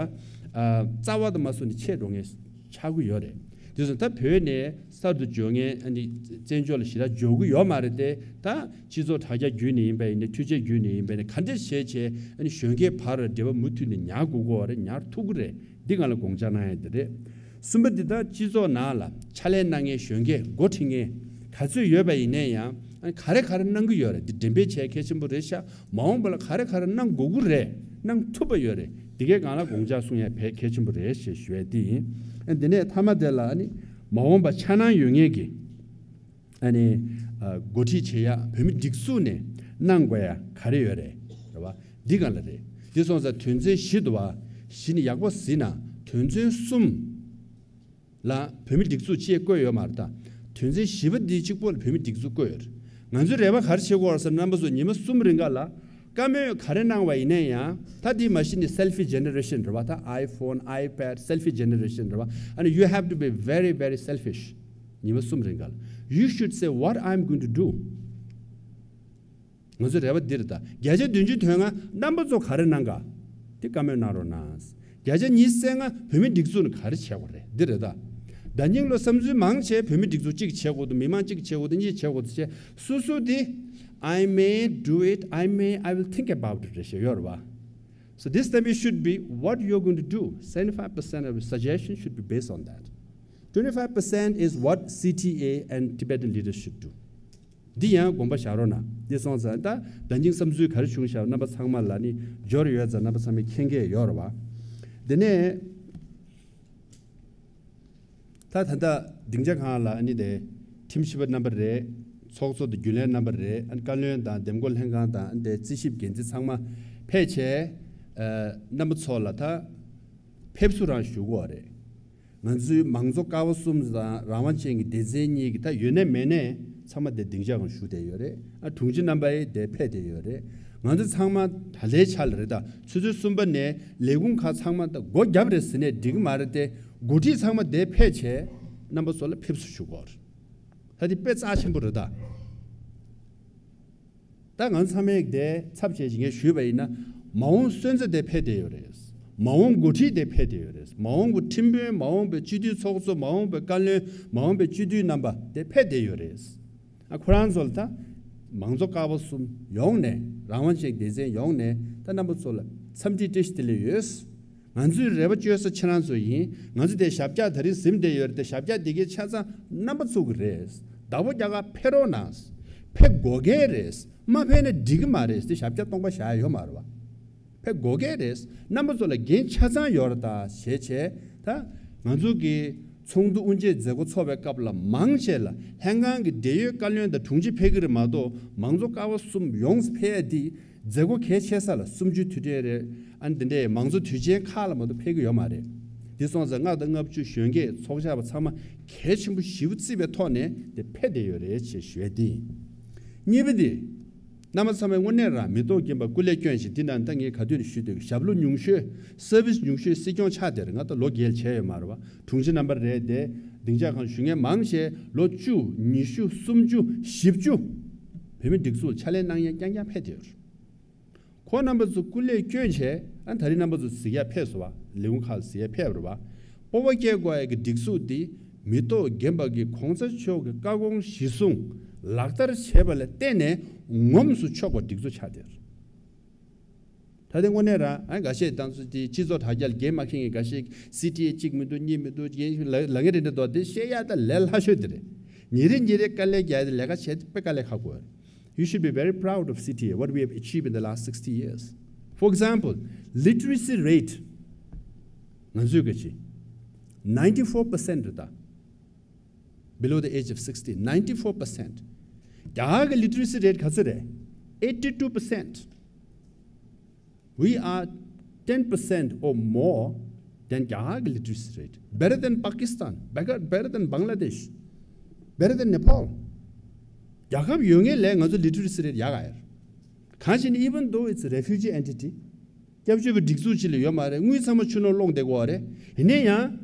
ཨ་རྩ་བ་དང་མ་སོ་ནས་ཆད་འགྲོ་ངེས་ཆགས་ཀྱི་ཡོད་རེད། དེ་སོང་ད་བོད་ནས་གསར་དུ་འབྱོར་མཁན་ཨ་ནི་བཙན་བྱོལ་ལ་ཞེ་དྲག་འབྱོར་གྱི་ཡོད་མ་རེད་དེ། ད་སྤྱི་ཚོགས་དྲ་རྒྱ་བརྒྱུད་ནས་ཡིན་པ་ཡིན་ནའི། འཕྲུལ་ཆས་བརྒྱུད་ནས་ཡིན་པ་ཡིན་ནའི། ག་འདྲས་བྱས་བྱས་ཨ་ནི་གཞོན་སྐྱེས་བར་འབྲེལ་བ་མུ་མཐུད་ནས་ཉར་དགོས་ཀྱི་ཡོད་རེད། ཉར་ཐུབ་ཀྱི་རེད། འདི་སྒང་ལ་དགོངས་འཆར་གནང་ཡ་དེ་རེད། གསུམ་པ་འདི་ད་སྤྱི་ཚོགས་ནང་ལ་ཕྱག་ལས་གནང་མཁན་གཞོན་སྐྱེས་འགོ་ཁྲིད་མཁན་ག་ཚོད་ཡོད་པ་ཡིན་ནའི་ཡང་ཨ་ག་རེ་ག་རེ་གནང་གི་ཡོད་རེད། འདི་འགྲེམས་སྤེལ་བྱས་གལ་ཆེན་པོ་རེད་ཤག་མ་འོངས་པ་ལ་ག་རེ་ག་རེ་གནང་དགོས་ཀྱི་རེད། གནང་ཐུབ་པ་ཡོད་རེད། འདི་གའི་སྒང་ལ་དགོངས་འཆར་གསུང་ཡ་དཔེ་གལ་ཆེན་པོ་རེད་ཞེས་ཞུ་ཡ་འདི་ཡིན། ཨ་འདི་ནས་མཐའ་མ་དེ་ལ་ཨ་ནི་མ་འོངས་པ་འཆར་སྣང་ཡོད་མཁན་གྱི་ཨ་ནི་ཨ་འགོ་ཁྲིད་བྱེད་ཡ་བོད་མི་སྒྲིག་འཛུགས་ནས་གནང་དགོས་ཡ་ག་རེ་ཡོད་རེད། རེད་བ། འདི་ག་ལ་རེད། འདི་སོང་ཙང་དོན་ཚན་བཞི་འདུག་བ། གཞི་ནས་ཡག་པོ་གཟིགས་ན་དོན་ཚན་གསུམ་ལ་བོད་མི་སྒྲིག་འཛུགས་ཅེས་བཀོད་ཡོད་མ་རེད་ད། དོན་ཚན་བཞི་པ་འདི་གཅིག་པོ་ལ་བོད་མི་སྒྲིག་འཛུགས་བཀོད་ཡོད་རེད། ང་ཚོས་རེ་བ་ག་རེ་བྱེད་དགོས་རེད་ཟེར་ན། རྣམ་པ་ཚོ་ཉི་མ་གསུམ་རིང་ག་ལ་བཀའ་མོལ་ག་རེ་གནང་བ་ཡིན་ན་ཡང་། ད་འདི་མ་གཞི་ནས་selfie generation རེད་བ། ད་iPhone, iPad, selfie generation རེད་བ། And you have to be very, very selfish. ཉི་མ་གསུམ་རིང་ག་ལ། You should say what I'm going to do. ང་ཚོའི་རེ་བ་འདི་རེད་ད། བརྒྱ་ཆ་བདུན་ཅུ་དོན་ལྔ་རྣམ་པ་ཚོ་ག་རེ་གནང་ག། འདི་བཀའ་མོལ་གནང་རོགས་གནང་། བརྒྱ་ཆ་ཉི་ཤུ་རྩ་ལྔ་བོད་མི་སྒྲིག་འཛུགས་ནས་ག་རེ་བྱེད་དགོས་རེད། འདི་རེད་ད། ཟླ་ཉིན་ལོ་བསམ་ཚུལ་མང་ཆེ་བོད་མི་སྒྲིག་འཛུགས་གཅིག་བྱེད་དགོས་འདུག་མི་མང་གཅིག་བྱེད་དགོས་འདུག་གཉིས་བྱེད་དགོས་འདུག་བྱས། སོ་སོ་དེ། I may do it, I may, I will think about it རེད་ཞེས་ཡོད་རེད་བ། So this time it should be what you're going to do. Seventy-five percent of your suggestion should be based on that. Twenty-five percent is what C T A and Tibetan leaders should do. འདི་ཡང་དགོངས་པ་བཞག་རོགས་གནང་། འདི་སོང་ཙང་ད་ཟླ་ཉིན་བསམ་ཚུལ་ག་རེ་བྱུང་བཞག་རྣམ་པ་ཚང་མ་ལ་ནི་འབྱོར་ཡོད་ཙང་རྣམ་པ་ཚང་མས་མཁྱེན་གྱི་ཡོད་རེད་བ། དེ་ནས་ད་ད་ལྟ་སྡིངས་ཆ་ཁང་ལ་ཨ་ནི་དེ་ཁྲིམས་ཞིབ་པ་རྣམ་པ་རེད། ཚོགས་གཙོ་དང་རྒྱུན་ལས་རྣམ་པ་རེད། ཨ་ནི་བཀའ་བློན་དང་འདེམས་བསྐོ་ལྷན་ཁང་དང་ཨ་ནི་དེ་རྩིས་ཞིབ་འགན་འཛིན་ཚང་མ་ཕེབས་བྱས། ཨ་རྣམ་པ་ཚོ་ལ་ད་ཕེབས་བསུ་རང་ཞུ་དགོས་རེད། ང་ཚོའི་མང་གཙོ་ཀ་བ་གསུམ་དང་རང་དབང་ཅན་གྱི་སྡེ་ཚན་གཉིས་ཀྱི་ད་ཡོད་ནའི་མེད་ནའི་ཚང་མ་དེ་སྡིངས་ཆ་སྒང་བཞུགས་བསྡད་ཡོད་རེད། ཨ་དྲུང་ཆེ་རྣམ་པ་ཡིས་དེ་ཕེབས་བསྡད་ཡོད་རེད། ང་ཚོ་ཚང་མ་ད་ལྟའི་ཆ་ལ་རེད་ད། ཆུ་ཚོད་གསུམ་པ་ནས་ལས་ཁུངས་ཁག་ཚང་མ་ད་སྒོ་བརྒྱབ་རེད་ཟེར་ནའི་འགྲིག་གི་མ་རེད་དེ། འགོ་ཁྲིད་ཚང་མ་དེ་ཕེབས་བྱས་རྣམ་པ་ཚོ་ལ་ཕེབས་བསུ་ཞུ་དགོས་རེད། ད་དེ་དཔེ་རྩ་ཆེན་པོ་རེད་ད། ད་ང་ཚོ་ཚང་མས་དེ་ཚབ་བྱས་ཅིག་ངས་ཞུས་པ་ཡིན་ན། མ་འོངས་སོན་རྩ་དེ་ཕེབས་བསྡད་ཡོད་རེད། མ་འོངས་འགོ་ཁྲིད་དེ་ཕེབས་བསྡད་ཡོད་རེད། མ་འོངས་ཀྱི་ཁྲིམས་དཔོན། མ་འོངས་པའི་སྤྱི་འཐུས་ཚོགས་གཙོ། མ་འོངས་པའི་བཀའ་བློན། མ་འོངས་པའི་སྤྱི་འཐུས་རྣམ་པ་དེ་ཕེབས་བསྡད་ཡོད་རེད། ཨ་ཁོ་རང་ཚོ་ལ་ད་མང་གཙོ་ཀ་བ་གསུམ་ཡོངས་ནས། རང་དབང་ཅན་སྡེ་ཚན་ཡོངས་ནས་ད་རྣམ་པ་ཚོ་ལ་འཚམས་འདྲི་བཀྲ་ཤིས་བདེ་ལེགས་ཡོད། ང་ཚོའི་རེ་བ་བཅོལ་ས་ཁྱེད་རང་ཚོ་ཡིན། ང་ཚོ་དེ་ཞབས་བཀྱག་ད་རིང་ཟིན་བསྡད་ཡོད་རེད་དེ། ཞབས་བཀྱག་དེ་གའི་ཆ་ཚང་རྣམ་པ་ཚོ་གི་རེད། བདག་པོ་རྒྱག་ག་ཕེབས་རོགས་གནང་། ཕེབས་དགོས་གལ་རེད། མ་ཕེབས་ན་འགྲིག་གི་མ་རེད་དེ། ཞབས་བཀྱག་སྟོང་པ་བཞག་ཡ་ཡོད་མ་རེད་བ། ཕེབས་དགོས་གལ་རེད། རྣམ་པ་ཚོ་ལ་འགན་ཆ་ཚང་ཡོད་རེད་ད་ཞེས་བྱས། ད་ང་ཚོ་གི་ཚོགས་འདུ་དབུ་འབྱེད་མཛད་སྒོ་ཚོགས་པའི་སྐབས་ལ་མང་ཆེ་ལ་ལྷན་ཁང་གི་འབྲེལ་ཡོད་བཀའ་བློན་དང་དྲུང་ཆེ་ཕེབས་ཀྱི་རེད་མ་གཏོགས། མང་གཙོ་ཀ་བ་གསུམ་ཡོངས་ཕེབས་ཡ་འདི་མཛད་སྒོ་གལ་ཆེ་ས་ལ་གསུམ་བཅུའི་དུས་དྲན་རེད། ཨ་ནི་དེ་འདྲའི་མང་གཙོ་དུས་ཆེན་ཁག་ལ་མ་གཏོགས་ཕེབས་ཀྱི་ཡོད་མ་རེད། འདི་སོང་ཙང་ལྔ་དང་ལྔ་བཅུ་གཞོན་སྐྱེས་ཚོགས་བཅར་བ་ཚང་མ་གལ་ཆེན་པོ་ཞེ་པོ་བརྩིས་པའི་ཐོག་ནས་དེ་ཕེབས་བསྡད་ཡོད་རེད་ཅེས་ཞུ་ཡ་འདི་ཡིན། གཉིས་པ་འདི། རྣམ་པ་ཚང་མས་དངོས་གནས་རང་མི་ཐོག་རྒྱན་པ་སྐུ་ལས་བསྐྱོན་ཞིང་། འདི་ནང་ད་ངས་ག་དུས་ནས་ཞུས་འདུག་ཞབས་ལོ་ཉུང་ཤོས། སར་བིས་ཉུང་ཤོས་སྲིད་སྐྱོང་ཆགས་བསྡད་རེད། ང་ད་ལོ་རྒས་བྱས་ཡོད་མ་རེད་བ། དྲུང་ཆེ་རྣམ་པ་རེད་དེ། སྡིངས་ཆ་སྒང་བཞུགས་མཁན་མང་ཆེ་ལོ་བཅུ། ཉི་ཤུ། སུམ་ཅུ། བཞི་བཅུ་བོད་མི་སྒྲིག་འཛུགས་ལ་ཕྱག་ལས་གནང་ཡ་རྐྱང་རྐྱང་ཕེབས་བསྡད་ཡོད་རེད། ཁོ་རྣམ་པ་ཚོ་སྐུ་ལས་བསྐྱོན་བྱས། ཨ་ད་རེས་རྣམ་པ་ཚོ་གཟིགས་ཡ་ཕེབས་སོང་བ། ལས་ཁུངས་ཁག་ལ་གཟིགས་ཡ་ཕེབས་རེད་བ། སྤོབས་པ་སྐྱེ་དགོས་ཡ་གི་སྒྲིག་འཛུགས་འདི་མི་ཐོག་རྒན་པ་གི་གོང་ས་མཆོག་གི་བཀའ་དགོངས་གཞི་བཟུང་ལག་བསྟར་བྱས་པ་ལ་བརྟེན་ནས་ངོམས་སུ་ཆོག་པ་སྒྲིག་འཛུགས་ཆགས་བསྡད་ཡོད་རེད། ད་ལྟའི་དངོས་གནས་རང་ཨ་འགའ་ཤས་དང་སུ་དེ་སྤྱི་ཚོགས་དྲ་རྒྱ་ལ་འགན་མ་འཁྱེར་མཁན་འགའ་ཤས་སི་ཊི་ཨེ་གཅིག་མི་འདུག་གཉིས་མི་འདུག་ཡིན་ལ་ལ་ངེ་རེ་འདྲ་འདུག་དེ་བཤད་ཡ་ད་ལས་སླ་ཤོས་དེ་རེད། ཉིན་རེ་ཉིན་རེ་དཀའ་ལས་རྒྱག་ཡ་དེ་ལས་ཀ་བྱེད་དཔེ་དཀའ་ལས་ཁག་པོ་རེད། You should be very proud of C T A, what we have achieved in the last sixty years. For example, literacy rate ང་ཚོའི་ག་ཅི་ninety four percent རེད་ད། Below the age of sixty, ninety four percent. རྒྱ་གར་གི་literacy rate ག་ཚོད་རེད། Eighty two percent. We are ten percent or more than རྒྱ་གར་གི་literacy rate. Better than Pakistan, better, better than Bangladesh, better than Nepal. རྒྱལ་ཁབ་ཡོད་ངེས་ལས་ང་ཚོ་literacy rate ཡག་ག་ཡོད། གང་ཞིག་ནི་even though it's a refugee entity, སྐྱབས་བཅོལ་བའི་སྒྲིག་འཛུགས་ཅིག་ལ་ཡོད་མ་རེད། དངུལ་ཚང་མ་ཕྱི་ལོགས་སློང་བསྡད་ཀྱི་ཡོད་རེད། ཡིན་ནའི་ཡང་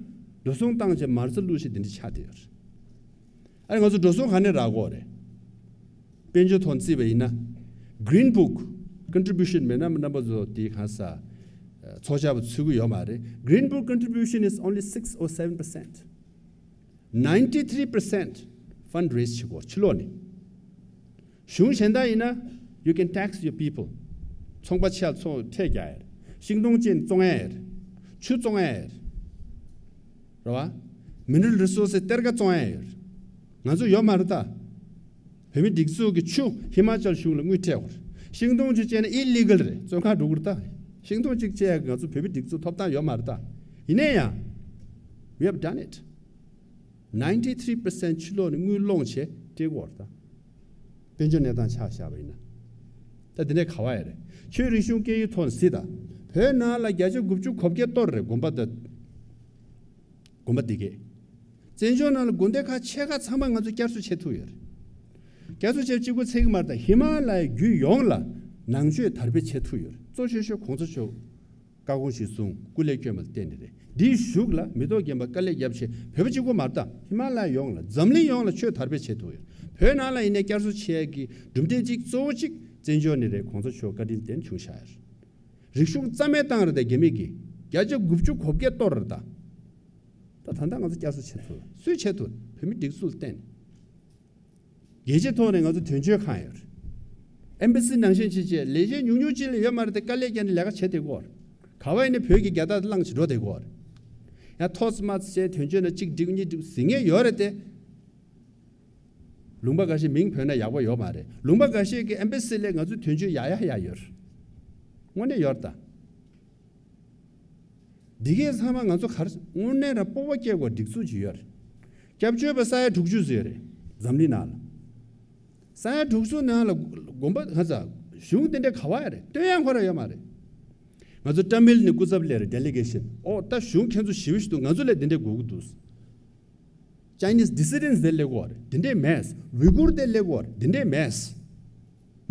འགྲོ་སོང་བཏང་བྱས་མ་རྩ་བླུགས་བྱས་དེ་འདྲ་ཆགས་བསྡད་ཡོད་རེད། ཨ་ནི་ང་ཚོ་འགྲོ་སོང་ག་ནས་རག་གི་ཡོད་རེད། དཔལ་འབྱོར་ཐོག་བརྩིས་པ་ཡིན་ན། Green Book contribution མེད་ན་རྣམ་པ་ཚོ་དེའི་གང་ས་ཚོགས་བཅར་བ་ཚུད་ཀྱི་ཡོད་མ་རེད། Green Book contribution is only six or seven percent. Ninety three percent fundraise བྱེད་དགོས་ཕྱི་ལོགས་ནས། གཞུང་གཞན་དག་ཡིན་ན། You can tax your people. ཚོང་པ་ཆེ་ཚོང་ཁྲལ་རྒྱག་ཡ་རེད། ཤིང་སྡོང་ཅན་བཙོང་ཡ་རེད། ཆུ་བཙོང་ཡ་རེད། རེད་བ། Mineral resources གཏེར་ཁ་བཙོང་ཡ་ཡོད་རེད། ང་ཚོ་ཡོད་མ་རེད་ད། བོད་མི་སྒྲིག་འཛུགས་ཀྱི་ཆུ་ཧི་མ་ཅལ་གཞུང་ལ་དངུལ་སྤྲད་དགོས་རེད། ཤིང་སྡོང་ཅིག་བཅད་ན་illegal རེད། བཙོན་ཁང་འགྲོ་དགོས་རེད་ད། ཤིང་སྡོང་ཅིག་བཅད་ཡ་ང་ཚོ་བོད་མི་སྒྲིག་འཛུགས་ཐོབ་ཐང་ཡོད་མ་རེད་ད། ཡིན་ན་ཡང་། We have done it. Ninety three percent ཕྱི་ལོགས་ནས་དངུལ་སློང་བྱས་སྤྲད་དགོས་རེད་ད། དཔལ་འབྱོར་གནས་སྟངས་ཆ་བཞག་པ་ཡིན་ན། ད་དེ་འདྲའི་ག་བ་ཡ་རེད། ཆོས་རིག་གཞུང་སྐད་ཡིག་ཐོག་ནས་གཟིགས་དང་། བོད་ནང་ལ་བརྒྱ་ཆ་དགུ་བཅུ་གོ་བརྒྱད་གཏོར་རེད། དགོན་པ་དང་། དགོན་པ་འདི་གས། བཙན་བྱོལ་ནང་ལ་དགོན་སྡེ་ཁག་ཆེ་ཁག་ཚང་མ་ང་ཚོ་བསྐྱར་གསོ་བྱེད་ཐུབ་ཡོད་རེད། བསྐྱར་གསོ་བྱེད་གཅིག་པོ་ཚད་ཀྱི་མ་རེད་ད། ཧི་མ་ལ་ཡའི་རྒྱུད་ཡོངས་ལ་ནང་ཆོས་དར་སྤེལ་བྱེད་ཐུབ་ཡོད་རེད། གཙོ་ཆེ་ཤོས་གོང་ས་མཆོག་བཀའ་དགོངས་གཞིར་བཟུང་སྐུ་ལས་བསྐྱོན་པ་ལ་བརྟེན་ནས་རེད། འདིའི་གཞུག་ལ་མི་ཐོག་རྒན་པ་དཀའ་ལས་རྒྱབ་བྱས་བོད་པ་གཅིག་པོ་མ་རེད་ད། ཧི་མ་ལ་ཡ་ཡོངས་ལ་འཛམ་གླིང་ཡོངས་ལ་ཆོས་དར་སྤེལ་བྱེད་ཐུབ་ཡོད། བོད་ནང་ལ་ཡིན་ནའི་བསྐྱར་གསོ་བྱེད་ཡས་ཀྱི་གྲུབ་འབྲས་གཅིག་གཙོ་བོ་གཅིག་བཙན་བྱོལ་ནས་རེད། གོང་ས་མཆོག་བཀའ་དྲིན་ལྡན་བྱུང་བཞག་ཡོད། རིག་གཞུང་རྩ་མེད་བཏང་རེད་ད། རྒྱ་མི་གིས་བརྒྱ་ཆ་དགུ་བཅུ་གོ་བརྒྱད་གཏོར་རེད་ད། ད་ད་ལྟ་ང་ཚོ་བསྐྱར་གསོ་བྱེད་ཐུབ། སུས་བྱེད་ཐུབ། བོད་མི་སྒྲིག་འཛུགས་ལ་བརྟེན་ནས། རྒྱལ་སྤྱིའི་ཐོག་ནས་ང་ཚོ་དོན་གཅོད་ཁང་ཡོད་རེད། ཨེམ་བྷ་སི་ནང་བཞིན་བྱེད་བྱེད་ལས་བྱེད་ཉུང་ཉུང་ཅིག་ལས་ཡོད་མ་རེད་དེ། དཀའ་ལས་བརྒྱབ་ནས་ལས་ཀ་བྱེད་བསྡད་ཀྱི་ཡོད་རེད། ག་བ་ཡིན་ནའི་བོད་ཀྱི་རྒྱལ་དར་བསླངས་བྱས་འགྲོ་བསྡད་ཀྱི་ཡོད་རེད། ཡང་ཐོས་མ་བྱས་དོན་གཅོད་ན་གཅིག་འགྲིག་གཉིས་འགྲིག་ཟེར་མཁན་ཡོད་རེད་དེ། ལུང་པ་འགའ་ཤས་མིང་བོས་ན་ཡག་པོ་ཡོད་མ་རེད། ལུང་པ་འགའ་ཤས་ཀྱི་ཨེམ་བྷ་སི་ལས་ང་ཚོའི་དོན་གཅོད་ཡག་ཡག་ཡག་ཡོད་རེད། དངོས་གནས་ཡོད་རེད་ད། འདི་གས་ཚང་མ་ང་ཚོ་གར་དངོས་གནས་རང་སྤོབས་པ་སྐྱེ་དགོས་སྒྲིག་འཛུགས་ཅིག་ཡོད་རེད། སྐྱབས་བཅོལ་བ་ས་ཡ་དྲུག་ཅུ་ཙམ་ཡོད་རེད། འཛམ་གླིང་ནང་ལ། ས་ཡ་དྲུག་ཅུ་ནང་ལ་དགོན་པ་ག་ཚ་གཞུང་དེ་འདྲ་ག་བ་ཡ་རེད། སྟོན་ཡ་ཁོ་ར་ཡོད་མ་རེད། ང་ཚོ་ཏ་མིལ་ནས་སྐུ་ཚབ་སླེབས་རེད། ཌེ་ལི་གེ་ཤན། ཨོ་ད་གཞུང་ཁྱེད་ཚོ་ཞི་བ་ཞིག་འདུག་ང་ཚོ་ལས་དེ་འདྲ་དགོས་ཀྱི་འདུག Chinese dissidents དེ་སླེབས་ཀྱི་ཡོད་རེད། དེ་འདྲས་མེད། ཝི་གུར་དེ་སླེབས་ཀྱི་ཡོད་རེད། དེ་འདྲས་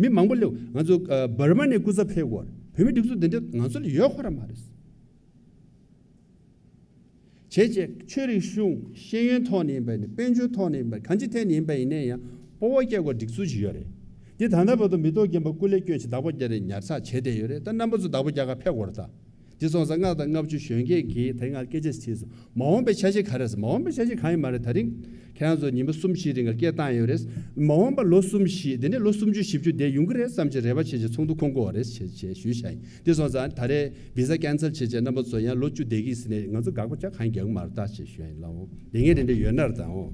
མེད། མི་མང་པོ་སླེབས། ང་ཚོ་ཨ་འབར་མ་ནས་སྐུ་ཚབ་ཕེབས་ཀྱི་ཡོད་རེད། བོད་མི་སྒྲིག་འཛུགས་དེ་འདྲས་ང་ཚོ་ལ་ཡོད་ཁོ་ར་མ་རེད། བྱས་བྱས་ཆོས་རིག་གཞུང་ཤེས་ཡོན་ཐོག་ནས་ཡིན་པ་ཡིན་ན། དཔལ་འབྱོར་ཐོག་ནས་ཡིན་པ། གང་ཅིའི་ཐད་ནས་ཡིན་པ་ཡིན་ན་ཡང་སྤོབས་པ་སྐྱེ་དགོས་སྒྲིག་འཛུགས་ཅིག་ཡོད་རེད། འདི་ད་ལྟ་བར་དུ་མི་ཐོག་རྒན་པ་སྐུ་ལས་བསྐྱོན་བྱས་བདག་པོ་རྒྱག་རེས་ཉར་ཚགས་བྱས་བསྡད་ཡོད་རེད། ད་རྣམ་པ་ཚོ་བདག་པོ་རྒྱག་ག་ཕེབས་དགོས་རེད་ད། དེ་སོང་ཙང་ལྔ་དང་ལྔ་བཅུ་གཞོན་སྐྱེས་ཀྱིས་དེ་སྔར་སྐད་ཆ་དྲིས་སོང་། མ་འོངས་པའི་འཆར་གཞི་ག་རེ་ཟེར། མ་འོངས་པའི་འཆར་གཞི་གང་ཡིན་མ་རེད། ད་རིང་ཁྱེད་རང་ཚོ་ཉིན་པ་གསུམ་བཞི་རིང་ལ་སྐད་བཏང་ཡོད་རེད། མ་འོངས་པ་ལོ་གསུམ་བཞི་དེ་ནས་ལོ་སུམ་ཅུ་བཞི་བཅུ་བསྡད་ཡོང་གི་རེད་བསམ་བྱས་རེ་བ་བྱས་བྱས་ཚོགས་འདུ་ཁོང་དགོས་རེད་བྱས་བྱས་ཞུས་བཞག་ཡིན། དེ་སོང་ཙང་ད་རེས་བི་ཟ་ཀན་སལ་བྱས་བྱས་རྣམ་པ་ཚོ་ཡང་ལོ་བཅུ་བསྡད་ཀྱི་ཟེར་ནས་ང་ཚོ་དགག་པ་ཅག་གང་རྒྱག་གི་མ་རེད་ད་ཞེས་ཞུ་ཡ་ཡིན་ལགས། འོ་དེ་ངས་དེ་འདྲ་ཡོད་ན་རེད་ད། འོ་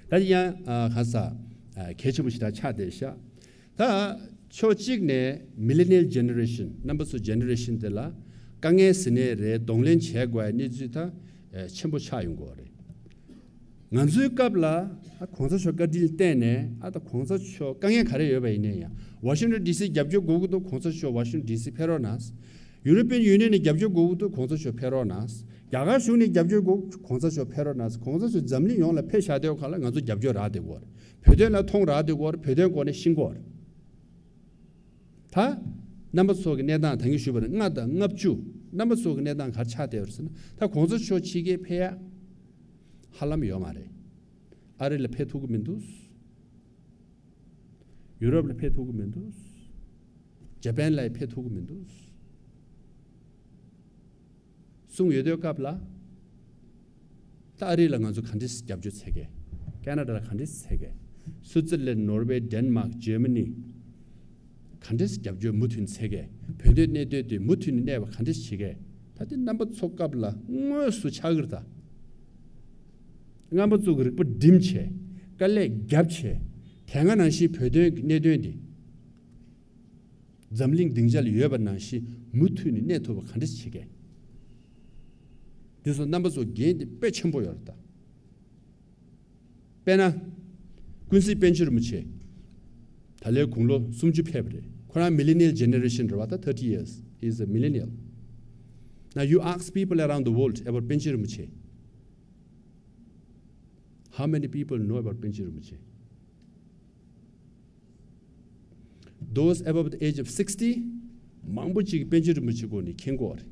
ད་ཡང་ཨ་ག་ས་ཨ་གལ་ཆེན་པོ་ཞིག་ད་ཆགས་བསྡད་ཤག་ད་ཕྱོགས་གཅིག་ནས་millennial generation རྣམ་པ་ཚོ་ཇེ་ནེ་རེ་ཤན་དེ་ལ་དཀའ་ངལ་ཟེར་ནའི་རེད། གདོང་ལེན་བྱེད་དགོས་ཡ་གནས་ཚུལ་ད་ཆེན་པོ་ཆགས་ཡོང་གི་ཡོད་རེད། ང་ཚོའི་སྐབས་ལ་ཨ་གོང་ས་མཆོག་བཀའ་དྲིན་བརྟེན་ནས་ཨ་ད་གོང་ས་མཆོག་དཀའ་ངལ་ག་རེ་ཡོད་པ་ཡིན་ནའི་ཡང་ཝ་ཤིང་ཊོན་ཌི་སི་རྒྱབ་སྐྱོར་དགོས་ཀྱི་འདུག་གོང་ས་མཆོག་ཝ་ཤིང་ཊོན་ཌི་སི་ཕེབས་རོགས་གནང་། ཡུ་རོ་པི་ཡན་ཡུ་ནི་ཡན་ནས་རྒྱབ་སྐྱོར་དགོས་ཀྱི་འདུག་གོང་ས་མཆོག་ཕེབས་རོགས་གནང་། རྒྱ་གར་གཞུང་ནས་རྒྱབ་སྐྱོར་དགོས། གོང་ས་མཆོག་ཕེབས་རོགས་གནང་། གོང་ས་མཆོག་འཛམ་གླིང་ཡོངས་ལ་ཕེབས་བཞག་དུས་སྒང་ལ་ང་ཚོ་རྒྱབ་སྐྱོར་རག་བསྡད་ཀྱི་ཡོད་རེད། བོད་དོན་ལ་མཐོང་རག་བསྡད་ཀྱི་ཡོད་རེད། བོད་དོན་སྐོར་ནས་ཤེས་ཀྱི་ཡོད་རེད། ད་རྣམ་པ་ཚོ་གི་གནས་སྟངས་ད་གིན་ཞུས་པ་ནང་ལྔ་དང་ལྔ་བཅུ་རྣམ་པ་ཚོ་གི་གནས་སྟངས་ག་རེ་ཆགས་བསྡད་ཡོད་རེད་ཟེར་ན། ད་གོང་ས་མཆོག་ཕྱི་རྒྱལ་ཕེབས་ཡ་ཧ་ལམ་ཡོད་མ་རེད། ཨ་རི་ལ་ཕེབས་ཐུབ་ཀྱི་མི་འདུག་ཡུ་རོབ་ལ་ཕེབས་ཐུབ་ཀྱི་མི་འདུག་ཇ་པན་ལ་ཕེབས་ཐུབ་ཀྱི་མི་འདུག་གསུངས་ཡོད་དུས་སྐབས་ལ། ད་ཨ་རི་ལ་ང་ཚོ་ག་འདྲས་རྒྱབ་སྐྱོར་བྱེད་གས། ཁེ་ན་ཌ་ལ་ག་འདྲས་བྱེད་གས། སུའུ་ཙེར་ལན། ནོར་ཝེ། ཌེན་མཱག་ཇར་མ་ནི། ག་འདྲས་རྒྱབ་སྐྱོར་མུ་མཐུད་བྱེད་གས། བོད་དོན་གནད་དོན་དེ་མུ་མཐུད་ནས་གནས་པ་ག་འདྲས་བྱེད་གས། ད་དེ་རྣམ་པ་ཚོ་སྐབས་ལ་དངོས་སུ་ཆགས་ཀྱི་རེད་ད། རྣམ་པ་ཚོ་གི་རིག་པ་སྒྲིམ་བྱས། དཀའ་ལས་རྒྱབ་བྱས། དེ་སྔ་ནང་བཞིན་བོད་དོན་གྱི་གནད་དོན་འདི། འཛམ་གླིང་སྡིངས་ཆ་ལ་ཡོད་པ་ནང་བཞིན་མུ་མཐུད་ནས་གནས་ཐུབ་པ་ག་འདྲ་བྱེད་གས། འདི་ཚོ་རྣམ་པ་ཚོ་འགན་འདི་དཔེ་ཆེན་པོ་ཡོད་རེད་ད། དཔེར་ན། ཀུན་གཟིགས་པཎ་ཆེན་རིན་པོ་ཆེ། ད་ལོའི་དགུང་ལོ་སུམ་ཅུ་ཕེབས་པ་རེད། ཁོ་རང་millennial generation རེད་བ། ད་thirty years, he's a millennial. Now you ask people around the world about པཎ་ཆེན་རིན་པོ་ཆེ. How many people know about པཎ་ཆེན་རིན་པོ་ཆེ? Those above the age of sixty, མང་པོ་ཅིག་པཎ་ཆེན་རིན་པོ་ཆེ་སྐོར་ནས་མཁྱེན་གྱི་ཡོད་རེད།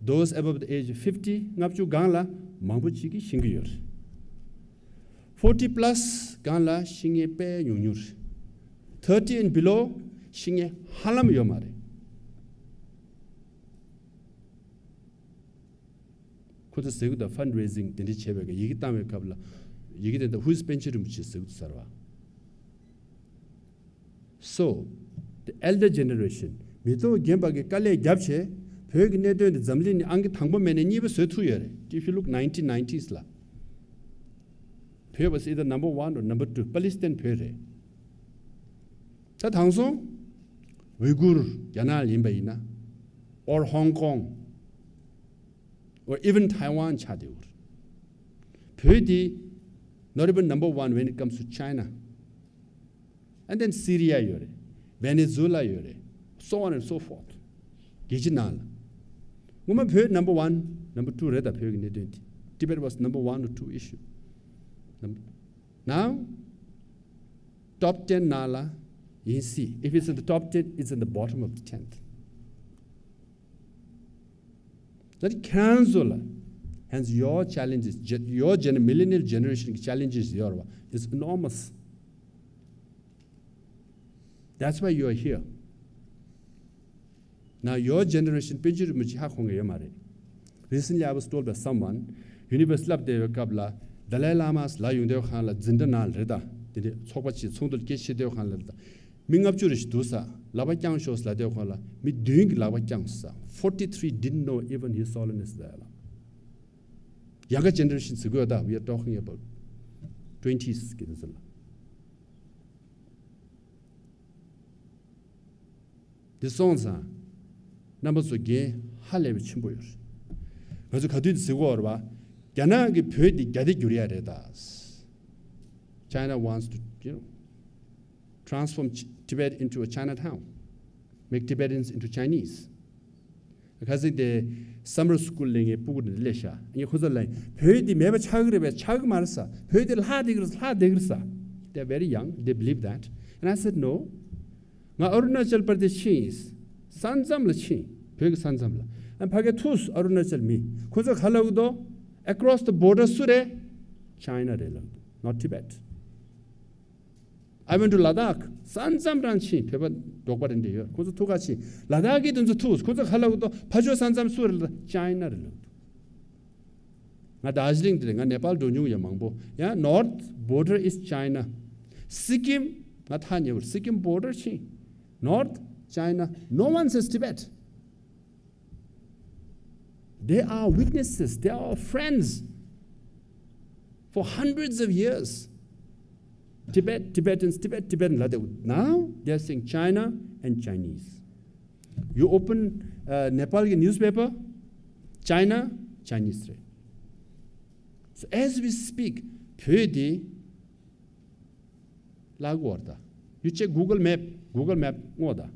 Those above the age of fifty, ལྔ་བཅུ་སྒང་ལ་མང་པོ་ཅིག་གིས་ཤེས་ཀྱི་ཡོད་རེད། Forty plus སྒང་ལ་ཤེས་མཁན་དཔེ་ཉུང་ཉུང་རེད། Thirty and below ཤེས་མཁན་ཧ་ལམ་ཡོད་མ་རེད། ཁོ་ཚོ་ཟེར་གི་འདུག fund raising དེ་འདྲ་བྱས་པའི་སྐབས། ཡི་གེ་བཏང་བའི་སྐབས་ལ། ཡི་གེ་དེ་ད་Who is པཎ་ཆེན་རིན་པོ་ཆེ་ཟེར་གི་འདུག་ཟེར་བ། So, the elder generation, མི་ཐོག་རྒན་པ་གིས་དཀའ་ལས་བརྒྱབ་བྱས། བོད་ཀྱི་གནད་དོན་དེ་འཛམ་གླིང་ནས་ཨང་ཀི་དང་པོ་མེད་ནས་གཉིས་པ་བཟོས་ཐུབ་ཡོད་རེད། If you look nineteen nineties ལ། བོད་was either number one or number two. པ་ལི་སི་ཐན་བོད་རེད། ད་དེང་སང་ཝི་གུར་རྒྱ་ནག་ཡིན་པ་ཡིན་ན། Or Hong Kong, or even Taiwan ཆགས་བསྡད་ཡོད་རེད། བོད་དེ་not even number one when it comes to China. And then Syria ཡོད་རེད། Venezuela ཡོད་རེད། So on and so forth. རྒྱལ་སྤྱི་ནང་ལ། ངོ་མ་བོད་number one, number two རེད་ད། བོད་ཀྱི་གནད་དོན་དེ། Tibet was number one or two issue. Number Now, top ten ནང་ལ་ཡིན་སྲིད། If it's in the top ten, it's in the bottom of the tenth. ད་ཁྱེད་རང་ཚོ་ལ། Hence, your challenges, ge- your gen- millennial generation གི་challenges ཡོད་རེད་བ། It's enormous. That's why you are here. Now, your generation པཎ་ཆེན་རིན་པོ་ཆེ་ཧ་གོ་མཁན་ཡོད་མ་རེད། Recently, I was told by someone, university སློབ་བསྡད་པའི་སྐབས་ལ། Dalai Lama ལ་ཡོང་དུས་སྒང་ལ་འཛིན་གྲྭ་ནང་ལ་རེད་ད། དེ་འདྲའི་ཚོགས་པ་ཅིག་ཚོགས་འདུ་སྐད་ཆ་བཤད་དུས་སྒང་ལ་རེད་ད། མི་ལྔ་བཅུ་རེ་ཞིག་འདུག་ས། ལག་པ་བརྐྱངས་ཤོག་ལབ་དུས་སྒང་ལ་མི་བདུན་གྱིས་ལག་པ་བརྐྱངས་ས། Forty three didn't know even His Holiness Dalai Lama. Younger generation ཟེར་དགོས་ད། We are talking about twenties གི་དེ་ཚོ་ལ། འདི་སོང་ཙང་། རྣམ་པ་ཚོ་འགན་ཧ་ལས་པའི་ཆེན་པོ་ཡོད་རེད། ང་ཚོ་ག་དུས་དེ་ཟེར་གོ་རེད་བ། རྒྱ་ནག་གིས་བོད་འདི་རྒྱ་སྡེ་བསྒྱུར་ཡ་རེད་ད། China wants to, you know, transform Ch- Tibet into a Chinatown, make Tibetans into Chinese. ཁ་སང་དེ་summer school ལ་ངའི་སྤུ་གུ་དེ་སླེབས་ཤག་ངས་ཁོ་ཚོ་ལ། བོད་འདི་མེད་པ་ཆགས་ཀྱི་རེད་པས། ཆགས་ཀྱི་མ་རེད་ས། བོད་འདི་ལྷག་བསྡད་ཀྱི་རེད། ལྷག་བསྡད་ཀྱི་རེད་ས། They're very young, they believe that. And I said, no. ང་ཨ་རུ་ན་ཅལ་པར་དེ་ཕྱིན། ས་མཚམས་ལ་ཕྱིན། བོད་ཀྱི་ས་མཚམས་ལ། ཨ་ཕ་གི་ཐུག་ཨ་རུ་ན་ཅལ་མི། ཁོ་ཚོ་ག་ལབ་གི་འདུག Across the border སུ་རེད། China རེད་ལབ་གི་འདུག Not Tibet. I went to Ladakh. ས་མཚམས་རང་ཕྱིན། བོད་པ་འབྲོག་པ་རེ་འདྲ་ཡོད། ཁོ་ཚོ་ཐུག་ག་ཕྱིན། ལ་དྭགས་ཀྱི་དེ་ཚོ་ཐུག་ཁོ་ཚོ་ག་ལབ་གི་འདུག་ཕ་ཇོ་ས་མཚམས་སུ་རེད་ལབ། China རེད་ལབ་གི་འདུག་ང་དར་ཇི་ལིང་དེ་རེད། ང་ནེ་པཱལ་འགྲོ་མྱོང་ཡོད་མང་པོ། ཡང་North border is China. སི་ཀིམ། ང་ཐག་ཉེ་བར་སི་ཀིམ་border ཕྱིན། North China. No one says Tibet. They are witnesses. They are friends for hundreds of years. Tibet, Tibetans, Tibet, Tibetan. Now they are saying China and Chinese. You open uh, Nepal གི་newspaper, China, Chinese རེད། So as we speak, བོད་དེ་བརླག་གི་ཡོད་རེད་ད། You check Google Map, Google Map སྔོག་ད།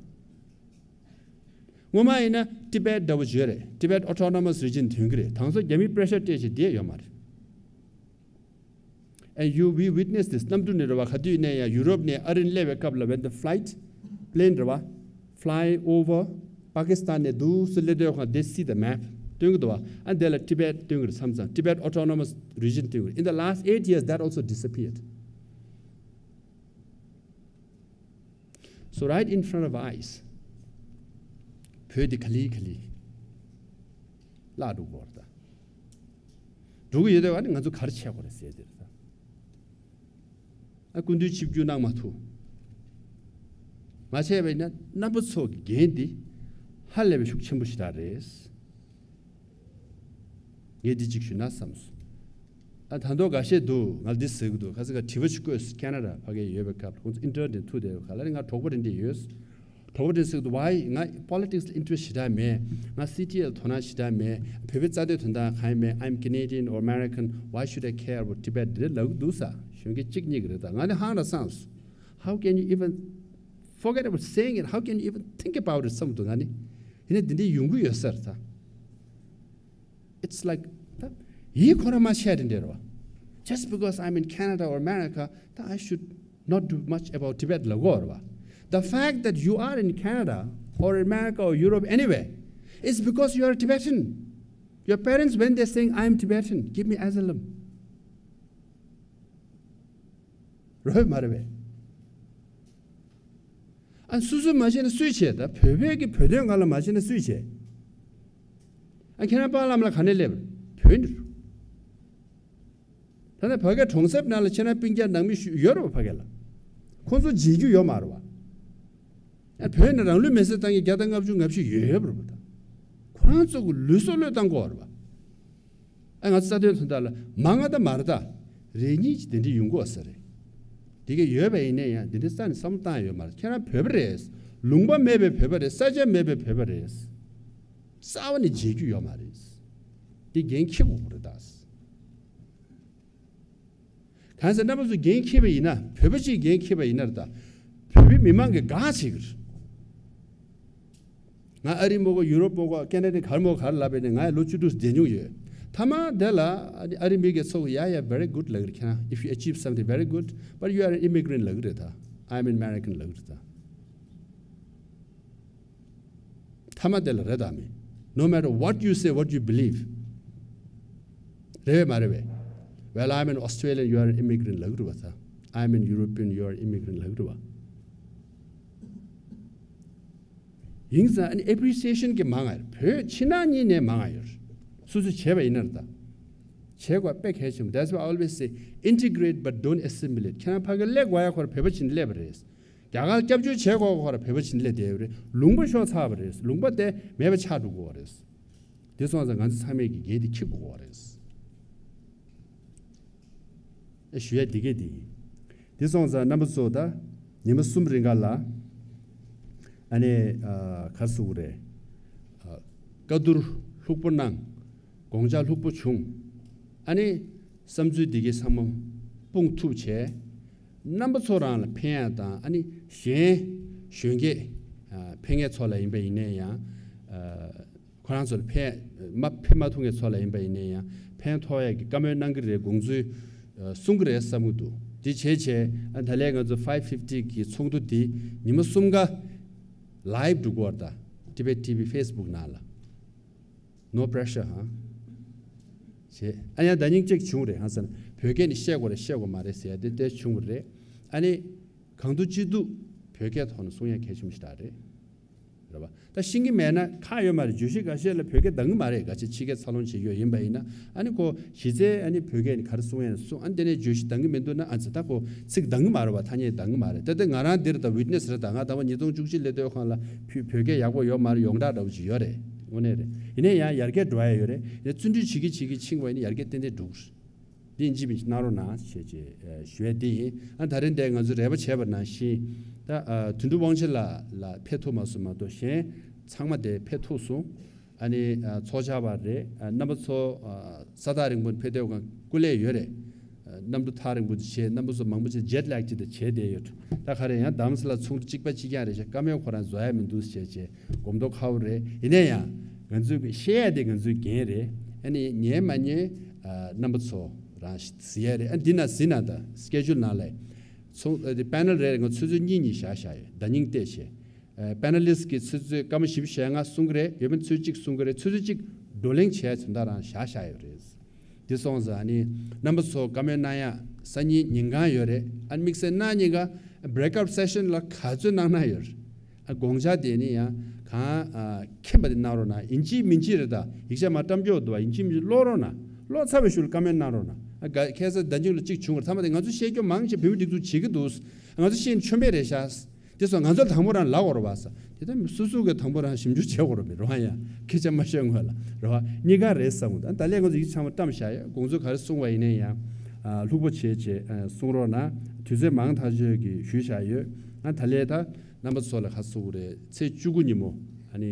སྔོན་མ་ཡིན་ན་Tibet འདྲ་བོ་བརྗོད་རེད། Tibet Autonomous Region ཐོན་གི་རེད། དེང་སང་རྒྱ་མི་pressure སྤྲད་བྱས་བསྡད་ཡོད་མ་རེད། And you, we witness this. གནམ་གྲུ་ནས་རེད་བ། ག་དུས་ནས་ཡང་ཡུ་རོབ་ནས་ཨ་རི་ནས་སླེབས་པའི་སྐབས་ལ། When the flight, plane རེད་བ། Fly over Pakistan ནས་འདུག་སེ་སླེབས་དུས་སྒང་། They see the map. སྟོན་གི་འདུག་བ། ཨ་འདི་ལ་Tibet སྟོན་གི་རེད། མཚམས་མཚམས་Tibet Autonomous Region སྟོན་གི་རེད། In the last eight years, that also disappeared. So right in front of eyes བོད་འདི་ག་ལེ་ག་ལེ་བརླག་འགྲོ་གི་ཡོད་རེད་ད། འགྲོ་གི་ཡོད་དེ་བ་ནི་ང་ཚོ་ག་རེ་བྱེད་དགོས་རེད་ཟེར་དེ་རེད་ད། ཨ་སྐུ་མདུན་ཆིབས་བསྒྱུར་གནང་མ་ཐུབ། མ་བྱས་པ་ཡིན་ན་རྣམ་པ་ཚོ་གི་འགན་འདི་ཧ་ལས་པའི་ཤུགས་ཆེན་པོ་ཞིག་རང་རེད། ངས་འདི་གཅིག་ཞུ་ན་བསམ་སོང་། ཨ་ད་མདོ་འགའ་ཤས་འདུག་ང་འདི་ཟེར་གི་འདུག་ཁ་སང་ཁ་དྲི་བ་ཞིག་བཀོད་སོང་། ཁེ་ན་ཌ་ཕ་གི་ཡོད་པའི་སྐབས་ཁོང་ཚོ་ཨིན་ཊར་ནེཊ་ཐུག་བསྡད་པའི་ཁ་ལ་ནི་ང་གྲོགས་པོ་རེ་འདྲ་ཡོད། གྲོགས་པོ་དེ་ཟེར་གི་འདུག why ང་politics ལ་interest ཞེ་དྲག་མེད། ང་C T L དོ་སྣང་ཞེ་དྲག་མེད། བོད་པའི་རྩ་དོན་དོན་དག་གང་ཡང་མེད། I'm Canadian or American, why should I care about Tibet? འདི་ལབ་གི་འདུག་ས། གཞོན་སྐྱེས་གཅིག་གཉིས་ཀྱི་རེད་ད། ང་ནི་ཧང་ར་སངས་སོང་། How can you even forget about saying it? How can you even think about it? བསམ་འདུག་ང་ནི། ཡིན་ན་འདི་འདྲའི་ཡོང་གི་ཡོད་ས་རེད་ད། It's like ད་ཡིད་ཁོ་རང་མ་ཆད་དེ་འདྲ་རེད་བ། Just because I'm in Canada or America, ད་I should not do much about Tibet ལབ་དགོས་རེད་བ། The fact that you are in Canada or America or Europe anywhere is because you are a Tibetan. Your parents, when they're saying, "I'm Tibetan, give me asylum." རེད་མ་རེད་བས། ཨ་སུ་སུ་མ་བྱས་ན་སུས་བྱས། ད་བོད་པའི་གི་བོད་དོན་སྒང་ལ་མ་བྱས་ན་སུས་བྱས། ཨ་ཁྱེད་རང་པཱ་ལགས་ལ་ག་ནས་སླེབས། བོད་ནས། ད་ནི་ཕ་གི་གྲོང་གསེབ་ནང་ལ་ཁྱེད་རང་སྤུན་ཀྱག་ནང་མི་ཞུ་ཡོད་རེད་བ། ཕ་གི་ལ་ཁོང་ཚོ་བརྗེད་རྒྱུ་ཡོད་མ་རེད་བ། ཨ་བོད་ནས་རང་ལུས་མེར་སྲེག་བཏང་མཁན་བརྒྱ་དང་ལྔ་བཅུ་ང་བཞི་ཡོད་ཡོད་རེད་བ། ད་ཁོ་རང་ཚོ་གི་ལུས་སྲོག་བློས་བཏང་དགོས་རེད་བ། ཨ་ང་ཚོ་རྩ་དོན་དོན་དག་ལ་མ་ང་ད་མ་རེད་ད། རེ་གཉིས་ཀྱི་དེ་འདྲ་ཡོང་གི་ཡོད་ས་རེད། དེ་ག་ཡོད་པ་ཡིན་ན་ཡང་དེ་འདྲ་རྩ་ནས་བསམ་བློ་བཏང་ཡོད་མ་རེད། ཁྱེད་རང་བོད་པ་རེད། ལུང་པ་མེད་པའི་བོད་པ་རེད། ས་ཆ་མེད་པའི་བོད་པ་རེད། རྩ་བ་ནས་བརྗེད་རྒྱུ་ཡོད་མ་རེད། དེ་འགན་འཁྱེར་དགོས་རེད་ད། གང་ཟེར་རྣམ་པ་ཚོ་འགན་འཁྱེར་བ་ཡིན་ན། བོད་པ་གཅིག་འགན་འཁྱེར་བ་ཡིན་ན་རེད་ད། བོད་པའི་མི་མང་གིས་དགའ་བྱེད་ཀྱི་རེད། ང་ཨ་རི་མོ་གོ་ཡུ་རོབ་མོ་གོ་ཁེ་ན་ཌ་གར་མོ་གར་ལབ་པས་ནས་ང་ལོ་བཅུ་དྲུག་བསྡད་མྱོང་ཡོད། མཐའ་མ་དེ་ལ་ཨ་རི་མི་གིས་ཚོགས་ཡ་ཡ་very good ལབ་ཀྱི་རེད། ཁྱེད་རང་if you achieve something very good, but you are an immigrant ལབ་ཀྱི་རེད་ད། I'm an American ལབ་ཀྱི་རེད་ད། མཐའ་མ་དེ་ལ་རེད་དམ་མེད། No matter what you say, what you believe. རེད་བས་མ་རེད་བས། Well, I'm an Australian, you are an immigrant ལབ་ཀྱི་རེད་བ་ད། I'm an European, you are an immigrant ལབ་ཀྱི་རེད་བ། ཡིན་ཙང་ཨ་ནི་appreciation གི་མང་ང་ཡོད། བོད་ཕྱི་ནང་གཉིས་ནས་མང་ང་ཡོད། སོ་སོས་བྱས་པ་ཡིན་ན་རེད་ད། བྱེད་དགོས་དཔེ་གལ་ཆེན་པོ། That's why I always say, integrate but don't assimilate. ཁྱེད་རང་ཕ་གི་སླེབས་དགོས་ཡ་ཁོ་ར་བོད་པ་བྱིན་སླེབས་པ་རེད། རྒྱ་གར་སྐྱབས་བཅོལ་བྱེད་དགོས་ཁོ་ར་བོད་པ་བྱིན་སླེབས་བསྡད་ཡོད་རེད། ལུང་པ་ཤོར་ཚར་བ་རེད། ལུང་པ་དེ་མེད་པ་ཆགས་འགྲོ་གི་ཡོད་རེད། དེ་སོང་ཙང་ང་ཚོ་ཚང་མས་ཀྱི་འགན་དེ་འཁྱེར་དགོས་ཀྱི་ཡོད་རེད། ཨེ་ཞུ་ཡ་འདི་གས་འདི་ཡིན། དེ་སོང་ཙང་རྣམ་པ་ཚོ་ད་ཉི་མ་གསུམ་རིང་ག་ལ་ཨ་ནི་ཨ་ག་རེ་ཟེར་དགོས་རེད། ཨ་བཀའ་བསྡུར་ལྷུག་པོ་གནང་། དགོངས་འཆར་ལྷུག་པོ་བྱུང་། ཨ་ནི་བསམ་ཚུལ་འདི་གའི་ཚང་མ་སྤུངས་ཐུབ་བྱས། རྣམ་པ་ཚོ་རང་ལ་ཕན་ཡག་དང་ཨ་ནི་གཞན་གཞོན་སྐྱེས་ཨ་ཕན་མཁན་ཚོ་ལ་ཡིན་པ་ཡིན་ན་ཡང་ཨ་ཁོ་རང་ཚོ་ལ་ཕན་མ་ཕན་མ་ཐོགས་མཁན་ཚོ་ལ་ཡིན་པ་ཡིན་ན་ཡང་ཕན་ཐོགས་ཡག་གི་བཀའ་མོལ་གནང་གི་རེད། དགོངས་ཚུལ་ཨ་གསུང་གི་རེད་བསམ་གི་འདུག་དེ་བྱས་བྱས་ཨ་ད་ལན་ང་ཚོ་five fifty གི་ཚོགས་འདུ་འདི་ཉི་མ་གསུམ་ཀ་live འགྲོ་གི་ཡོད་རེད་ད། Tibet T V Facebook ནང་ལ། No pressure ཧ། བྱས། ཨ་ཡང་ཟླ་ཉིན་གཅིག་བྱུང་རེད་ཧ་ཟེར་ན། བོད་སྐད་ནི་བཤད་དགོས་རེད་བཤད་དགོས་མ་རེད་ཟེར་ཡ་དེ་དེ་བྱུང་བ་རེད། ཨ་ནི། གང་ཐུབ་ཅི་ཐུབ་བོད་སྐད་ཐོག་ནས་གསུང་ཡ་གལ་ཆེན་པོ་ཞིག་རེད། རེད་པ། ད་ཤེས་ཀྱི་མེད་ན་ཁག་ཡོད་མ་རེད། བརྗོད་གཞི་འགའ་ཤས་ལ་བོད་སྐད་འདང་གི་མ་རེད། འགའ་ཤས་ཕྱི་སྐད་འཚར་ལོངས་བྱེད་ཀྱི་ཡོད་ཡིན་པ་ཡིན་ན། ཨ་ནི་ཁོ་གཞི་རྩའི་ཨ་ནི་བོད་སྐད་ནི་ག་རེ་གསུང་ཡ་ནི་གསུང་། ཨ་ནི་དེ་ནས་བརྗོད་གཞི་འདང་གི་མི་འདུག་ན། ཨ་ཙི་ད་ཁོ་ཚིག་འདང་གི་མ་རེད་པ། ཐ་སྙད་འདང་གི་མ་རེད། ད་ལྟ་ང་རང་འདིར་ད་witness རེད། ད་ང་ད་བར་ཉིས་སྟོང་བཅུ་གཅིག་སླེབས་དུས་སྒང་ལ་བོད་སྐད་ཡག་པོ་ཡོད་མ་རེད། ཡོངས་གྲགས་འདྲ་བོ་ཅིག་ཡོད་རེད། དངོས་གནས་རེད། ཡིན་ནའི་ཡང་ཡར་རྒྱས་འགྲོ་ཡ་ཡོད་རེད། ཡང་བརྩོན་འགྲུས་བྱེད་ཀྱི་བྱེད་ཀྱི་ཕྱིན་པ་ཡིན་ན་ཡར་རྒྱས་ཏན་ཏན་འགྲོ་གི་རེད། འདི་ཡིན་གཅིག་མིན་གཅིག་གནང་རོགས་གནང་ཞེས་ཅེས་ཞུ་ཡ་འདི་ཡིན། ཨ་ད་རིང་འདིར་ང་ཚོས་རེ་བ་བྱས་པ་ནང་བཞིན་ད་དོན་གྲུབ་དབང་ཆེན་ལགས་ལ་ཕེབས་ཐུབ་མ་སོང་མ་གཏོགས་གཞན་ཚང་མ་དེ་ཕེབས་ཐུབ་སོང་། ཨ་ནི་ཚོགས་བཅར་བ་རེད། རྣམ་པ་ཚོ་ས་ཐག་རིང་པོ་ནས་ཕེབས་བསྡད་པ་སྐུ་ལས་ཡོད་རེད། གནམ་གྲུ་ཐག་རིང་པོ་དེ་བྱས། རྣམ་པ་ཚོ་མང་པོ་ཅིག་jet lag ཅིག་དང་བྱས་བསྡད་ཡོད། ད་ག་རེ་ཡང་དྷ་རམ་ས་ལ་ཚོགས་འདུ་གཅིག་པ་གཅིག་རྐྱང་རེད་ཤག་བཀའ་མོལ་ཁོ་རང་བཟོ་ཡ་མི་འདུག་ཟེར་བྱས་གོམ་མདོག་ཁ་པོ་རེད། ཡིན་ན་ཡང་ང་ཚོས་བཤད་ཡ་དེ་ང་ཚོའི་འགན་རེད། ཨ་ནི་ཉན་མ་ཉན་རྣམ་པ་ཚོ་རང་གཟིགས་ཡ་རེད། ཨ་འདི་ན་གཟིགས་ན་ད་schedule ནང་ལ་ཚོགས་དེ་panel རེ་རེ་ང་ཚོས་ཚོད་ཚོད་གཉིས་གཉིས་བཞག་བཞག་ཡོད། ཟླ་ཉིན་བལྟས་བྱས། panelist གི་ཚོད་ཚོད་སྐར་མ་བཞི་བཅུ་ཞེ་ལྔ་གསུང་གི་རེད། ཡོད་མེད་ཚོད་གཅིག་གསུང་གི་རེད། ཚོད་ཚོད་གཅིག་བགྲོ་གླེང་བྱས་དོན་དག་རང་བཞག་བཞག་ཡོད་རེད། དེ་སོང་ཙང་ཨ་ནི་རྣམ་པ་ཚོ་བཀའ་མོལ་གནང་ཡ་སང་ཉིན་ཉིན་གང་ཡོད་རེད། ཨ་ནི་དམིགས་བསལ་གནངས་ཉིན་ཀ་ break up session ལ་ག་ཚོད་གནང་ན་ཡོད་རེད། ཨ་དགོངས་འཆར་དེ་ནི་ཡང་གང་ཨ་མཁྱེན་པ་དེ་གནང་རོགས་གནང་། ཡིན་གཅིག་མིན་གཅིག་རེད། ད་ཡིག་ཆ་མར་བཀྲམ་རྒྱུ་འདུག་བ། ཡིན་གཅིག་མིན་གཅིག་ཀློག་རོགས་གནང་། ཀློག་ཚར་བའི་ཤུལ་བཀའ་མོལ་གནང་རོགས་གནང་། ཨ་ག་ཁ་སང་ཟླ་མཇུག་ལ་གཅིག་བྱུང་བ་རེད། ཚང་མ་དེ་ང་ཚོ་བཤད་རྒྱུ་མང་ཆེ་བོད་མི་སྒྲིག་འཛུགས་བྱེད་ཀྱི་འདུག་ང་ཚོ་བཤད་ནས་ཆོ་མེད་རེད་ཤག་དེ་སོགས་ང་ཚོར་དང་པོ་རང་ལབ་དགོས་རེད་བ་ས། དེ་ལྟར་སོ་སོ་གིས་དང་པོ་རང་ཞིབ་འཇུག་བྱེད་དགོས་རེད་པས་རེད་བ། ཡ་སྐད་ཆ་མ་ཤོད་སྔོན་ལ་རེད་བ། གཉིས་ཀ་རེད་བསམ་གི་འདུག་ད་ལན་ང་ཚོ་ཡིག་ཚང་མ་བཀྲམ་བཞག་ཡ། དགོངས་ཚུལ་ག་རེ་གསུངས་པ་ཡིན་ན་ཡང་ལྷུག་པོ་བྱས་བྱས་གསུང་རོགས་གནང་། དུས་ཚོད་མང་ཐག་ཆོད་ཀྱིས་ཞུས་བཞག་ཡོད། ང་ད་ལན་ད་རྣམ་པ་ཚོ་ལ་ག་རེ་ཟེར་དགོས་རེད། ཚེས་བཅུ་དགུ་ཉིན་མོ་ཨ་ནི་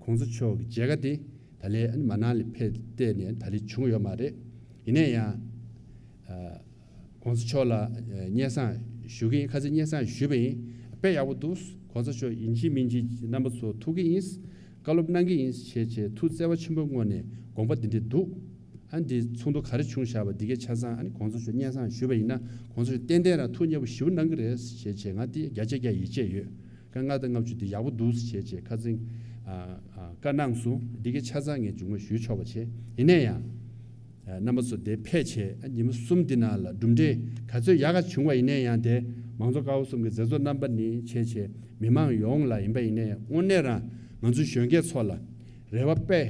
གོང་ས་མཆོག་གི་མཇལ་ཁ་དེ་ད་ལན་ཨ་ནི་མ་གནང་ལས་ཕེབས་བལྟས་ནས་ད་ལན་བྱུང་ཡོད་མ་རེད། ཡིན་ན་ཡང་། གོང་ས་མཆོག་ལ་སྙན་སེང་ཞུ་གི་ཡིན། ཁ་སང་སྙན་སེང་ཞུས་པ་ཡིན། དཔེ་ཡག་པོ་འདུག་གོང་ས་མཆོག་ཡིན་གཅིག་མིན་གཅིག་རྣམ་པ་ཚོ་ཐུག་གི་ཡིན། བཀའ་སློབ་གནང་གི་ཡིན་ཞེས་བྱས་ཐུགས་བརྩེ་བ་ཆེན་པོའི་ངོས་ནས་དགོངས་པ་འདི་འདྲས་འདུག་ཨ་འདི་ཚོགས་འདུ་ག་རེ་བྱུང་བཞག་པ་འདི་གའི་ཆ་ཚང་ཨ་ནི་གོང་ས་མཆོག་སྙན་སེང་ཞུས་པ་ཡིན་ན་གོང་ས་མཆོག་ཏན་ཏན་རང་ཐུགས་མཉེས་པོ་ཞེ་པོ་གནང་གི་རེད་ཞེས་བྱས་ང་འདི་བརྒྱ་ཆ་བརྒྱ་ཡིད་ཆེས་ཡོད། ཀ་ལྔ་དང་ལྔ་བཅུ་འདི་ཡག་པོ་འདུག་ཟེར་བྱས་བྱས་ཁ་སང་ཨ་ཨ་བཀའ་གནང་སོང་། འདི་གའི་ཆ་ཚང་ངས་འབྱུང་བ་ཞུས་ཆོག་པ་བྱས། ཡིན་ན་ཡང་ཨ་རྣམ་པ་ཚོ་དེ་ཕེབས་བྱས་ཨ་ཉིན་མོ་གསུམ་འདི་ནང་ལ་གྲུབ་འབྲས་ག་ཚོད་ཡག་ག་བྱུང་བ་ཡིན་ན་ཡང་དེ་མང་གཙོ་ཀ་བ་གསུམ་གྱི་མཛད་གཙོ་རྣམ་པ་ནས་བྱས་བྱས་མི་མང་ཡོངས་ལ་ཡིན་པ་ཡིན་ན་ཡང་དངོས་གནས་རང་ང་ཚོ་གཞོན་སྐྱེས་ཚོ་ལ་རེ་བ་དཔེ་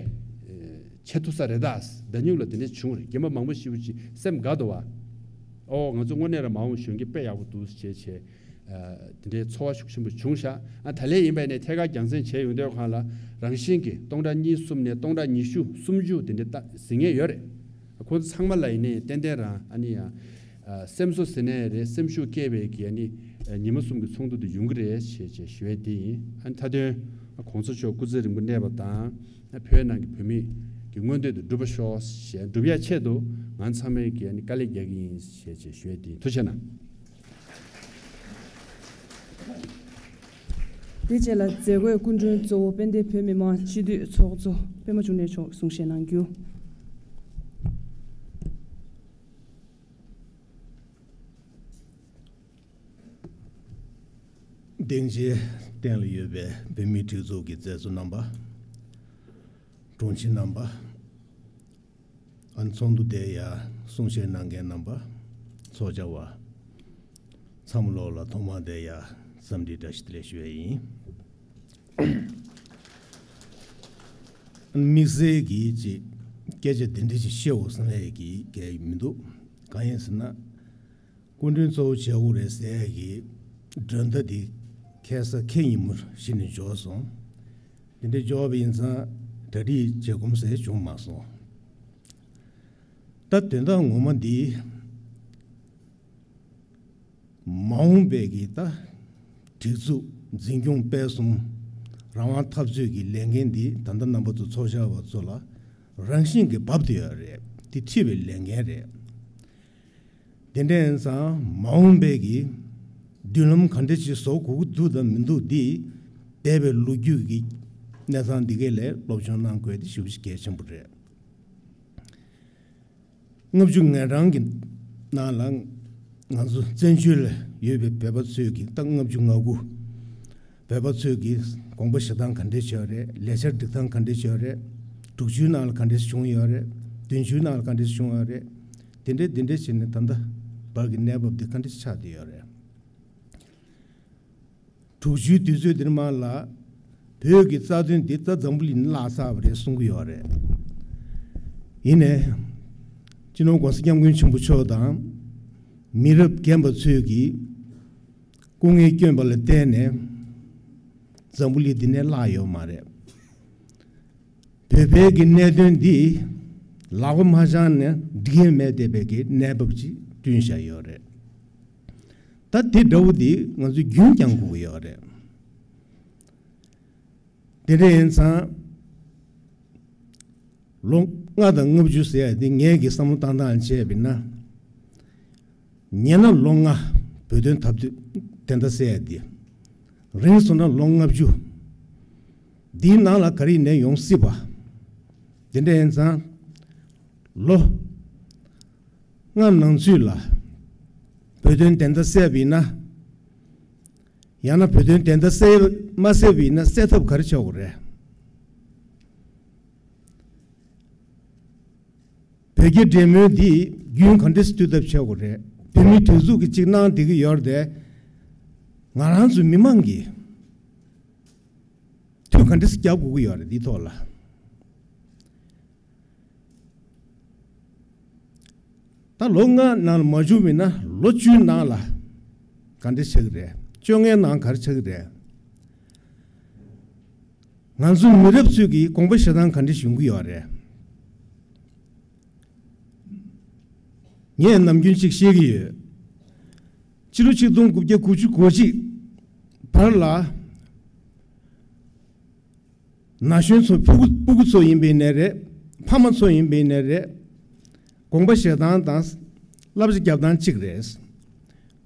ཆེ་ཐུབ་ས་རེད་ད། ཟླ་སྨྱུག་ལ་དེ་འདྲ་བྱུང་རེད། རྒན་པ་མང་པོ་ཞེ་པོ་ཅིག་སེམས་དགའ་འདུག་བ། ཨོ་ང་ཚོ་དངོས་གནས་རང་མ་འོངས་གཞོན་སྐྱེས་དཔེ་ཡག་པོ་འདུག་བྱས་བྱས། དེ་འདྲའི་ཚོར་བ་ཤུགས་ཆེན་པོ་བྱུང་ཤག་ཨ་ད་ལན་ཡིན་པ་ནས་ཐད་ཀར་རྒྱང་སྲིང་བྱས་ཡོང་དུས་སྒང་ལ་རང་བཞིན་གྱིས་སྟོང་ཕྲག་གཉིས་གསུམ་ནས་སྟོང་ཕྲག་ཉི་ཤུ་སུམ་ཅུ་དེ་འདྲའི་ད་ཟིན་ངེས་ཡོད་རེད། ཁོང་ཚོ་ཚང་མ་ལ་ཡིན་ནའི་ཏན་ཏན་རང་ཨ་ནི་ཡང་སེམས་གསོ་ཟེར་ནའི་རེད། སེམས་ཤུགས་སྐྱེད་པའི་གི་ཨ་ནི་ཉི་མ་གསུམ་གྱི་ཚོགས་འདུ་དེ་ཡོང་གི་རེད་ཞེས་བྱས་ཞུ་ཡས་དེ་ཡིན། ཨ་ནི་མཐའ་དོན་གོང་ས་མཆོག་སྐུ་ཚེ་རིང་པོ་གནས་པ་དང་བོད་ནང་གི་བོད་མི་གི་མངོན་འདོད་དེ་འགྲུབ་པ་ཤོག་ཞེས་འགྲུབ་ཡ་ཆེད་དུ་ང་ཚང་མས་གི་ཨ་ནི་དཀའ་ལས་རྒྱག་གི་ཡིན་ཞེས་བྱས་ཞུ་ཡས་དེ་ཡིན། ཐུགས་རྗེ་གནང་། དེ་རྗེས་ལ་མཛད་སྒོའི་སྐུ་མགྲོན་གཙོ་བོ་དཔལ་ལྡན་བོད་མི་མང་སྤྱི་འཐུས་ཚོགས་གཙོ་པད་མ་འབྱུང་གནས་མཆོག་གསུང་བཤད་གནང་རྒྱུ། སྡིངས་ཆའི་སྟེང་ལ་ཡོད་པའི་བོད་མིའི་སྒྲིག་འཛུགས་ཀྱི་མཛད་གཙོ་རྣམ་པ། དྲུང་ཆེ་རྣམ་པ། ཨ་ནི་ཚོགས་འདུ་དེ་ཡ་གསུང་བཤད་གནང་མཁན་རྣམ་པ། ཚོགས་བཅར་བ། ཚང་མ་ལོག་ལ་ཐོག་མར་དེ་ཡ་འཚམས་འདྲི་བཀྲ་ཤིས་བདེ་ལེགས་ཞུ་ཡ་ཡིན། དམིགས་བསལ་གྱིས་ཅིག་སྐད་ཆ་འདི་འདྲ་ཞིག་བཤད་འོ་བསམ་ཡས་ཀྱི་གལ་མི་འདུག་གང་ཡིན་ཟེར་ན། སྐུ་མགྲོན་གཙོ་བོ་བྱེད་དགོས་རེད་ཟེར་ཡས་ཀྱི་མགྲོན་བརྡ་འདི་ཁ་སང་ཁ་ཉིན་མོ་གཞི་ནས་འབྱོར་སོང་། འདི་འདྲ་འབྱོར་བ་ཡིན་ཙང་གྲ་སྒྲིག་བྱེད་ཁོམ་ཟེར་བྱུང་མ་སོང་། ད་དོན་དག་ངོ་མ་འདི། མ་འོངས་པའི་གི་ད་སྒྲིག་འཛུགས་འཛིན་སྐྱོང་སྤེལ་གསུམ་རང་དབང་འཐབ་རྩོད་ཀྱི་ལས་འགན་འདི་ད་ལྟ་རྣམ་པ་ཚོ་ཚོགས་བཅར་བ་ཚོ་ལ་རང་བཞིན་གྱིས་བབས་བསྡད་ཡོད་རེད། འདི་འཁྲི་བའི་ལས་འགན་རེད། དེ་འདྲ་ཡིན་ཙང་མ་འོངས་པའི་གི་མདུན་ལམ་ག་འདྲ་ཞིག་བཟོ་དགོས་ཀྱི་འདུག་དང་མི་འདུག་འདི་འདས་པའི་ལོ་རྒྱུས་ཀྱི་གནས་སྟངས་འདི་གའི་ལས་སློབ་སྦྱོང་གནང་དགོས་དེ་ཞེ་པོ་ཞིག་གལ་ཆེན་པོ་རེད། ལྔ་བཅུ་ང་གྲངས་ཀྱི་ནང་ལ་ང་ཚོ་བཙན་བྱོལ་ལ་ཡོད་པའི་བོད་པ་ཚོས་ཀྱི་ད་ལྔ་བཅུ་ང་དགུ་བོད་པ་ཚོས་ཀྱི་དགོངས་པ་བཞེས་སྟངས་ག་འདྲས་བྱས་ཡོད་རེད། ལས་འཆར་སྒྲིག་སྟངས་ག་འདྲས་བྱས་ཡོད་རེད། དྲུག་ཅུའི་ནང་ལ་ག་འདྲས་བྱུང་ཡོད་རེད། བདུན་ཅུའི་ནང་ལ་ག་འདྲས་བྱུང་ཡོད་རེད། དེ་འདྲས་དེ་འདྲས་བྱས་ནས་ད་ལྟ་བར་གྱི་གནས་བབ་འདི་ག་འདྲས་ཆགས་བསྡད་ཡོད་རེད། དྲུག་ཅུའི་དུས་ཚོད་འདིར་མ་ལ་བོད་ཀྱི་རྩ་དོན་འདི་ད་འཛམ་བུ་གླིང་ནས་བརླག་ཚར་བ་རེད་གསུང་གི་ཡོད་རེད། ཡིན་ནའི་སྤྱི་ནོར་༸གོང་ས་༸སྐྱབས་མགོན་ཆེན་པོ་མཆོག་དང་མི་རབས་རྒན་པ་ཚོས་ཀྱིས་སྐུ་ངལ་བསྐྱོན་པ་ལ་བརྟེན་ནས་འཛམ་བུ་གླིང་འདི་ནས་བརླག་ཡོད་མ་རེད། བོད་པའི་གི་གནད་དོན་འདི་ལག་པ་མ་འཆང་ནས་འགྲིག་ཡས་མེད་བསྡད་པའི་གི་གནས་བབ་ཅིག་བསྐྲུན་བཞག་ཡོད་རེད། ད་དེ་འདྲ་བོ་འདི་ང་ཚོས་རྒྱུན་བསྐྱང་དགོས་ཀྱི་ཡོད་རེད། དེ་འདྲ་ཡིན་ཙང་ལོ་ལྔ་དང་ལྔ་བཅུ་ཟེར་ཡ་འདི་ངས་ཀྱི་བསམ་བློ་བཏང་སྟངས་བྱས་པ་ཡིན་ན། ཉེ་ན་ལོ་ལྔ་བོད་དོན་འཐབ་རྩོད་དེ་འདྲ་ཟེར་ཡ་འདི། རིང་སོང་ན་ལོ་ལྔ་བཅུ། འདིའི་ནང་ལ་ག་རེ་ཡིན་ནའི་ཡོང་སྲིད་པ། དེ་འདྲ་ཡིན་ཙང་། ལོ་ལྔ་ནང་ཚུད་ལ་བོད་དོན་བདེན་མཐའ་གསལ་བ་ཡིན་ན། ཡང་ན་བོད་དོན་བདེན་མཐའ་གསལ་མ་གསལ་བ་ཡིན་ན་གསལ་ཐབས་ག་རེ་བྱ་དགོས་རེད། བོད་རྒྱ་འབྲེལ་མོལ་འདི་རྒྱུན་ག་འདྲས་སེ་མཐུད་ཐབས་བྱེད་དགོས་རེད། བོད་མིའི་སྒྲིག་འཛུགས་ཀྱིས་གཅིག་གནང་བསྡད་ཀྱི་ཡོད་རེད་དེ། ང་རང་ཚོའི་མི་མང་གིས་དུས་ག་འདྲས་སེ་རྒྱབ་དགོས་ཀྱི་ཡོད་རེད། འདིའི་ཐོག་ལ། ད་ལོ་ལྔ་ནང་ལ་མ་བྱུང་བ་ཡིན་ན་ལོ་བཅུའི་ནང་ལ་ག་འདྲས་ཆགས་ཀྱི་རེད། བཅོ་ལྔའི་ནང་ག་རེ་ཆགས་ཀྱི་རེད། ང་ཚོའི་མི་རབས་ཚོས་ཀྱི་དགོངས་པ་བཞེས་སྟངས་ག་འདྲས་ཡོང་གི་ཡོད་རེད། ངས་ནམ་རྒྱུན་ཅིག་བཤད་ཀྱི་ཡོད། ཕྱི་ལོ་ཆིག་སྟོང་དགུ་བརྒྱ་དགུ་བཅུ་གོ་གཅིག་བར་ལ། ན་གཞོན་ཚོ་ཕྲུ་གུ་ཕྲུ་གུ་ཚོ་ཡིན་པ་ཡིན་ནའི་རེད། ཕ་མ་ཚོ་ཡིན་པ་ཡིན་ནའི་རེད། དགོངས་པ་བཞེས་སྟངས་དང་བསླབ་བྱ་རྒྱབ་སྟངས་གཅིག་རེད།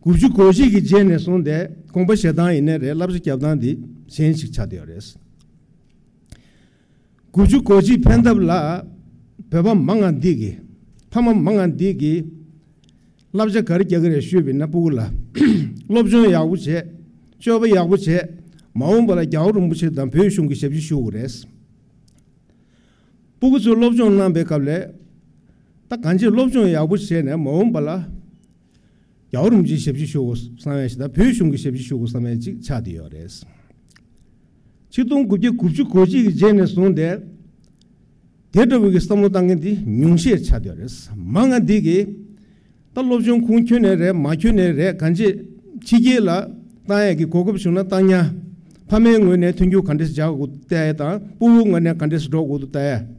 དགུ་བཅུ་གོ་གཅིག་གི་རྗེས་ནས་བཟུང་སྟེ་དགོངས་པ་བཞེས་སྟངས་ཡིན་ནའི་རེད། བསླབ་བྱ་རྒྱབ་སྟངས་འདི་གཞན་ཞིག་ཆགས་བསྡད་ཡོད་རེད། དགུ་བཅུ་གོ་གཅིག་ཕན་ཐབས་ལ་བོད་པ་མང་ང་འདི་གི་ཕ་མ་མང་ང་འདི་གི་བསླབ་བྱ་ག་རེ་རྒྱག་གི་རེད་ཞུས་པ་ཡིན་ན། ཕྲུ་གུ་ལ་སློབ་སྦྱོང་ཡག་པོ་བྱས། སྤྱོད་པ་ཡག་པོ་བྱས། མ་འོངས་པ་ལ་རྒྱལ་བ་རིན་པོ་ཆེ་དང་བོད་གཞུང་གི་ཞབས་ཕྱི་ཞུ་དགོས་རེད། ཕྲུ་གུ་ཚོས་སློབ་སྦྱོང་གནང་པའི་སྐབས་ལ། ད་གང་ཅི་སློབ་སྦྱོང་ཡག་པོ་བྱས་ནས་མ་འོངས་པ་ལ་རྒྱལ་བ་རིན་པོ་ཆེའི་ཞབས་ཕྱི་ཞུ་དགོས་བསམ་ཡས་ཤིག་དང་བོད་གཞུང་གི་ཞབས་ཕྱི་ཞུ་དགོས་བསམ་ཡས་ཅིག་ཆགས་བསྡད་ཡོད་རེད། ཆིག་སྟོང་དགུ་བརྒྱ་དགུ་བཅུ་གོ་གཅིག་གི་རྗེས་ནས་བཟུང་སྟེ། དེ་འདྲ་བོའི་གི་བསམ་བློ་བཏང་མཁན་འདི་ཉུང་ཤས་ཆགས་བསྡད་ཡོད་རེད། མང་ང་འདི་གིས་ད་སློབ་སྦྱོང་ཁུངས་འཁྱོལ་ནས་རེད། མ་འཁྱོལ་ནས་རེད། གང་ཅི་ཕྱི་རྒྱལ་ལ་བཏང་ཡས་ཀྱི་གོ་སྐབས་བྱུང་ན་བཏང་ཡ། ཕ་མའི་ངོས་ནས་མཐུན་འགྱུར་ག་འདྲས་སེ་བྱ་དགོས་ལྟ་ཡ་དང་། ཕྲུ་གུའི་ངོས་ནས་ག་འདྲས་སེ་འགྲོ་དགོས་ལྟ་ཡ།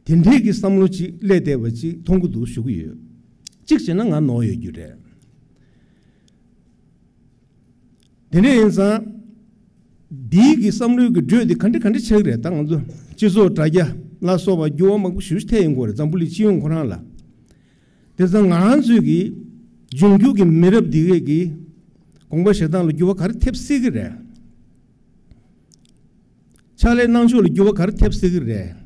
དེ་འདྲས་ཀྱི་བསམ་བློ་ཅིག་སླེབས་བསྡད་པ་ཅིག་མཐོང་གི་འདུག་ཞུ་གི་ཡོད། གཅིག་བྱས་ན་ང་ནོར་ཡོད་རྒྱུ་རེད། དེ་འདྲ་ཡིན་ཙང་། འདིའི་གི་བསམ་བློའི་གི་འགྲོས་འདི་ག་འདྲ་ག་འདྲ་ཆགས་ཀྱི་རེད། ད་ང་ཚོ་སྤྱི་ཚོགས་དྲ་རྒྱ་ལ་སོགས་པ་འགྱུར་བ་མང་པོ་ཞེ་པོ་ཅིག་ཐེབས་ཡོང་གི་རེད། འཛམ་བུ་གླིང་སྤྱི་ཡོངས་ཁོ་རང་ལ། དེ་ཙང་ང་རང་ཚོའི་གི་འབྱུང་འགྱུར་གྱི་མི་རབས་འདི་གས་ཀྱི་དགོངས་པ་བཞེས་སྟངས་ལ་འགྱུར་བ་ག་རེ་ཐེབས་སྲིད་ཀྱི་རེད། ཕྱག་ལས་གནང་ཕྱོགས་ལ་འགྱུར་བ་ག་རེ་ཐེབས་སྲིད་ཀྱི་རེད།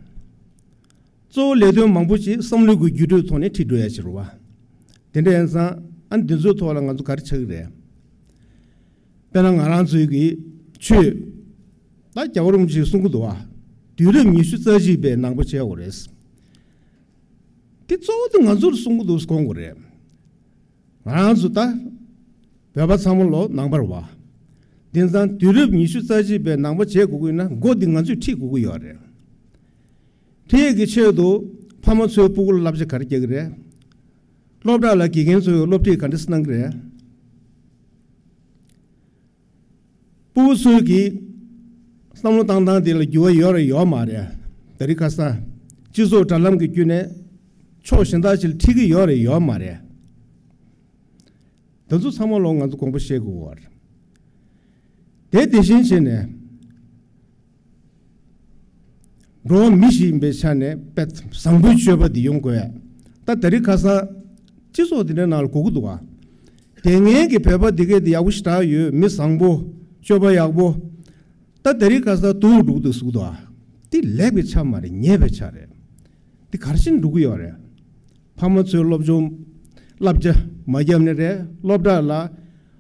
གཙོ་བོ་ལས་དོན་མང་པོ་ཅིག་བསམ་བློའི་གི་འགྱུར་འགྲོས་ཐོག་ནས་ཁྲིད་འགྲོ་ཡ་ཕྱིར་རོ། དེ་འདྲ་ཡིན་ཙང་ཨ་འདི་ཚོའི་ཐོག་ལ་ང་ཚོ་ག་རེ་ཆགས་ཀྱི་རེད། དཔེར་ན་ང་རང་ཚོའི་གི་ཆོས། ད་རྒྱལ་བ་རིན་པོ་ཆེས་གསུང་གི་འདུག་བ། དུས་རབས་ཉི་ཤུ་རྩ་གཅིག་པའི་ནང་པ་བྱེད་དགོས་རེད། དེ་གཙོ་བོ་དེ་ང་ཚོར་གསུང་གི་འདུག་དགོངས་དགོས་རེད། ང་རང་ཚོ་ད་བོད་པ་ཚང་མ་ལོ་ནང་པ་རེད་བ། དེང་སང་དུས་རབས་ཉི་ཤུ་རྩ་གཅིག་པའི་ནང་པ་བྱེད་དགོས་ཀྱི་ཡོད་ན་འགོ་འདི་ང་ཚོས་ཁྲིད་དགོས་ཀྱི་ཡོད་རེད། ཁྲིད་ཡས་ཀྱི་ཆེད་དུ་ཕ་མ་ཚོས་ཕྲུ་གུ་ལ་བསླབ་བྱ་ག་རེ་རྒྱག་གི་རེད། སློབ་གྲྭ་ལ་དགེ་རྒན་ཚོས་སློབ་ཁྲིད་ག་འདྲ་གནང་གི་རེད། ཕྲུ་གུ་ཚོའི་གི་བསམ་བློ་བཏང་སྟངས་དེ་ལ་འགྱུར་བ་ཡོད་རེད་ཡོད་མ་རེད། དེ་རིང་ཁ་སང་སྤྱི་ཚོགས་དྲ་ལམ་གྱི་བརྒྱུད་ནས་ཕྱོགས་གཞན་དག་ཅིག་ལ་ཁྲིད་ཀྱི་ཡོད་རེད་ཡོད་མ་རེད། དེ་ཚོ་ཚང་མ་ལོ་ང་ཚོ་དགོངས་པ་བཞེས་དགོས་པ་རེད། དེ་དེ་བཞིན་བྱས་ནས། འགྲོ་བ་མི་ཞིག་ཡིན་པའི་ཆ་ནས་དཔེ་བཟང་པོའི་སྤྱོད་པ་འདི་ཡོང་དགོས། ད་དེ་རིང་ཁ་སང་སྤྱི་ཚོགས་འདི་འདྲའི་ནང་ལ་གོ་གི་འདུག་ག་དེ་སྔའི་གི་བོད་པ་འདི་གས་འདི་ཡག་པོ་ཞེ་དྲག་ཡོད། མི་བཟང་པོ། སྤྱོད་པ་ཡག་པོ། ད་དེ་རིང་ཁ་སང་སྡུག་འགྲོ་གི་འདུག་ཟེར་གི་འདུག་ག་དེ་ལེགས་པའི་ཆ་མ་རེད། ཉེས་པའི་ཆ་རེད། འདི་ག་རེ་བྱས་ནས་འགྲོ་གི་ཡོད་རེད། ཕ་མ་ཚོས་སློབ་སྦྱོང་བསླབ་བྱ་མ་བརྒྱབ་ནི་རེད། སློབ་གྲྭ་ལ་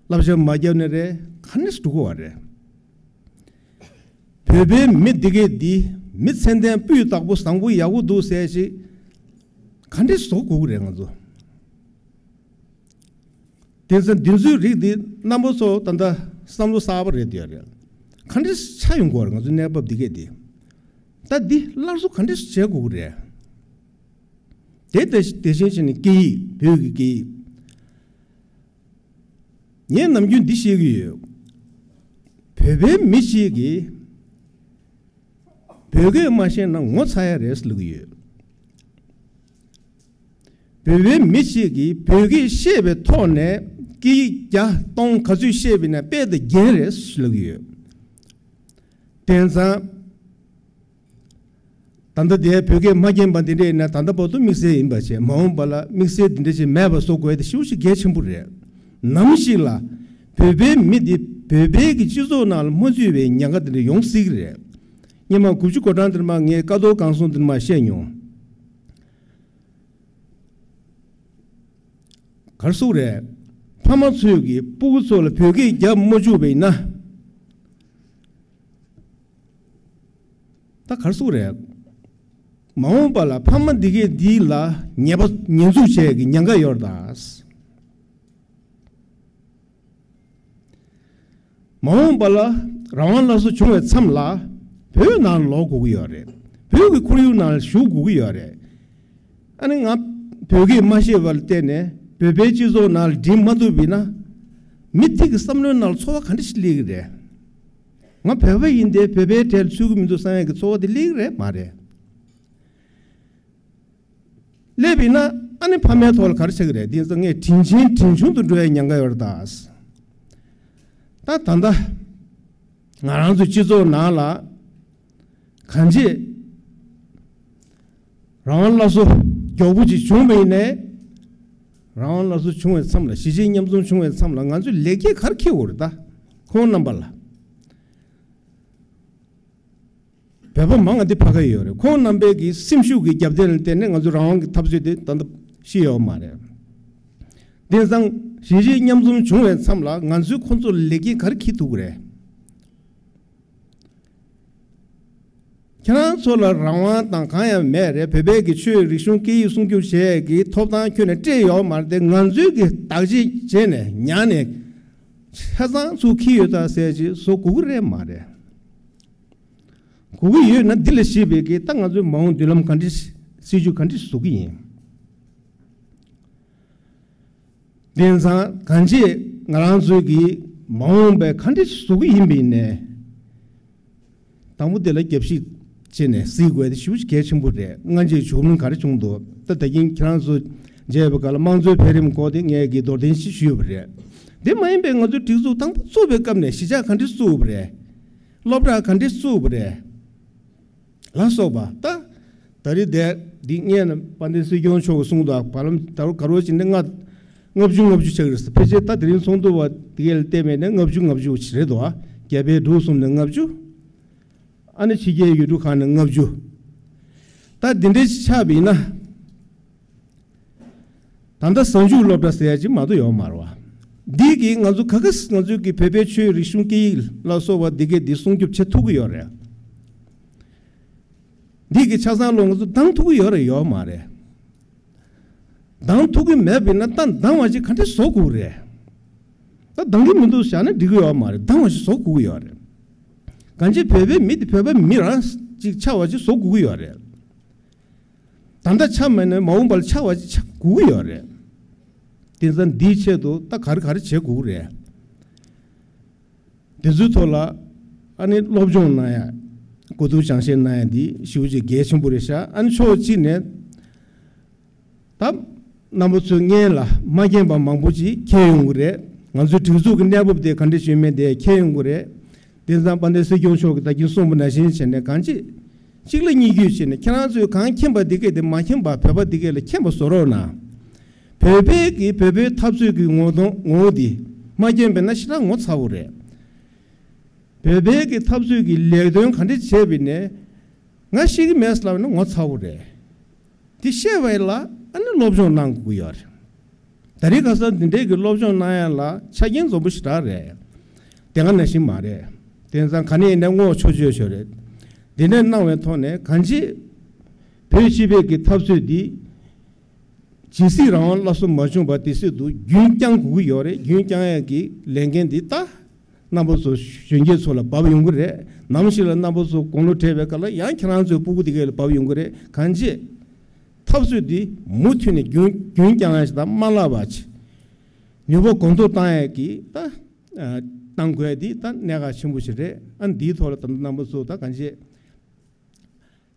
བསླབ་བྱ་མ་བརྒྱབ་ནི་རེད། ག་འདྲས་འགྲོ་གི་ཡོད་རེད། བོད་པའི་མི་འདི་གས་འདི་མི་ཚད་ལྡན་སྤུས་དག་པོ་བཟང་པོ་ཡག་པོ་འདུག་ཟེར་ཞིག་ག་འདྲས་བཟོ་དགོས་ཀྱི་རེད་ང་ཚོ། དེ་ཚོ་འདི་ཚོའི་རིགས་འདི་རྣམ་པ་ཚོ་ད་ལྟ་བསམ་བློ་གསར་པ་རེད་དེ་རེད། ག་འདྲས་ཆགས་ཡོང་གི་ཡོད་རེད་ང་ཚོའི་གནས་བབ་འདི་གས་འདི། ད་འདི་སླར་གསོ་ག་འདྲས་བྱེད་དགོས་ཀྱི་རེད། དེ་དེ་དེ་བཞིན་བྱས་ནས་སྐད་ཡིག་བོད་ཀྱི་སྐད་ཡིག་ངས་ནམ་རྒྱུན་འདི་བཤད་ཀྱི་ཡོད། བོད་པའི་མི་ཞིག་གིས་བོད་སྐད་མ་ཤེས་ན་ངོ་ཚ་ཡ་རེད་ཟེར་ལབ་ཀྱི་ཡོད། བོད་པའི་མི་ཞིག་གིས་བོད་སྐད་ཤེས་པའི་ཐོག་ནས་སྐད་ཡིག་བརྒྱ་སྟོང་ག་ཚོད་ཤེས་པ་ཡིན་ན་དཔེ་དང་རྒྱན་རེད་ཟེར་ལབ་ཀྱི་ཡོད། དེང་སང་ད་ལྟ་དེ་བོད་སྐད་མ་མཁྱེན་པ་འདི་འདྲ་ཡིན་ན་ད་ལྟ་བར་དུ་དམིགས་བསལ་ཡིན་པ་བྱས། མ་འོངས་པ་ལ་དམིགས་བསལ་འདི་འདྲ་ཞིག་མེད་པ་བཟོ་དགོས་དེ་ཤུགས་ཤིག་གལ་ཆེན་པོ་རེད། ནམ་ཞིག་ལ་བོད་པའི་མི་འདི་བོད་པའི་གི་སྤྱི་ཚོགས་ནང་ལ་མ་ཚུད་པའི་ཉེན་ཁ་འདི་འདྲ་ཡོང་སྲིད་ཀྱི་རེད། སྔོན་མ་དགུ་བཅུ་གོ་གྲངས་འདིར་མ་ངས་ཀ་རྡོར་གང་གསུང་འདིར་མ་བཤད་མྱོང་། གར་སོང་རེད། ཕ་མ་ཚོས་ཀྱིས་སྤུ་གུ་ཚོ་ལ་བོད་སྐད་རྒྱབ་མ་བཅུག་པ་ཡིན་ན། ད་གར་སོང་རེད། མ་འོངས་པ་ལ་ཕ་མ་འདི་གས་འདི་ལ་ཉེས་པ་ཉེས་འཛུགས་བྱས་ཀྱི་ཉེན་ཁ་ཡོད་རེད་ད། མ་འོངས་པ་ལ་རང་དབང་སླར་གསོ་བྱུང་བའི་མཚམས་ལ་བོད་ནང་ལོག་དགོས་ཀྱི་ཡོད་རེད། བོད་ཀྱི་ཁོར་ཡུག་ནང་ལ་ཞུགས་དགོས་ཀྱི་ཡོད་རེད། ཨ་ནི་ང་བོད་སྐད་མ་ཤེས་པ་ལ་བརྟེན་ནས་བོད་པའི་སྤྱི་ཚོགས་ནང་ལ་འགྲིམ་མ་ཐུབ་པ་ཡིན་ན། མི་ཐིག་གི་བསམ་བློའི་ནང་ལ་ཚོར་བ་ག་འདྲ་ཞིག་སླེབས་ཀྱི་རེད། ང་བོད་པ་ཡིན་ཏེ་བོད་པའི་གྲལ་ཚུད་ཀྱི་མི་འདུག་བསམ་ཡག་གི་ཚོར་བ་དེ་སླེབས་ཀྱི་རེད་མ་རེད། སླེབས་པ་ཡིན་ན་ཨ་ནི་ཕ་མའི་ཐོག་ལ་ག་རེ་ཆགས་ཀྱི་རེད། དེ་ཚོ་ངས་དྲིན་ཆེན་དྲིན་ཆུང་དུ་འགྲོ་ཡའི་ཉེན་ཁ་ཡོད་རེད་ད། ད་ད་ལྟ་ང་རང་ཚོའི་སྤྱི་ཚོགས་ནང་ལ་གང་ཅི་རང་དབང་སླར་གསོ་མགྱོགས་པོ་ཅིག་བྱུང་བ་ཡིན་ནའི། རང་དབང་སླར་གསོ་བྱུང་བའི་མཚམས་ལ། གཞིས་བྱེས་མཉམ་འཛོམས་བྱུང་བའི་མཚམས་ལ་ང་ཚོས་ལེགས་སྐྱེས་ག་རེ་འཁྱེར་དགོས་རེད་ད། ཁོང་རྣམ་པ་ལ། བོད་པ་མང་བ་འདི་ཕ་གི་ཡོད་རེད། ཁོང་རྣམ་པའི་གི་སེམས་ཤུགས་ཀྱི་རྒྱབ་རྟེན་ལ་བརྟེན་ནས་ང་ཚོ་རང་དབང་གི་འཐབ་རྩོད་དེ་ད་ལྟ་ཤི་ཡོད་མ་རེད། དེང་སང་གཞིས་བྱེས་མཉམ་འཛོམས་བྱུང་བའི་མཚམས་ལ་ང་ཚོས་ཁོང་ཚོར་ལེགས་སྐྱེས་ག་རེ་འཁྱེར་ཐུབ་ཀྱི་རེད། ཁྱེད་རང་ཚོ་ལ་རང་དབང་དང་གང་ཡང་མེད་རེད། བོད་པའི་གི་ཆོས་རིག་གཞུང་སྐད་ཡིག་སྲུང་སྐྱོབ་བྱེད་ཡས་ཀྱི་ཐོབ་ཐང་ཁྱོན་ནས་སྤྲད་ཡོད་མ་རེད་དེ། ང་ཚོའི་གི་བདག་གཅེས་བྱས་ནས་ཉར་ནས་ཆ་ཚང་ཚུར་འཁྱེར་ཡོད་ད་ཟེར་ཅིག་བཟོ་དགོས་ཀྱི་རེད་མ་རེད། དགོས་ཀྱི་ཡོད་ན་འདི་ལ་གཞིགས་པའི་གི་ད་ང་ཚོའི་མ་འོངས་མདུན་ལམ་ག་འདྲ་སྲིད་ཇུས་ག་འདྲ་བཟོ་གི་ཡིན། དེང་སང་གང་ཅི་ང་རང་ཚོའི་གི་མ་འོངས་པའི་ག་འདྲ་བཟོ་གི་ཡིན་པ་ཡིན་ནའི། དང་པོ་དེ་ལ་རྒྱབ་བཤིག་བྱས་ནས་གཟིགས་དགོས་དེ་ཞེ་པོ་ཅིག་གལ་ཆེན་པོ་རེད། སྔ་རྗེས་བྱུང་མིན་ག་རེ་བྱུང་འདུག་ད་ད་གིན་ཁྱེད་རང་ཚོ་མཇལ་བའི་སྐབས་ལ་དམངས་གཙོའི་འཕེལ་རིམ་སྐོར་དེ་ངས་གི་མདོར་བསྟན་ཞིག་ཞུས་པ་རེད། དེ་མ་ཡིན་པའི་ང་ཚོའི་སྒྲིག་འཛུགས་དང་པོ་བཙུགས་པའི་སྐབས་ནས་གཞིས་ཆགས་ག་འདྲ་བཙུགས་པ་རེད། སློབ་གྲྭ་ག་འདྲ་བཙུགས་པ་རེད། ལ་སོགས་པ་ད། ད་རེས་དེ་འདི་སྔས་ན་དཔལ་ལྡན་སྲིད་སྐྱོང་མཆོག་གིས་གསུངས་འདུག་བར་ལམ་ད་རུང་ག་རོ་ཅིག་ནས་ལྔ། ལྔ་བཅུ་ལྔ་བཅུ་ཆགས་ཀྱི་རེད་ཟེར། ཕལ་ཆེར་ད་དེ་རིང་ཚོགས་འདུ་བ་དེ་གས་ལ་བལྟས་པས་ན་ལྔ་བཅུ་ལྔ་བཅུ་ཞིག་རེད་འདུག་རྒྱ་བལ་འབྲུག་གསུམ་ནས་ལྔ་བཅུ། ཨ་ནི་ཕྱི་རྒྱལ་ཡུལ་གྲུ་ཁག་ནས་ལྔ་བཅུ། ད་འདི་འདྲའི་ཆགས་པ་ཡིན་ན། ད་ལྟ་གཟའ་མཇུག་སློབ་གྲྭ་ཟེར་ཡ་ཅིག་མ་གཏོགས་ཡོད་མ་རེད་བ། འདི་གིས་ང་ཚོ་ག་ག་ང་ཚོའི་གི་བོད་པའི་ཆོས་རིག་གཞུང་སྐད་ཡིག་ལ་སོགས་པ་འདི་གས་འདི་སྲུང་སྐྱོབ་བྱེད་ཐུབ་ཀྱི་ཡོད་རེད། འདི་གི་ཆ་ཚང་ལོ་ང་ཚོ་འདང་ཐུབ་ཀྱི་ཡོད་རེད་ཡོད་མ་རེད། འདང་ཐུབ་ཀྱི་མེད་པ་ཡིན་ན་ད་འདང་བ་ཅིག་ག་འདྲས་བཟོ་དགོས་རེད། ད་འདང་གི་མི་འདུག་བཞག་ན་འགྲིག་གི་ཡོད་མ་རེད། འདང་བ་ཞིག་བཟོ་དགོས་ཀྱི་ཡོད་རེད། གང་ཅི་བོད་པའི་མི་དེ་བོད་པ་མི་རང་ཅིག་ཆགས་པ་ཅིག་བཟོ་དགོས་ཀྱི་ཡོད་རེད། ད་ལྟ་ཆགས་མེད་ན་མ་འོངས་པར་ཆགས་པ་ཅིག་ཆགས་དགོས་ཀྱི་ཡོད་རེད། དེང་སང་འདིའི་ཆེད་དུ་ད་ག་རེ་ག་རེ་བྱེད་དགོས་ཀྱི་རེད། དེ་ཚོའི་ཐོག་ལ་ཨ་ནི་སློབ་སྦྱོང་གནང་ཡ། གོ་བསྡུར་སྦྱང་བཤད་གནང་ཡ་འདི་ཞེ་པོ་ཅིག་གལ་ཆེན་པོ་རེད་ཤག་ཨ་ནི་ཕྱོགས་གཅིག་ནས་ད་རྣམ་པ་ཚོའི་སྔོན་ལ་མ་མཁྱེན་པ་མང་པོ་ཅིག་མཁྱེན་ཡོང་གི་རེད། ང་ཚོའི་སྒྲིག་འཛུགས་ཀྱི་གནས་བབ་དེ་ག་འདྲ་ཞིག་ཡོད་མེད་དེ་མཁྱེན་ཡོང་གི་རེད། དེང་སང་དཔལ་ལྡན་སྲིད་སྐྱོང་མཆོག་གིས་ད་གིན་གསུངས་པ་ནང་བཞིན་བྱས་ནས་གང་ཅི་གཅིག་ལ་གཉིས་བརྒྱུད་བྱས་ནས་ཁྱེད་རང་ཚོས་གང་མཁྱེན་པ་འདི་གས་དེ་མ་མཁྱེན་པ་བོད་པ་འདི་གས་ལ་མཁྱེན་པ་བཟོ་རོགས་གནང་། བོད་པའི་གི་བོད་པའི་འཐབ་རྩོད་ཀྱི་ངོ་གདོང་ངོ་བོ་འདི་མ་མཁྱེན་པས་ན་ཞེ་དྲག་ངོ་ཚ་བོ་རེད། བོད་པའི་གི་འཐབ་རྩོད་ཀྱི་ལས་དོན་ག་འདྲ་བྱས་པ་ཡིན་ནའི་ང་ཤེས་ཀྱི་མེད་ཟེར་ལབ་ན་ངོ་ཚ་བོ་རེད། དེ་ཤེས་པ་ཡིན་ལ་ཨ་ནི་སློབ་སྦྱོང་གནང་དགོས་ཀྱི་ཡོད་རེད། ད་རེས་ཁ་སང་འདི་འདྲའི་གི་སློབ་སྦྱོང་གནང་ཡ་ལ་ཆ་རྐྱེན་འཛོམས་པོ་ཞེ་དྲག་རེད། དེ་སྔ་ནང་བཞིན་མ་རེད། དེང་སང་ག་ནས་ཡིན་ནའི་ངོ་ཆོས་ཆོས་ཆོས་རེད། འདི་འདྲ་གནང་བའི་ཐོག་ནས་གང་ཅི་བོད་སྤྱི་པའི་གི་འཐབ་རྩོད་འདི་ཇི་སྲིད་རང་དབང་སླར་གསོ་མ་བྱུང་བར་དེ་སྲིད་དུ་རྒྱུན་བསྐྱང་དགོས་ཀྱི་ཡོད་རེད། རྒྱུན་བསྐྱང་ཡ་གི་ལས་འགན་འདི་ད་རྣམ་པ་ཚོ་གཞོན་སྐྱེས་ཚོ་ལ་བབས་ཡོང་གི་རེད། ནམ་ཞིག་ལ་རྣམ་པ་ཚོ་དགུང་ལོ་བགྲེས་པའི་སྐབས་ལ་ཡང་ཁྱེད་རང་ཚོའི་སྤུ་གུ་དེ་གས་ལ་བབས་ཡོང་གི་རེད། གང་ཅི་འཐབ་རྩོད་འདི་མུ་མཐུད་ནས་རྒྱུན་རྒྱུན་བསྐྱང་ཡ་ཞིག་དང་མ་བརླག་པ་ཅིག་ནུས་པ་གོང་མཐོར་བཏང་ཡ་གི་ད་ཨ་གཏང་དགོས་ཡ་འདི་ད་གནད་འགག་ཆེན་པོ་ཞིག་རེད། ཨ་འདིའི་ཐོག་ལ་ད་ལྟ་རྣམ་པ་ཚོ་ད་གང་ཅི་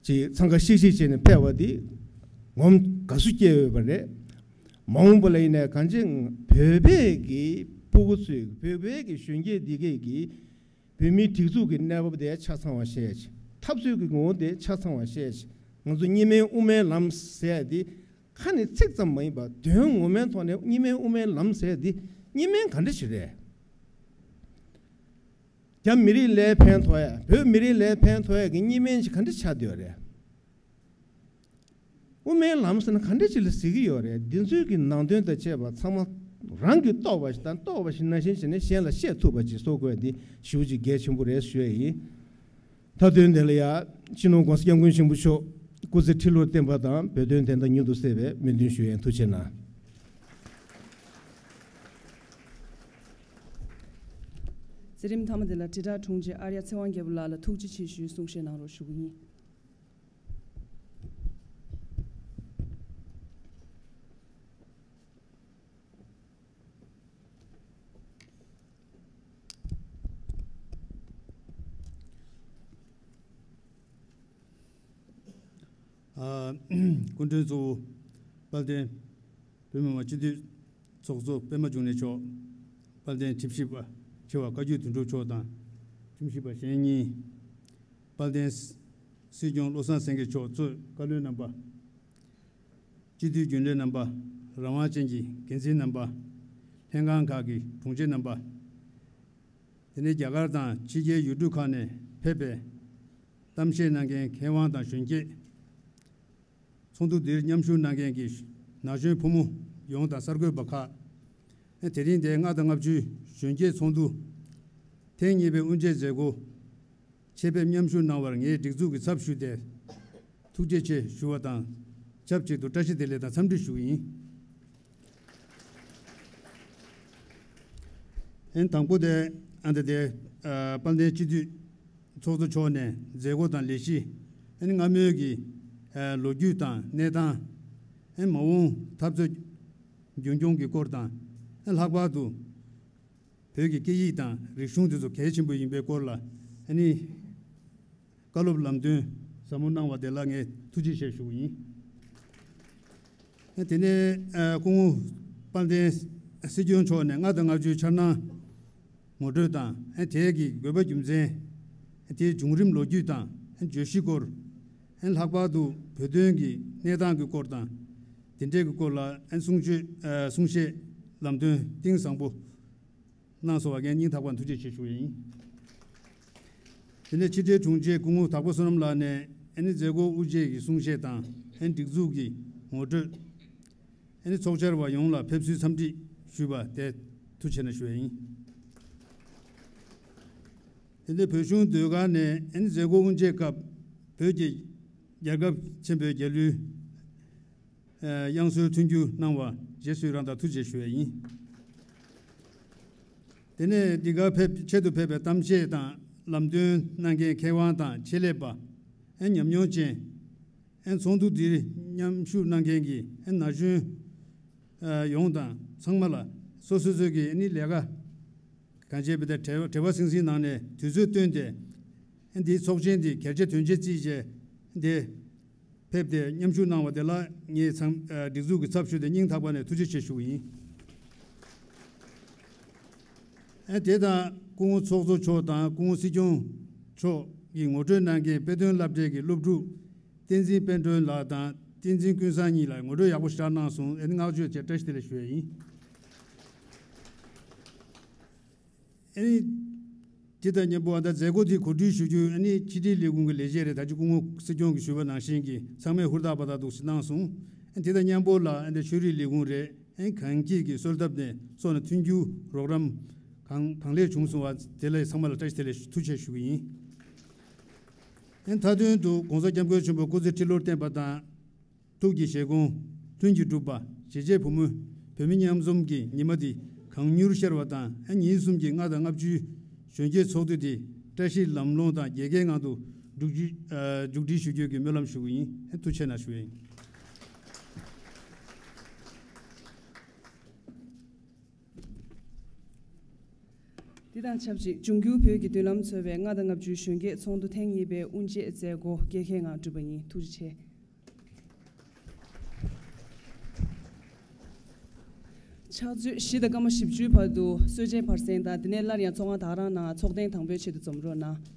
ཅིག་འཚང་ཁ་ཤིག་ཤིག་བྱས་ནས་ཕེབས་པ་འདི་ངོམ་དགའ་བསུ་སྐྱེ་འོས་པ་རེད། མ་འོངས་པ་ལ་ཡིན་ནའི་གང་ཅི་བོད་པའི་གི་སྤུ་གུ་ཚོས་བོད་པའི་གི་གཞོན་སྐྱེས་འདི་གས་ཀྱིས་བོད་མིའི་སྒྲིག་འཛུགས་ཀྱི་གནས་བབ་དེ་ཆ་ཚང་བ་ཤེས་ཅིག་འཐབ་རྩོད་ཀྱི་ངོ་བོ་དེ་ཆ་ཚང་བ་ཤེས་ཅིག་ང་ཚོ་གཉིས་སྨན་དབུ་མའི་ལམ་ཟེར་ཡ་འདི་ཁ་ནས་ཚིག་ཙམ་མ་ཡིན་པར་དོན་ངོ་མའི་ཐོག་ནས་གཉིས་སྨན་དབུ་མའི་ལམ་ཟེར་ཡ་འདི་གཉིས་སྨན་ག་འདྲ་ཞིག་རེད། རྒྱ་མི་རིགས་ལ་ཕན་ཐོགས་ཡ། བོད་མི་རིགས་ལ་ཕན་ཐོགས་ཡ་གི་གཉིས་སྨན་ཅིག་ག་འདྲ་ཆགས་བསྡད་ཡོད་རེད། དབུ་མའི་ལམ་ཟེར་ན་ག་འདྲ་ཅིག་ལ་ཟེར་གྱི་ཡོད་རེད། འདི་ཚོའི་གི་ནང་དོན་དང་བཅས་པ་ཚང་མ་རང་གིས་རྟོགས་པ་ཞིག་དང་རྟོགས་པ་ཞིག་ནང་བཞིན་བྱས་ནས་གཞན་ལ་བཤད་ཐུབ་པ་ཅིག་བཟོ་དགོས་འདི་ཞེ་པོ་ཅིག་གལ་ཆེན་པོ་རེད་ཞུ་ཡ་ཡིན། མཐའ་དོན་དེ་ལ་ཡ་སྤྱི་ནོར་༸གོང་ས་༸སྐྱབས་མགོན་ཆེན་པོ་མཆོག་སྐུ་ཚེ་ཁྲི་ལོར་བརྟན་པ་དང་བོད་དོན་བདེན་མཐའ་མྱུར་དུ་གསལ་བའི་སྨོན་འདུན་ཞུ་ཡ་ཡིན། ཐུགས་རྗེ་གནང་། མཛད་རིམ་མཐའ་མ་དེ་ལ་དྲིལ་བསྒྲགས་དྲུང་ཆེ་ཨར་ཡ་ཚེ་དབང་རྒྱལ་པོ་ལགས་ལ་ཐུགས་རྗེ་ཆེ་ཞུའི་གསུང་བཤད་གནང་རོགས་ཞུ་གི་ཡིན། ཨ། སྐུ་མགྲོན་གཙོ་བོ་དཔལ་ལྡན་བོད་མི་མང་སྤྱི་འཐུས་ཚོགས་གཙོ་པད་མ་འབྱུང་གནས་མཆོག་དཔལ་ལྡན་ཁྲིམས་ཞིབ་པ་ཆེ་བ་བཀའ་བརྒྱུད་དོན་གྲུབ་མཆོག་དང་། ཁྲིམས་ཞིབ་པ་གཞན་གཉིས། དཔལ་ལྡན་སྲིད་སྐྱོང་བློ་བཟང་སེང་གེ་མཆོག་གཙོས་བཀའ་བློན་རྣམ་པ། སྤྱི་འཐུས་རྒྱུན་ལས་རྣམ་པ། རང་དབང་ཅན་གྱི་འགན་འཛིན་རྣམ་པ། ལྷན་ཁང་ཁག་གི་དྲུང་ཆེ་རྣམ་པ། དེ་ནས་རྒྱ་གར་དང་ཕྱི་རྒྱལ་ཡུལ་གྲུ་ཁག་ནས་ཕེབས་པའི་གཏམ་བཤད་གནང་མཁན་མཁས་དབང་དང་གཞོན་སྐྱེས། ཚོགས་འདུ་འདིར་མཉམ་ཞུགས་གནང་མཁན་གྱི་ན་གཞོན་ཕོ་མོ་ཡོངས་དང་གསར་འགོད་པ་ཁག་དེ་རིང་འདིར་ལྔ་དང་ལྔ་བཅུའི་གཞོན་སྐྱེས་ཚོགས་འདུ་ཐེངས་གཉིས་པའི་དབུ་འབྱེད་མཛད་སྒོ་ཆེད་ཕེབས་མཉམ་ཞུགས་གནང་བར་ངས་སྒྲིག་འཛུགས་ཀྱི་ཚབ་ཞུས་ཏེ་ཐུགས་རྗེ་ཆེ་ཞུ་བ་དང་ཆབས་ཅིག་ཏུ་བཀྲ་ཤིས་བདེ་ལེགས་དང་འཚམས་འདྲི་ཞུ་གི་ཡིན། ཨན་དང་པོ་དེ་ཨ་འདི་དེ་ཨ་དཔལ་ལྡན་སྤྱི་འཐུས་ཚོགས་གཙོ་མཆོག་ནས་མཛད་སྒོ་དང་ལས་གཞི་ཨན་སྔ་མོའི་གི་ཨ་ལོ་རྒྱུས་དང་གནས་སྟངས་ཨན་མ་འོངས་འཐབ་རྩོད་རྒྱུན་སྐྱོང་གི་སྐོར་དང་ཨན་ལྷག་པར་དུ་བོད་ཀྱི་སྐད་ཡིག་དང་རིག་གཞུང་དེ་ཚོ་གལ་ཆེན་པོ་ཡིན་པའི་སྐོར་ལ་ཨ་ནི་བཀའ་སློབ་ལམ་སྟོན་ཟབ་མོ་གནང་བ་དེ་ལ་ངས་ཐུགས་རྗེ་ཆེ་ཞུ་གི་ཡིན། དེ་ནས་སྐུ་ངོ་དཔལ་ལྡན་སྲིད་སྐྱོང་མཆོག་ནས་ལྔ་དང་ལྔ་བཅུའི་འཆར་སྣང་ངོ་སྤྲོད་དང་དེའི་གི་དགོས་པ་རྒྱུ་མཚན་དེའི་བྱུང་རིམ་ལོ་རྒྱུས་དང་བརྗོད་གཞི་སྐོར་ལྷག་པར་དུ་བོད་དོན་གྱི་གནས་སྟངས་ཀྱི་སྐོར་དང་དེ་འབྲེལ་གྱི་སྐོར་ལ་གསུང་ཆོས་གསུང་བཤད་ལམ་སྟོན་གཏིང་ཟབ་པོ་གནང་སོང་བ་ངས་སྙིང་ཐག་པ་ནས་ཐུགས་རྗེ་ཆེ་ཞུ་བ་ཡིན། དེ་ནས་ཕྱི་དྲིལ་དྲུང་ཆེ་སྐུ་ངོ་དྭགས་པོ་བསོད་ནམས་ལགས་ནས་ཨ་ནི་མཛད་སྒོ་དབུ་འབྱེད་ཀྱི་གསུང་བཤད་དང་ཨ་ནི་སྒྲིག་འཛུགས་ཀྱི་ངོ་སྤྲོད། ཨ་ནི་ཚོགས་བཅར་བ་ཡོངས་ལ་ཕེབས་བསུའི་འཚམས་འདྲི་ཞུས་པ་དེ་ཐུགས་རྗེ་ཆེ་གནང་ཞུ་བ་ཡིན། དེ་ནས་བོད་གཞུང་ཟློས་གར་ནས་ཨ་ནི་མཛད་སྒོ་དབུ་འབྱེད་སྐབས་བོད་ཀྱི་རྒྱལ་ཁབ་ཆེན་པོའི་རྒྱལ་གླུའི་དབྱངས་གསོལ་མཐུན་འགྱུར་གནང་བ་རྗེས་སུ་ཡི་རང་དང་ཐུགས་རྗེ་ཆེ་ཞུ་བ་ཡིན། དེ་ནས་འདི་གར་ཕེབས་ཆེད་དུ་ཕེབས་པའི་གཏམ་བཤད་དང་ལམ་སྟོན་གནང་མཁན་མཁས་དབང་དང་ཆེད་ལས་པ་ཨེ་ཉམས་མྱོང་ཅན་ཨེ་ཚོགས་འདུ་འདིར་མཉམ་ཞུགས་གནང་མཁན་གྱི་ཨེ་ན་གཞོན་ཨེ་ཡོངས་དང་ཚང་མ་ལ་སོ་སོ་སོ་གི་ཨེ་ནི་ལས་ཀ་གང་བྱས་པའི་བྲེལ་བ་བྲེལ་བ་ཟིང་ཟིང་ནང་ནས་དུས་ཚོད་བཏོན་ཏེ་ཨེ་འདིའི་ཚོགས་ཆེན་འདི་གལ་ཆེ་དོན་ཆེ་བརྩིས་བྱས་འདི། ཕེབས་ཏེ་མཉམ་ཞུགས་གནང་བ་དེ་ལ་ངས་ཚང་ཨ་སྒྲིག་འཛུགས་ཀྱི་ཚབ་ཞུས་ཏེ་སྙིང་ཐག་པ་ནས་ཐུགས་རྗེ་ཆེ་ཞུ་གི་ཡིན། ཨ་དེ་དང་སྐུ་ངོ་ཚོགས་གཙོ་མཆོག་དང་སྐུ་ངོ་སྲིད་སྐྱོང་མཆོག་གིས་ངོ་སྤྲོད་གནང་མཁན་དཔེ་སྟོན་སློབ་གྲྭའི་གི་སློབ་ཕྲུག་བསྟན་འཛིན་དཔལ་སྒྲོན་ལགས་དང་བསྟན་འཛིན་ཀུན་བཟང་གཉིས་ལ་ངོ་སྤྲོད་ཡག་པོ་ཞིག་གནང་སོང་། ཨ་ནི་བསྔགས་བརྗོད་བཅས་བཀྲ་ཤིས་བདེ་ལེགས་ཞུ་ཡས་ཡིན། ཨ་ནི། དེ་དང་མཉམ་པོ་ཨ་ད་མཛད་སྒོ་དེ་གོ་སྒྲིག་ཞུ་རྒྱུ་ཨ་ནི་ཕྱི་དྲིལ་ལས་ཁུངས་ཀྱི་ལས་བྱེད་རེད། ད་ཅི་སྐུ་ངོ་སྲིད་སྐྱོང་གིས་ཞུས་པ་ནང་བཞིན་གྱི་ཚང་མས་ཧུར་ཐག་པ་ཐག་ཐུག་ཞིག་གནང་སོང་། ཨ་དེ་དང་མཉམ་པོ་ལ་ཨ་ནི་ཆོས་རིག་ལས་ཁུངས་རེད། ཨ་ནི་གངས་སྐྱིད་ཀྱི་གསོལ་ཐབ་ནས་སོགས་ནས་མཐུན་འགྱུར་རོགས་རམ་གང་གང་ལེགས་བྱུང་སོང་བ་དེ་ལ་ཚང་མ་ལ་བཀྲ་ཤིས་བདེ་ལེགས་ཐུགས་རྗེ་ཆེ་ཞུ་གི་ཡིན། ཨ་ནི་མཐའ་དོན་དུ་༸གོང་ས་༸སྐྱབས་མགོན་ཆེན་པོ་སྐུ་ཚེ་ཁྲི་ལོར་བརྟན་པ་དང་། ཐུགས་ཀྱི་བཞེད་དགོངས་ལྷུན་གྱིས་གྲུབ་པ། གཞིས་བྱེས་བུ་མོ་བོད་མི་མཉམ་འཛོམས་ཀྱི་ཉི་མ་འདི་གང་མྱུར་ཤར་བ་དང་། ཉིན་གསུམ་གྱི་ལྔ་དང་ལྔ་བཅུའི་གཞོན་སྐྱེས་ཚོགས་འདུ་འདི་བཀྲ་ཤིས་ལམ་ལྷོང་དང་རྒྱལ་ཁའི་ངང་དུ་མཇུག་སྒྲིལ་ཨ་མཇུག་སྒྲིལ་ཞུ་རྒྱུ་གི་སྨོན་ལམ་ཞུ་གི་ཡིན། ཐུགས་རྗེ་ཆེ་གནང་ཞུ་ཡིན། འདི་དང་ཆབས་ཅིག་འབྱུང་འགྱུར་བོད་ཀྱི་མདུན་ལམ་འཚོལ་བའི་ལྔ་དང་ལྔ་བཅུའི་གཞོན་སྐྱེས་ཚོགས་འདུ་ཐེངས་གཉིས་པའི་དབུ་འབྱེད་མཛད་སྒོ་རྒྱལ་ཁའི་ངང་གྲུབ་པ་ཡིན། ཐུགས་རྗེ་ཆེ། ཕྱག་ཚོད་བཞི་དང་སྐར་མ་བཞི་བཅུའི་བར་དུ་གསོལ་ཇའི་བར་གསེང་དང་། དེ་ནས་སླར་ཡང་ཚོགས་ཁང་ད་ག་རང་ནང་ཚོགས་ཐེངས་དང་པོའི་ཆེད་དུ་འཛོམས་རོགས་གནང་།